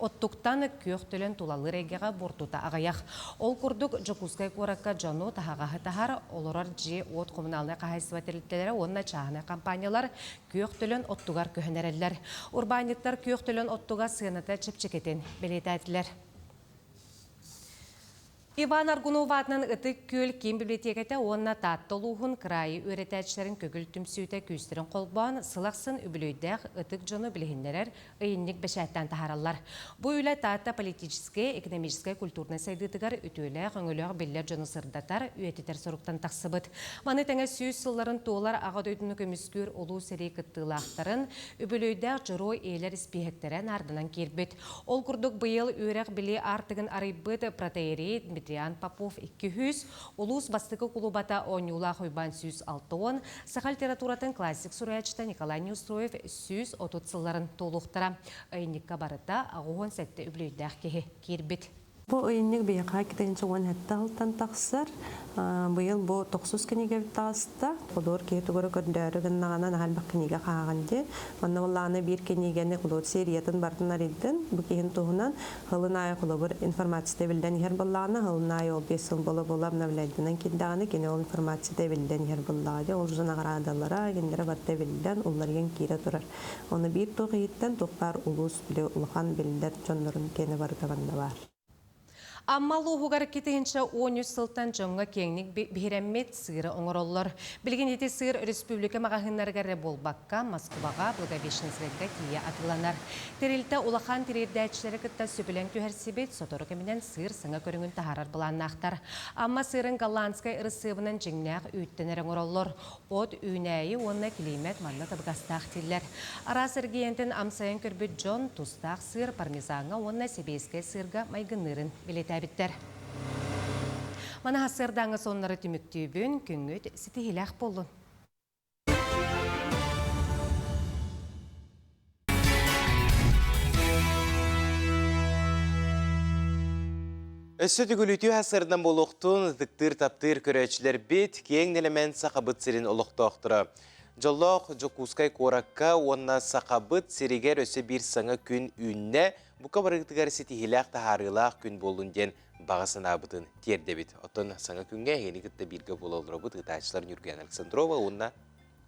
Оттуктан күөх төлөн тулалыыр эйгэҕэ буортута аҕыйах. Ол курдук, Дьокуускай куоракка дьону таһаҕаһы таһар, олорор дьиэ-уот хомунаалынай хаһаайыстыба тэрилтэлэрэ уонна чааһынай компаниялар күөх төлөн оттугар көһөн эрэллэр. Урбаанньыттар күөх төлөн оттуга сыаната чэпчэкитин бэлиэтээтилэр. Иван Аргунов аатынан Ытык Күөл киин библиотеката уонна Таатта улууһун кыраайы үөрэтээччилэрин көгүл түмсүүтэ күүстэрин холбоон сыл ахсын үбүлүөйдээх ытык дьону билиһиннэрэр ыйынньык бэчээттээн таһаараллар. Бу үлэ Таатта политическай, экономическай, культурнай сайдыытыгар үтүөлээх, өҥөлөөх биллэр дьону сырдатар, үйэтитэр соруктан тахсыбыт. Маны тэҥэ 100 сылларын туолар Аҕа дойдуну көмүскүүр Улуу сэрии кыттыылаахтарын, үбүлүөйдээх дьоруой ийэлэр испииһэктэрэ наарданан киирбит. Ол курдук быйыл үөрэх-билии аартыгын арыйбыт протоиерей Дмитриан Попов 200, улуус бастакы кулубата Оонньуулаах Уйбаан 160, саха литературатын классик суруйааччыта Николай Неустроев 130 сылларын туолуохтара. Ыйынньыкка барыта 87 үбүлүөйдээх киһи киирбит. Бу ыйынньык биһиэхэ 2017 сылтан тахсар. Быйыл бу тохсус кинигэбит таҕыста. Холуур киһи тугу эрэ көрдөөрү гыннаҕына наһаа элбэх кинигэ хааҕын дии. Онно буоллаҕына биир кинигэни холуур сериятын барытын арыйдын. Бу киһин туһунан сылын аайы холобур информацията эбиллэн иһэр буоллаҕына, сылын аайы ол 5 сыл буола-буола обновляйданан киирдэҕинэ, кини ол информацията эбиллэн иһэр буоллаҕа дии. Ол уже наҕараадалара, кинилэрэ барыта эбиллэн, уларыйан киирэ турар. Ону биир туох иһиттэн туох баар улуус били улахан биллэр дьоннорун киэнэ барыта манна баар. Амма улууһугар 2013 сылтан дьоҥҥо киэҥник биһирэммит сыыры оҥороллор. Билигин ити сыыр өрөспүүбүлүкэ маҕаһыыннарыгар эрэ буолбакка, Москваҕа, Благовещенскайга тиийэ атыыланар. Тэрилтэ улахан тириэрдээччилэри кытта сөбүлэҥ түһэрсибит, сотору кэминэн сыыр саҥа көрүҥүн таһаарар былааннаахтар. Амма сыырын голландскай ырысыабынан дьиҥнээх үүттэн эрэ оҥороллор. От, үүнээйи уонна килиимэт манна табыгастаах дииллэр. Араас эргиэнтэн амсайан көрбүт дьон тустаах сыыр пармезаҥҥа уонна сэбиэскэй сыырга майгынныырын бэлиэтээбиттэр. Маны сарсыардааҥҥы сонуннары түмүктүүбүн, күҥҥүт ситиһиилээх буоллун! Өссө төгүлүтүү сырынан буолуохтун ытыктыыр-таптыыр көрөөччүлэрбит, киэҥ нэлэмэн Сахабыт сирин олохтоохторо. Дьоллоох Дьокуускай куоракка уонна Сахабыт сиригэр өссө биир саҥа күн үүннэ. Бука барыгытыгар ситиһиилээх таһаарыылаах күн буоллун диэн баҕа санаабытын тиэрдэбит. Оттон саҥа күҥҥэ эһигини кытта бииргэ буола олоробут ыытааччылар Ньургуяна Александрова уонна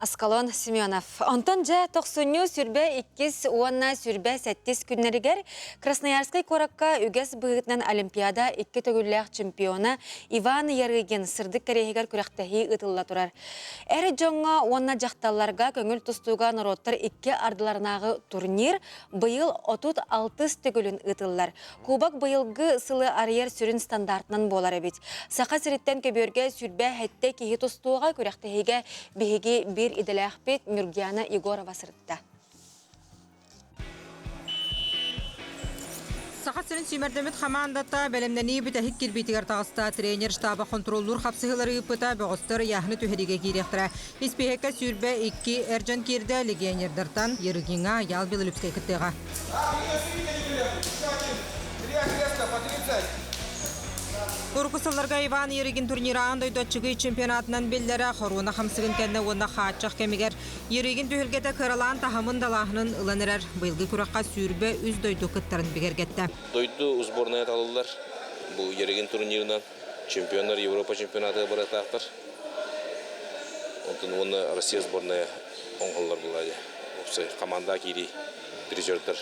Аскалон Семенов. Онтон дьэ тохсунньу сүрбэ иккис уонна сүрбэ сэттис күннэригэр Красноярскай куоракка үгэс быһыытынан Олимпиада икки төгүллээх чемпиона Иван Ярыгин сырдык кэриэһигэр күрэхтэһии ыытылла турар. Эр дьоҥҥо уонна дьахталларга көҥүл тустууга норуоттар икки ардыларынааҕы турнир быйыл 36 төгүлүн ыытыллар. Кубок быйылгы сылы арыйар сүрүн стандартынан буолар эбит. Саха сириттэн көбүөргэ сүрбэ сэттэ киһи тустууга күрэхтэһиигэ биһиги биир идэлээхпит Нюргиана Егорова сырытта. Саха сирин сүүмэрдэммит хамаандата бэлэмнэнии бүтэһик кирбиитигэр таҕыста. Тренер штаба хонтуруоллуур хапсыһыылары ыыппыта, бөҕөстөр ыйааһыны түһэриигэ киириэхтэрэ. Испииһэккэ 22 эр дьон киирдэ, легионердартан Ерыгиҥа Ял Белолюбскай кыттыаҕа. Урукку сылларга Иван Ерыгин турнира аан дойду аччыгый чемпионатынан биллэрэ, хоруона хамсыгын кэннэ уонна хааччах кэмигэр Ерыгин түһүлгэтэ кыралаан таһымын далааһынын ылан эрэр. Быйылгы күрэххэ 23 дойду кыттарын бигэргэттэ. Дойду сборная талыллар. Бу Ерыгин турнирынан чемпионнар Европа чемпионатыгар барыахтаахтар. Онтон уонна Россия сборная оҥоһуллар буолла дии. Уопсай команда киирии призердар.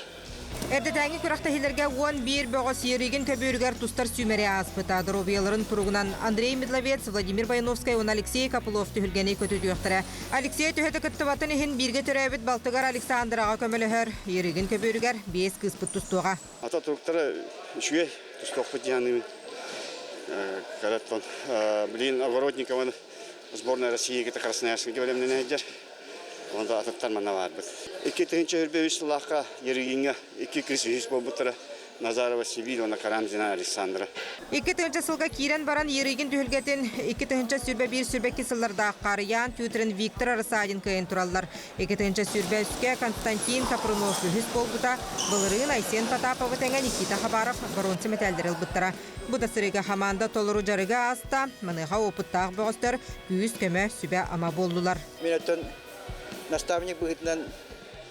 Эрдэтээҥи күрэхтэһиилэргэ 11 бөҕөс Ерыгин көбүөрүгэр тустар сүүмэри ааспыта. Доруобуйаларын туругунан Андрей Медловец, Владимир Баяновскай уонна Алексей Копылов түһүлгэни көтүтүөхтэрэ. Алексей төһөтө кыттыбатын иһин бииргэ төрөөбүт балтыгар Александраҕа көмөлөһөр. Ерыгин көбүөрүгэр биэс кыыспыт тустуоҕа. Ата туруктара үчүгэй, тустуохпут дии Караттон. Блин, Огородникованы сборная России кытта Красноярскайга бэлэмнэнэ сылдьар. Онто атыттар манна баарбыт. 2023 сыллаахха Ерыгиҥҥа икки кыыс үһүс буолбуттара Назарова Сибиль уонна Карамзина Александра. 2000 сылга киирэн баран Ерыгин түһүлгэтин 2021 сүрбэкки сыллардаах Харыйаан Тютрин Виктор Рассадин кыайан тураллар. 2023-кэ Константин Капрунов үһүс буолбута, былырыын Айсен Потаповы тэҥэ Никита Хабаров боруонса мэтээллэри ылбыттара. Бу да сырыыга хамаанда толору дьарыга ааста, маныаха опыттаах бөҕөстөр күүс-көмө, сүбэ-ама буоллулар. Мин оттон наставник быһыытынан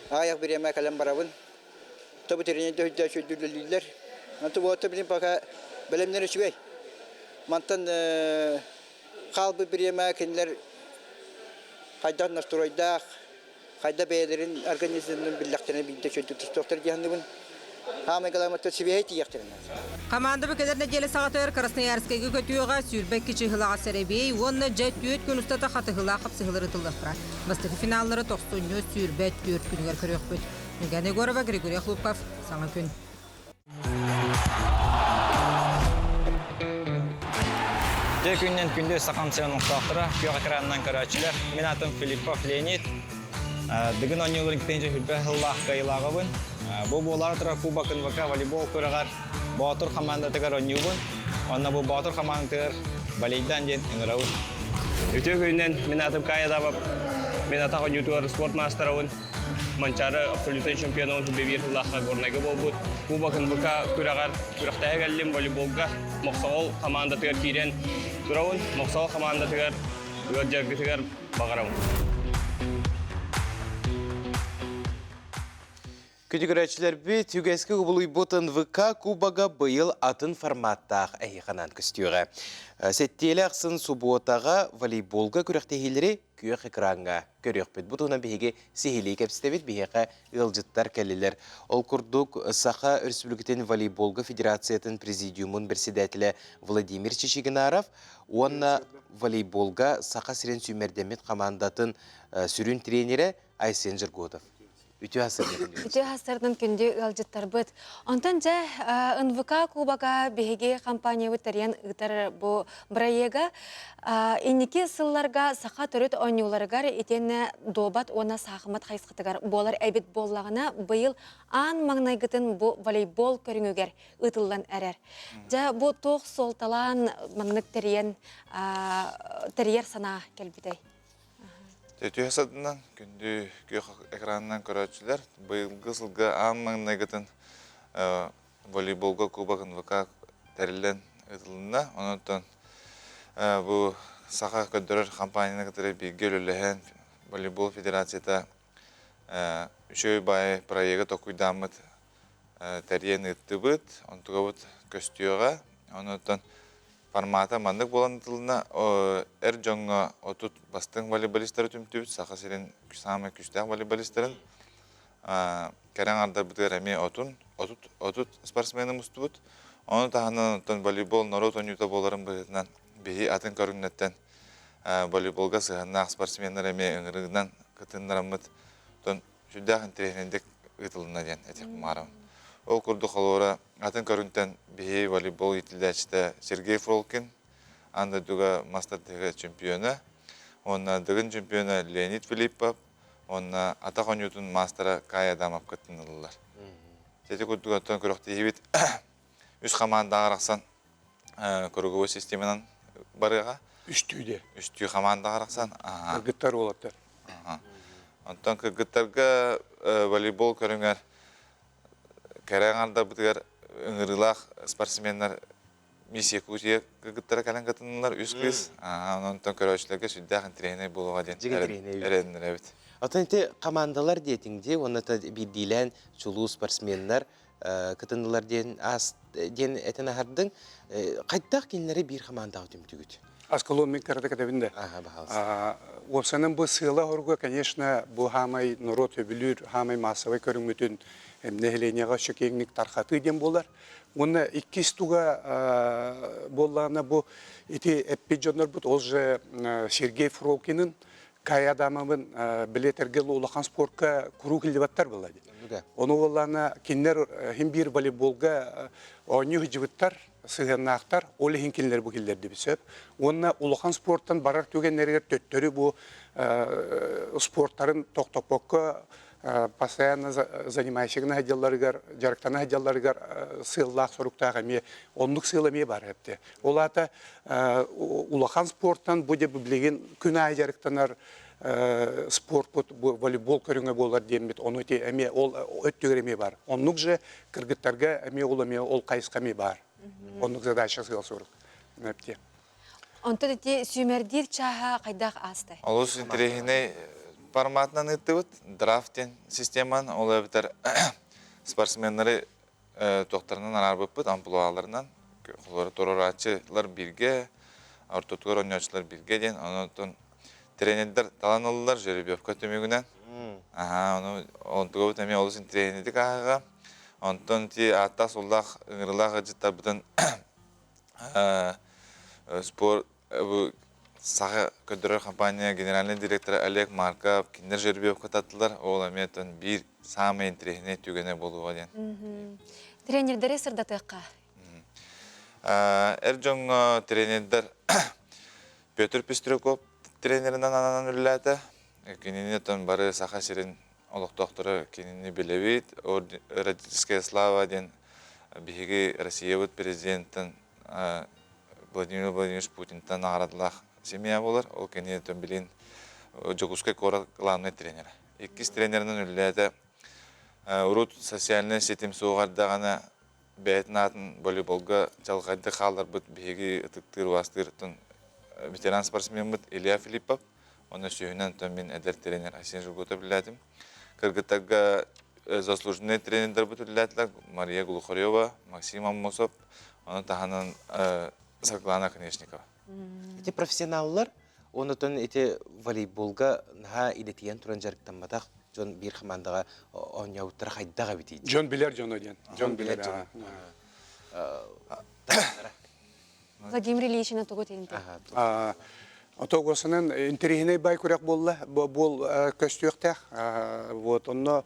аҕыйах бириэмэ кэлэн барабын. Тобу тренердэ үрдэ сүрдүллэлииллэр. Онту буолта билин пока бэлэмнэр үчүгэй. Мантан хаалбыт бириэмэ кинилэр хайдах настройдаах, хайда бэйэлэрин организмнарын биллэхтэринэ биирдэ чөлдүк тустуохтар дии саныыбын. Хаамай галаматтан сибиэһэй тиийиэхтэрин Хамаанда кэлэр нэдиэлэ саҕатыгар Красноярскайга көтүөҕэ 22 чыһылаҕа сэрэбиэй уонна дьэ түөрт күн устата хатыһылаах хапсыһыылар ытыллыахтара. Бастакы финаллары тохсунньу 24 күнүгэр көрүөхпүт. Ньуган Егорова, Григорий Хлопков. Саҥа күн. Дьэ күннэн күндү сахам сирин олохтоохторо, күөх экранынан көрөөччүлэр. Мин атым Филиппов Леонид. Дыгын оонньууларын кытынча хүрбэ сыллаах кыайыылааҕыбын. Бу буолаары турар Кубок НВК волейбол күрэҕэр Боотур хамаандатыгар оонньуубун. Онно бу Боотур хамаандатыгар Балейдан диэн ыҥырабын. Үтүө күнүнэн мин атым Кая Давов. Мин атах оонньуутугар спорт маастарабын. Манчаары абсолютнай чемпионун биир сыллаахха Горнайга буолбут. Кубок НВК күрэҕэр күрэхтэһэ кэллим волейболга Мохсоҕол хамаандатыгар киирэн турабын. Мохсоҕол хамаандатыгар ыалдьаргытыгар баҕарабын. Күтүгүрээччилэрбит үгэскэ кубулуйбут НВК Кубога быйыл атын форматтаах эһиэханан көстүөҕэ. Сэттиэлэ ахсын субуотаҕа волейболга күрэхтэһиилэри күөх экраҥҥа көрүөхпүт. Бу туһунан биһиги сиһилии кэпсэтэбит, биһиэхэ ыалдьыттар кэллилэр. Ол курдук, Саха Өрөспүүбүлүкэтин волейболга федерациятын президиумун председателэ Владимир Чичигинаров уонна волейболга Саха сирин сүүмэрдэммит хамаандатын сүрүн тренерэ Айсен Жерготов. Үтүө сарсыардан. Үтүө сарсыардан күндү ыалдьыттарбыт. Онтон дьэ НВК Кубога биһиги компаниябыт тэрийэн ыытар бу бырайыага инники сылларга саха төрүт оонньууларыгар итиэннэ дуобат уонна саахымат хайысхатыгар буолар эбит буоллаҕына быйыл аан маҥнайгытын бу волейбол көрүҥүгэр ыытыллан эрэр. Дьэ бу туох суолталаан маннык тэрийэн тэрийэр санаа кэлбитэй? Түһэ садынан күндү күөх экранынан көрөөччүлэр быйылгы сылга аан маҥнайгытын волейболга Кубок НВК тэриллэн ыытылынна. Онон бу саха көрдөрөр компанияны кытары бииргэ үлэлэһэн волейбол федерацията үчүгэй баайы проегы толкуйдааммыт тэрийэн ыыттыбыт. Онтугабыт көстүөҕэ. Онон Формата маннык буолан ытылына эр дьоҥҥо 30 бастыҥ волейболистары түмтүбүт, Саха сирин саамай күүстээх волейболистарын. Кэрэ аҥардарбытыгар эмиэ отун, 30 спортсмены мустубут. Ону таһынан оттон волейбол норуот оонньуута буоларын быһыытынан биһи атын көрүҥнэртэн волейболга сыһыаннаах спортсменнар эмиэ ыҥырыынан кытыннараммыт оттон сүрдээх интэриэһинэйдик ыытылынна диэн этиэх баҕарабын. Ол курдук холобура атын көрүҥтэн биһи волейбол иитиллээччитэ Сергей Фролкин аан дойдуга мас тардыһыыга чемпиона уонна Дыгын чемпиона Леонид Филиппов уонна атах оонньуутун маастара Кай Адамов кыттыныллар. Ити курдук оттон күрэхтэһиибит үс хамаандаҕа арахсан круговой системанан барыаҕа. Үстүү де. Үстүү хамаандаҕа арахсан. Кыргыттар уолаттар. Онтон кыргыттарга волейбол көрүҥэр кэрэ аҥардарбытыгар ыҥырыылаах спортсменнар Мисс Якутия кыргыттара кэлэн кытыннылар үс кыыс. Онтон көрөөччүлэргэ сүрдээх интэриэһинэй буолуоҕа диэн эрэннэрэбит. Оттон ити командалар диэтиҥ дии уонна биирдиилээн чулуу спортсменнар кытыннылар диэн аас диэн этэн аһардыҥ. Хайдах кинилэри биир хамаандаҕа түмтүгүт? Аскалон мин кырата кэтэбин да. Уопсанан бу сыала хорга, конечно, бу хаамай норуот сөбүлүүр, хаамай массовай көрүҥмүтүн нэһилиэнньэҕэ өссө киэҥник тархатыы диэн буолар. Уонна иккис туга буоллаҕына бу ити эппит дьоннорбут ол же Сергей Фролкинын Кай Адамовын билетэргэ улахан спортка куруук иллибаттар буолла дии. Ону буоллаҕына кинилэр хим биир волейболга оонньуу сылдьыбыттар, сыһыаннаахтар, ол иһин кинилэр бу киллэрдибит сөп. Уонна улахан спорттан барар түгэннэригэр төттөрү бу спорттарын тохтоппокко постоянно занимающийгына сылдьалларыгар, дьарыктана сылдьалларыгар сыаллаах-соруктаах эмиэ оннук сыал эмиэ баар эбит. Ол аата улахан спортан бу билигин күн аайы дьарыктанар спорпут бу волейбол көрүҥэ буолар диэммит ону ити эмиэ ол өттүгэр эмиэ бар. Оннук же кыргыттарга эмиэ ол эмиэ ол хайысха эмиэ баар. Оннук задача сыал-сорук. Эптиэ. Онтон ити сүүмэрдиир чааһа хайдах аастай? Олус интэриэһинэй форматынан ыыттыбыт. Драфт диэн системан, ол эбэтэр спортсменнары туохтарынан араарбыппыт, амплуаларынан. Холобура, туруорааччылар бииргэ, ортотугар оонньооччулар бииргэ диэн. Онон тренердэр талан ыллылар жеребьевка түмүгүнэн. Аха, ону онтугабыт эмиэ олус интэриэһинэйдик ааһыга. Онтон ити ааттаах-суоллаах ыҥырыылаах ыалдьыттарбытын Спорт Саха көрдөрөр компания генеральный директора Олег Марков кинилэр жеребьевка таттылар. Ол эмиэ биир саамай интэриэһинэй түгэнэ буолуоҕа диэн. Тренердэри сырдатыахха. Эр дьоҥҥо тренердэр Петр Пестряков тренеринэн ананан үлэлээтэ. Кинини оттон бары Саха сирин олохтоохторо кинини билэбит. Родительская слава диэн биһиги Россиябыт президентин Владимир Владимирович Путинтан наҕараадалаах семья буолар. Ол кэнниттэн билин Дьокуускай куорат главнай тренера. Иккис тренеринэн үлэлээтэ. Урут социальнай ситим суоҕар даҕаны бэйэтин аатын волейболга чалҕайдык хаалларбыт биһиги ытыктыыр убаастыыр ветеран спортсмеммыт Илья Филиппов. Онно сүүһүнэн оттон мин эдэр тренер Айсен Жургутов үлэлээтим. Кыргыттарга заслуженный тренердэрбит үлэлээтилэр Мария Глухарева, Максим Аммосов, ону таһынан Саргылана Оконешникова. Ити профессионаллар, онутун ити волейболга наһаа идэтийэн туран дьарыктамматах дьон биир хамаандаҕа оонньообуттара хайдах эбитий? Дьон билэр дьоно диэн. Дьон билэр дьоно. Владимир Ильичина тугу тиинтэ? Отогосынан интэриэһинэй бай күрэх буолла, буол көстүөхтээх. Вот онно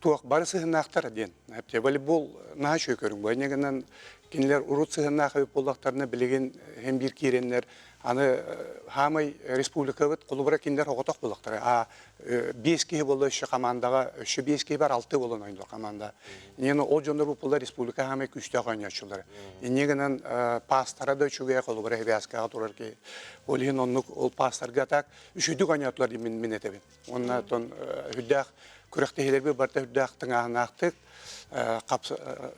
туох бары сыһыннаахтар диэн. Волейбол наһаа үчүгэй көрүҥ. Бу гынан кинилэр урут сыһыннаах эбит буоллахтарына билигин һин биир киирэннэр аны хаамай республикабыт холобура кинилэр оҕотох буоллахтара. А биэс киһи буолла өссө командаҕа өссө биэс киһи бар алты буолан ойнуур команда. Инньэ ол дьоннор бу республика хаамай күүстээх оонньооччулар. Инньэ гынан паастара да үчүгэй холобура хибээскэҕэ турар киһи. Ол иһин оннук ол паастарга так үчүгдүк оонньоотулар диэн мин этэбин. Уонна оттон үрдээх күрэхтэһиилэрбит барыта үрдээх тыҥааһынаахтык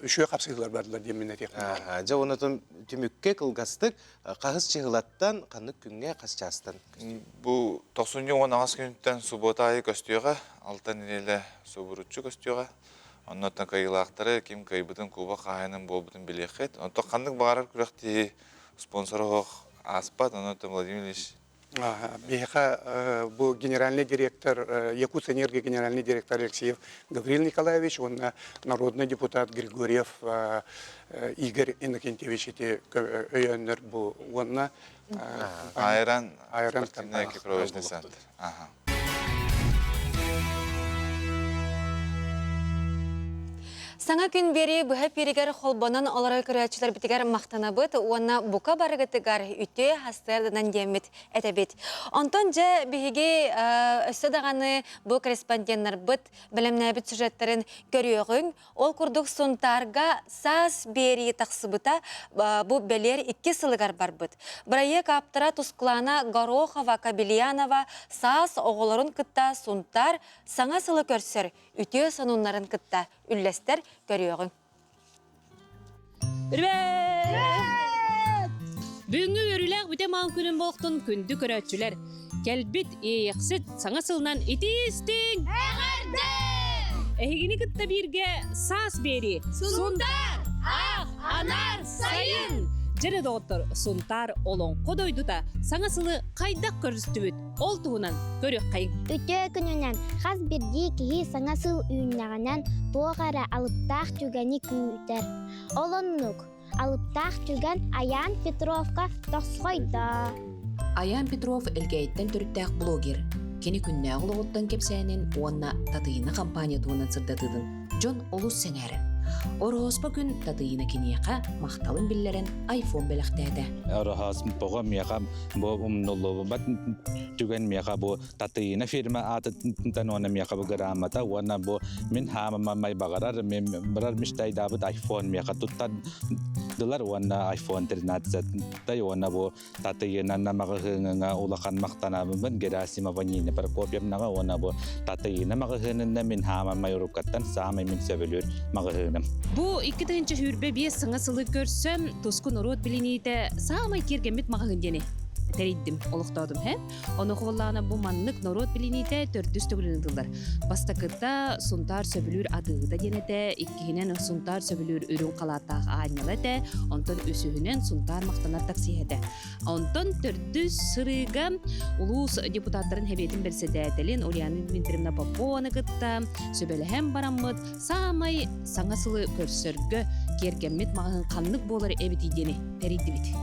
үчүгэй хапсыһыылар бардылар диэн мин этиэхпин. Дьэ онотон түмүккэ кылгастык хаһыс чыһылаттан ханнык күҥҥэ хас чаастан Бу тохсунньу уон аҕыс күнүттэн субуота аайы көстүөҕэ, алта нэдиэлэ субуруччу көстүөҕэ. Оннуттан кыайыылаахтары ким кыайбытын кубок хаһаайынын буолбутун билиэххит. Онтон ханнык баҕарар күрэхтэһии спонсор оһох ааспат. Онон Владимир Ильич Биһиэхэ бу генеральный директор Якутэнерго генеральный директор Алексеев Гаврил Николаевич уонна народный депутат Григорьев Игорь Иннокентьевич ити өйөөннөр бу уонна Айран Айран спортивный экипировочный центр. Ага. Саҥа күн биэрии быһа эфиригэр холбонон олорор көрөөччүлэрбитигэр махтанабыт уонна бука барыгытыгар үтүө сарсыарданан диэммит этэбит. Онтон дьэ биһиги өссө даҕаны бу корреспонденнарбыт бэлэмнээбит сюжеттарын көрүөҕүҥ. Ол курдук Сунтаарга саас биэрии тахсыбыта бу бэлиэр икки сылыгар барбыт. Бырайыак ааптара Тусклана Горохова-Кабельянова саас оҕолорун кытта Сунтаар саҥа сылы көрсөр үтүө сонуннарын кытта үллэстэр көрүөҕүҥ. Привет! Бүгүҥҥү үөрүүлээх бүтэ маал күнүн болхтун күндү көрөөччүлэр! Кэлбит Иэйэхсит саҥа сылынан итии-истиҥ! Эҕэрдэ! Эһигини кытта бииргэ саас биэрии! Сунтаар! Ах! Анар! Сайын! Дьэрэ доҕоттор, Сунтаар Олоҥхо дойдута саҥа сылы хайдах көрүстүбүт? Ол туһунан көрүөххэйиҥ. Үтүө күнүнэн хас биирдии киһи саҥа сыл үүннэҕинэн туох эрэ алыптаах түгэни күүтэр. Ол оннук алыптаах түгэн Айаан Петровка тосхойдо. Айаан Петров Элгээйиттэн төрүттээх блогер. Кини күннээҕи олоҕуттан кэпсээнин уонна Татыйына компания туһунан сырдатыытын дьон олус сэҥээрэр. Ороһооспо күн Татыйына киниэхэ махталын биллэрэн айфон бэлэхтээтэ. Ороһооспоҕо миэхэ бу умнуллубат түгэн миэхэ бу Татыйына фирма аатыттан уонна миэхэ бу грамота уонна бу мин хаамамай баҕарар мен барар мечтайдаабыт айфон миэхэ туттардылар уонна айфон 13 тай уонна бу Татыйына маҕаһыыҥҥа улахан махтанабын Герасимова Нина Прокопьевнаҕа уонна бу Татыйына маҕаһыынына мин хаамамай уруккаттан саамай мин сөбүлүүр маҕаһыыным. Бу 2025 саҥа сылы көрсөн туску норуот билиниитэ саамай киэргэммит маҕаһыын диэни тэрийдим, олохтоотум һэ. Ону хобуллаана бу маннык норуот билиниитэ төрдүс төгүлүн ыытыллар. Бастакыта Сунтаар сөбүлүүр атыыһыта диэн этэ, иккиһинэн Сунтаар сөбүлүүр үрүҥ халааттаах аанньала этэ, онтон үсүһүнэн Сунтаар махтанар таксиһа этэ. Онтон төрдүс сырыыга улуус депутаттарын Сэбиэтин бэрэссэдээтэлин Ульяна Дмитриевна Попованы кытта сүбэлэһэн бараммыт саамай саҥа сылы көрсөргө киэргэммит маҕаһыын ханнык буолар эбитий диэни тэрийдибит.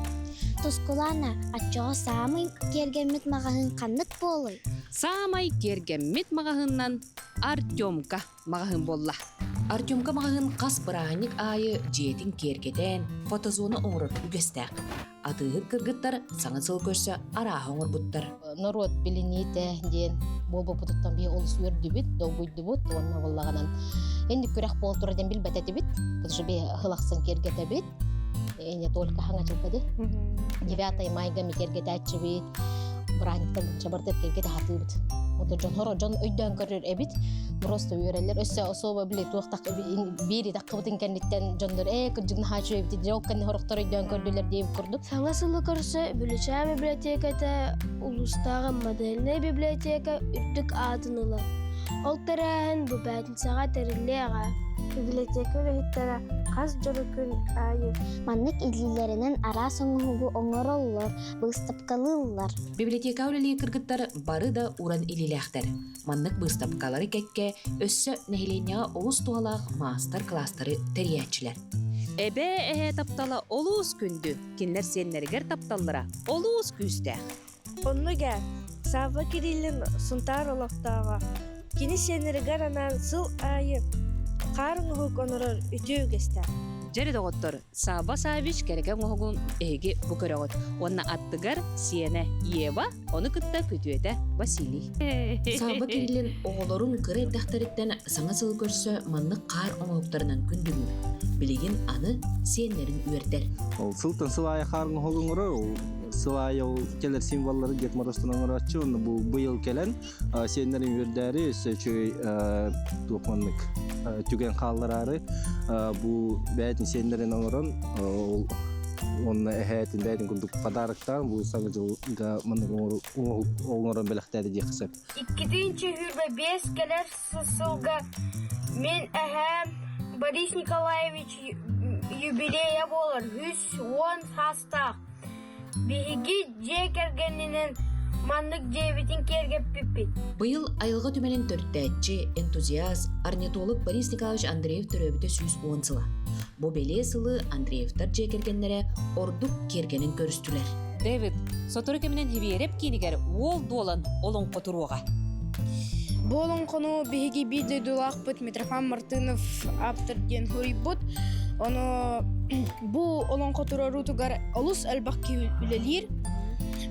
Тускулаана, оччоҕо саамай киэргэммит маҕаһыын ханнык буолуй? Саамай киэргэммит маҕаһыыннан Артемка маҕаһыын буолла. Артемка маҕаһыын хас бырааһынньык аайы дьиэтин киэргэтэн, фотозона оҥорор үгэстээх. Атыыһыт кыргыттар саҥа сыл көрсө арааһы оҥорбуттар. Норуот билиниитэ диэн буолбуппутуттан биһи олус үөрдүбүт, долгуйдубут уонна буоллаҕынан инник күрэх буол турар диэн билбэт этибит. Потому что биһи ыһыл ахсын киэргэтэбит. И не только хаҥа дьылга ди. 9 майга ми киэргэтээччибит. Бырааһынньыктан чабартыр киэргэтэ хатыыбыт. Ото дьон хоро дьон өйдөөн көрөр эбит. Просто үөрэллэр. Өссө особо били туох биир таххыбытын кэнниттэн дьоннор ээ кырдьык наһаа үчүгэй эбит дьол кэнни хорохтор өйдөөн көрдүлэр диэбит курдук. Саҥа сылы көрсө Бүлүчээн библиотеката улуустааҕы модельнай библиотека үрдүк аатын ылар. Ол тэрээһин бу бээтинсэҕэ тэриллиэҕэ. Библиотека үлэһиттэрэ хас дьоро күн аайы Маннык илиилэринэн араас оҥоһугу оҥороллор, быыстапкалыыллар. Библиотека үлэлиир кыргыттар бары да уран илиилээхтэр. Маннык быыстапкалары кэккэ өссө нэһилиэнньэҕэ олус туһалаах маастар-кылаастары тэрийээччилэр. Эбээ эһээ таптала олус күндү, кинилэр сиэннэригэр тапталлара олус күүстээх. Оннук ээ, Савва Кириллин Сунтаар олохтооҕо. Кини сиэннэригэр анаан сыл аайы хаар оҥоһук онорор үтүө үгэстээх. Дьэри доҕоттор, Савва Саввич кэрэкэ оҥоһугун эһиги бу көрөҕүт. Уонна аттыгар сиэнэ Ева, ону кытта күтүөтэ Василий. Савва Кириллин оҕолорун кыра эрдэхтэриттэн саҥа сылы көрсө маннык хаар оҥоһуктарынан күндүлүүр. Билигин аны сиэннэрин үөрдэр. Ол сылтан сыл аайы хаар оҥоһугун оҥорор, ол сыл аайы ол кэлэр символлары Дед Морозтан оҥорооччу, онно бу быйыл кэлэн сиэннэрин үөрдээри өссө үчүгэй туох маннык түгэн хааллараары бу бэйэтин сиэннэрин оҥорон ол уонна эһээтин бэйэтин курдук подароктаан бу саҥа дьылга маннык оҥорон бэлэхтээри диэххэ сөп. Иккитинчи сүүрбэ биэс кэлэр сылга мин эһээм Борис Николаевич юбилейа буолар 110 саастаах. Биһиги дьиэ кэргэнинэн маннык дьиэбитин киэргэппиппит. Быйыл айылҕа түмэлин төрүттээччи, энтузиаст, орнитолог Борис Николаевич Андреев төрөөбүтэ 110 сыла. Бу бэлиэ сылы Андреевтар дьиэ кэргэннэрэ ордук киэргэнэн көрүстүлэр. Дэвид, сотору кэминэн Хибиэрэп киинигэр уол дуолан олоҥхо туруоҕа. Бу олоҥхону биһиги биир дойдулаахпыт Митрофан Мартынов ааптар диэн суруйбут. Ону бу олоҥхо туруоруутугар олус элбэх киһи үлэлиир.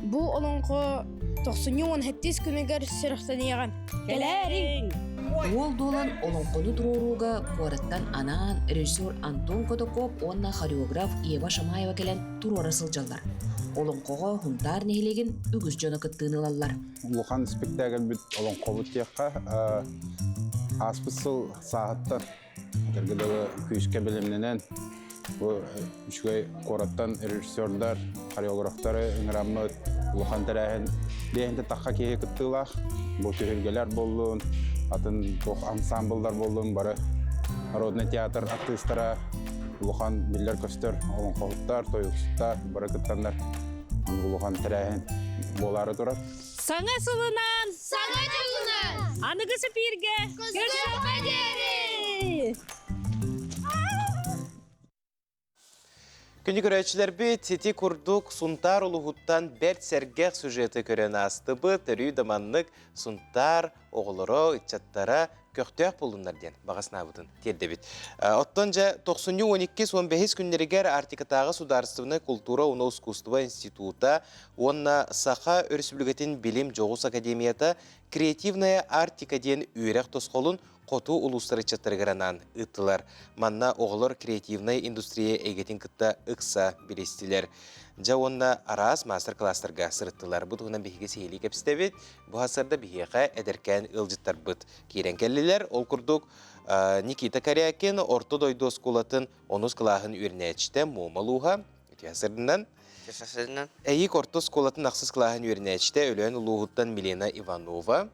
Бу олоҥхо тохсунньу уон сэттис күнүгэр сүрэхтэниэҕэ. Кэлээриҥ! Уол дуолан олоҥхону туруорууга куораттан анаан режиссер Антон Котоков уонна хореограф Ева Шамаева кэлэн туруора сылдьаллар. Олоҥхоҕо Хунтаар нэһилиэгин үгүс дьоно кыттыыны ылаллар. Улахан спектакльбит олоҥхобут диэххэ ааспыт сыл сааһыттан Этэргэ күүскэ бэлэмнэнэн, бу үчүгэй куораттан режиссердар, хореографтары ыҥыраммыт улахан тэрээһин биэһинтэ тахха киһи кыттыылаах. Бу түһүлгэлэр буоллун, атын туох ансамбллар буоллун, бары народный театр артыыстара. Улахан биллэр-көстөр олоҥхоһуттар, тойуксуттар бары кыттаннар улахан тэрээһин буолаары турар. Саҥа сылынан! Саҥа дьылынан! Аныгы сэпииргэ көрсүөххэ диэри! Күнү көрөөччүлэрбит сити курдук Сунтаар улуһуттан бэрт сэргэх сюжеты көрөн аастыбыт. Өрүү да маннык Сунтаар оҕолоро, ыччаттара көхтөөх буоллуннар диэн баҕа санаабытын тиэрдэбит. Оттон дьэ тохсунньу 12-15 күннэригэр Арктикатааҕы судаарыстыбаннай култуура уонна ускуустуба института уонна Саха Өрөспүүбүлүкэтин билим дьоҕус академията «Креативная Арктика» диэн үөрэх тосхолун хоту улуустар ыччаттарыгар анаан ыыттылар. Манна оҕолор креативнай индустрия эйгэтин кытта ыкса билистилэр. Дьэ уонна араас маастар-кылаастарга сырыттылар. Бу туһунан биһиги сиһилии кэпсэтэбит. Бу сарда биһиэхэ эдэркээн ыалдьыттарбыт киирэн кэллилэр. Ол курдук Никита Корякин Орто дойду оскуолатын онус кылааһын үөрэнээччитэ Муома улууһа үтүө сырдынан. Эйик орто оскуолатын ахсыс кылааһын үөрэнээччитэ Өлөөн улууһуттан Милена Иванова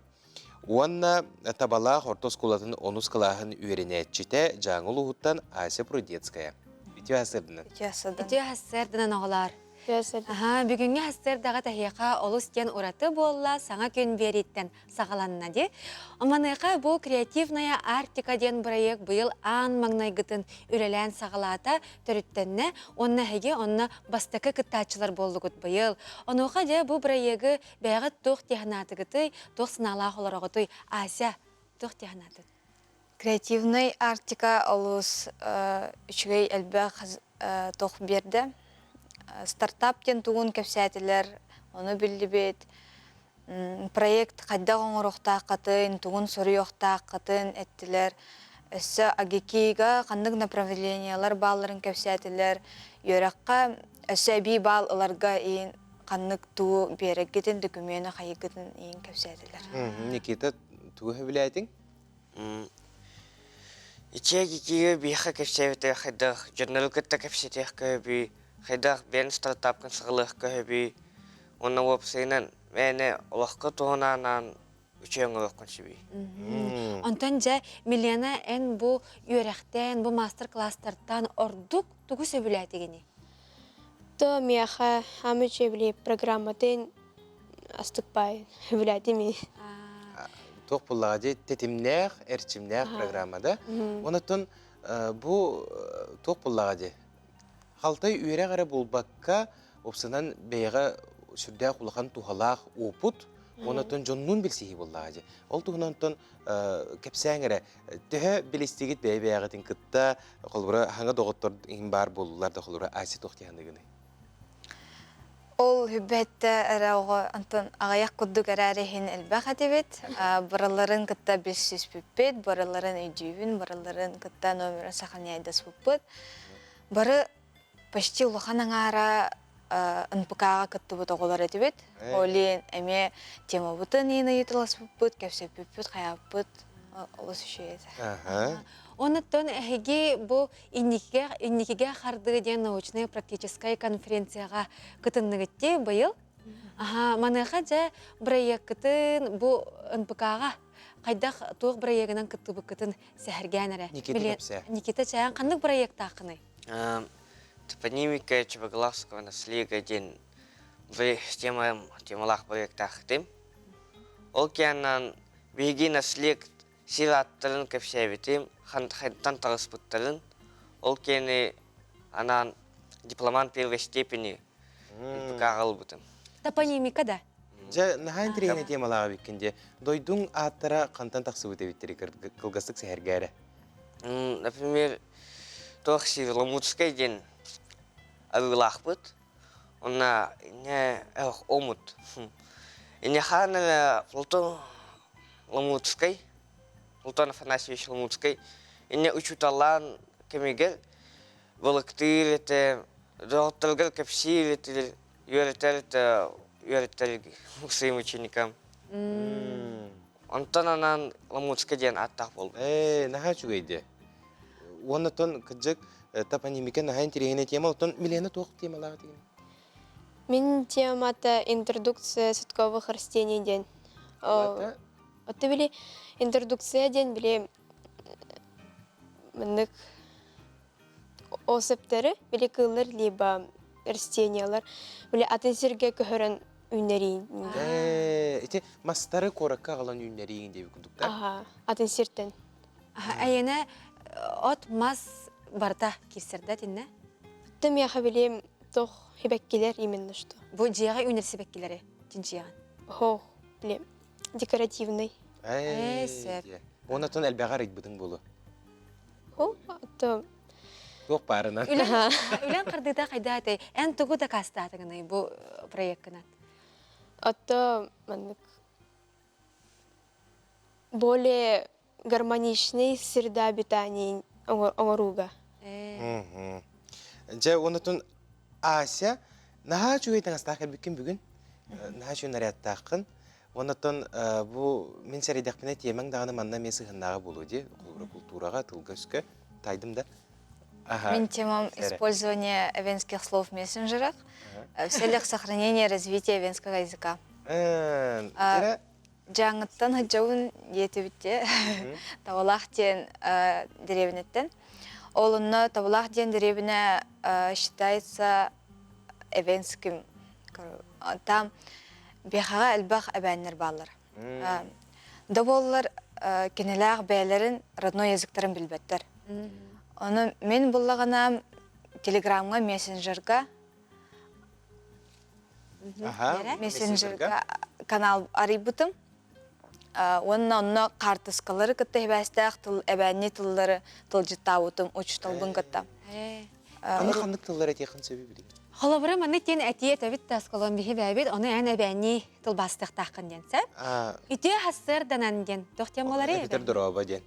Уонна Табалаах орто оскуолатын онус кылааһын үөрэнээччитэ Дьааҥы улууһуттан Ася Прудецкая. Үтүө сарсыарданан. Үтүө сарсыарданан оҕолоор. Аха, бүгүҥҥү сарсыардаҕа таһиэха олус диэн ураты буолла, саҥа күн биэрииттэн саҕаланна дии. Маныаха бу «Креативная Арктика» диэн бырайыак быйыл аан маҥнайгытын үлэлээн саҕалаата, төрүттэннэ уонна эһиги онно бастакы кыттааччылар буоллугут быйыл. Онуоха дьэ бу бырайыагы Бэйэҕит туох дии санаатыгытый, туох санаалаах олороҕутуй? Ася, туох дии санаатын? Креативный Арктика олус үчүгэй элбэх туох биэрдэ. Стартап диэн тугун кэпсээтилэр, ону биллибит. Проект хайдах оҥоруохтааххытын, тугун суруйуохтааххытын эттилэр. Өссө АГИКИга ханнык направлениелар баалларын кэпсээтилэр. Үөрэххэ өссө эбии баал ыларга иин ханнык туу биэрэргитин, дөкүмүөнү хайыгытын иин кэпсээтилэр. Никита, тугу сөбүлээтиҥ? Ичиэгикигэ биһиэхэ кэпсээбитэ хайдах дьоннору кытта кэпсэтиэх көһөбүй, хайдах бэйэн стартапкын саҕалыах көһөбүй, уонна уопсайынан мээнэ олоххо туһунаан үчүгэй оҥоруоххун сөбүй. Онтон дьэ, Милена, эн бу үөрэхтэн, бу маастар-класстартан ордук тугу сөбүлээтигиний? То миэхэ хаамыы үчүгэй программатын астыкпай сөбүлээтим. Туох буллаҕа дии тэтимнээх, эрчимнээх программа да. Онотон бу туох буллаҕа дии халтай үөрэх эрэ буолбакка, опсанан бэйэҕэ сүрдээх улахан туһалаах опыт, онотон дьоннуун билсиһии буоллаҕа дии. Ол туһунан кэпсээҥ эрэ, төһө билистигит бэйэ-бэйэҕитин кытта, холобура, хаҥа доҕоттор иһин баар буоллулар да, холобура, Ася туох дии Ол хүббэттэ эрэ оҕо онтон аҕыйах курдук эрээри иһин элбэх этибит. Барыларын кытта билсиспиппит, барыларын өйдүүбүн, барыларын кытта номерын сохраняйдаспыппыт. Бары почти улахан аҥаара НПК-ҕа кыттыбыт оҕолор этибит. Олин эмиэ темабытын иин ыйыталаспыппыт, кэпсэппиппит, хайааппыт олус үчүгэй этэ. Онуттан эһиги бу инникигэ инникигэ хардыы диэн научнай-практическай конференцияҕа кытынныгытти быйыл. Аха, маныаха дьэ бырайыаккытын бу НПК-ҕа хайдах туох бырайыагынан кыттыбыккытын сэһэргээн эрэ. Никита кэпсээ. Никита чээн ханнык бырайыактааххыный? Топонимика Чебоглавского наследия диэн тема темалаах проектаахтым. Ол кэннэн биһиги наслед сир ааттарын кэпсээбитим, хантан таҕыспыттарын, ол кэнни анаан дипломант первой степени НПК-ҕа ылбытым. Топонимика да? Дьэ, наһаа интэриэһинэй темалаах эбиккин дии. Дойдуҥ ааттара хантан тахсыбыт эбиттэрий кылгастык сэһэргээ эрэ. Например, туох сир Ламутскай диэн арыылаахпыт. Онно инне омут. Инне хаан эрэ Платон Ламутскай, Платон Афанасьевич Ламутскай инне учууталлаан кэмигэр балыктыыр этэ, доҕотторугар кэпсиир этилэр, үөрэтэр этэ, үөрэтэр своим ученикам. Онтон анаан Ламутскай диэн ааттаах буолбут. Ээ, наһаа үчүгэй дии. Уонна оттон кырдьык топонимика наһаа интэриэһинэй тема. Оттон Милена туох темалаах этигин? Мин темата интродукция садковых растений диэн. Отто били интродукция диэн били маннык. Особтары, били кыыллар либо растениялар, били атын сиргэ көһөрөн үүннэриин. Ити мастары куоракка аҕалан үүннэрииҥ диэбит курдуктар. Аха, атын сиртэн. Эйэнэ от мас барыта киирсэрдэ итиннэ? Ты миэхэ билим тох хибэккилэр именно что. Бу дьиэҕэ үүнэр сибэккилэри чинчийэҕин? Хох, билим декоративный. Ээ, сөп. Онотон элбэҕи арыйбытыҥ буолуо. Хо, то Туох баарынан. Үлэн хардыыта хайда этэй? Эн тугу дакаастаатыгыный бу проеккынан? Отто маннык более гармоничный среда обитания оҥорууга. Дьэ, онотун Ася, наһаа үчүгэй таҥастаах кэлбиккин бүгүн. Наһаа үчүгэй нарядтааххын. Онотон бу мин сэрэйдэхпинэ тиэмэҥ даҕаны манна эмиэ сыһыннааҕа буолуо дии. Холобура култуураҕа, тылга-өскө. Тайдым да. Мин темам использование эвенских слов в мессенджерах в целях сохранения и развития эвенского языка. Дьааҥыттан сылдьабын диэтибит Табалаах диэн дэриэбинэттэн. Ол онно Табалаах диэн дэриэбинэ считается эвенским. Там биэхэҕэ элбэх эбээннэр бааллар. Да буоллар кинилээх бэйэлэрин родной языктарын билбэттэр. Ону мин буллаҕына телеграмҥа мессенджерга мессенджерга канал арыйбытым. Уонна онно хаартыскалары кытта сибээстээх тыл эбээнни тыллары тылдьыттаабытым учууталбын кытта. Аны ханнык тыллар этиэххин сөбүй билигин? Холобура маннык диэн этии этэбит да осколон биһи бэйэбит ону эн эбээнни тылбаастыахтааххын диэн сөп. Үтүө хассыарданан диэн туох диэн буоларый? Эбэтэр дорообо диэн.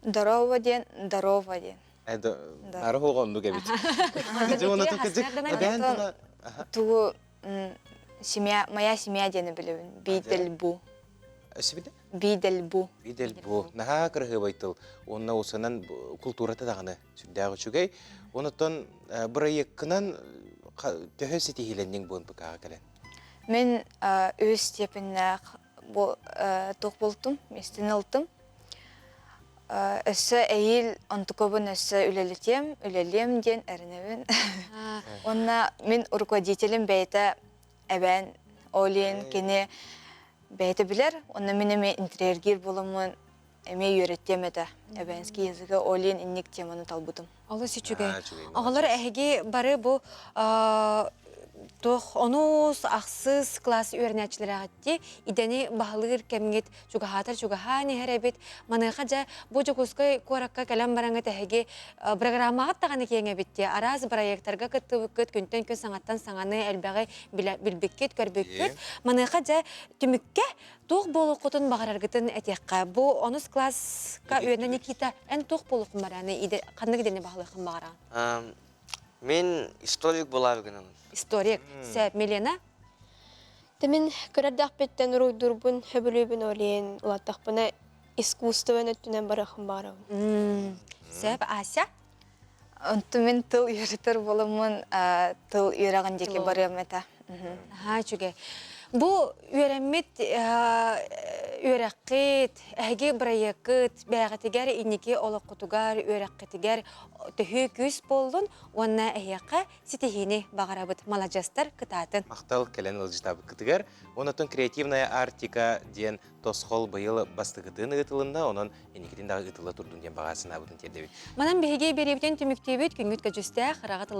Дорообо диэн здорово диэн. Ары хуоҕа оннук эбит. Эбээн тыла Тугу семья моя семья диэни билэбин. Биидэлбу. Өссө Биидэлбу. Биидэлбу. Наһаа кыраһыабай тыл. Уонна усанан култуурата даҕаны сүрдээх үчүгэй. Онотон бырайыаккынан төһө ситиһиилэнниҥ бу НПК-ҕа кэлэн? Мин үс степеннээх туох буолтум, миэстэни ылтым. Өссө эйиил онтукабын өссө үлэлэтиэм, үлэлиэм диэн эрэнэбин. Уонна мин руководителим бэйэтэ эбээн Олин кини бэйэтэ билэр, уонна мин эмиэ интриэргиир буоламмын эмиэ үөрэттиэм этэ. Эбээнский языга Олин инник теманы талбытым. Олус үчүгэй. Оҕолор эһиги бары бу туох онус, ахсыс класс үөрэнээччилэрээҕитти идэни баһылыыр кэмҥит чугаһаатар чугаһаан иһэр эбит. Маныаха дьэ бу Дьокуускай куоракка кэлэн бараҥҥыт эһиги программаҕыт даҕаны киэҥ эбит дии. Араас проекттарга кыттыбыккыт, күнтэн күн саҥаттан саҥаны элбэҕи билбиккит, көрбүккүт. Маныаха дьэ түмүккэ Туох буолуоххутун баҕараргытын этиэххэ. Бу онус класска үөрэнэ Никита, эн туох буолуоххун барааны ханнык идэни баһылыаххын баҕараҕын? Мин историк буолаары гынабын. Историк. Сөп, Милена? Тэ мин кырардаахпыттан уруйдуурбун сөбүлүүбүн олиэн улааттахпына искусство өттүнэн барыахым баҕарабын. Сөп, Ася? Онту мин тыл үөрэтэр буоламмын тыл үөрэҕин диэки барыам этэ. Наһаа үчүгэй. Бу үөрэммит үөрэххит, эһиги бырайыаккыт бэйэҕитигэр инники олоххутугар, үөрэххитигэр төһүү күүс буоллун уонна эһиэхэ ситиһиини баҕарабыт. Маладьыастар кытаатын. Махтал кэлэн ыалдьытаабыккытыгар. Онотон Креативная Арктика диэн тосхол быйыл бастакытын ыытылынна, онон инникитин даҕа ыытылла турдун диэн баҕа санаабытын тиэрдэбит. Манан биһиги биэриэбитин түмүктүүбүт, күҥҥүт көдьүүстээх, ыраҕыт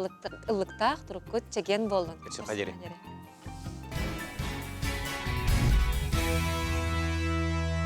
ыллыктаах, туруккут чэгиэн буоллун. Өссө хадери.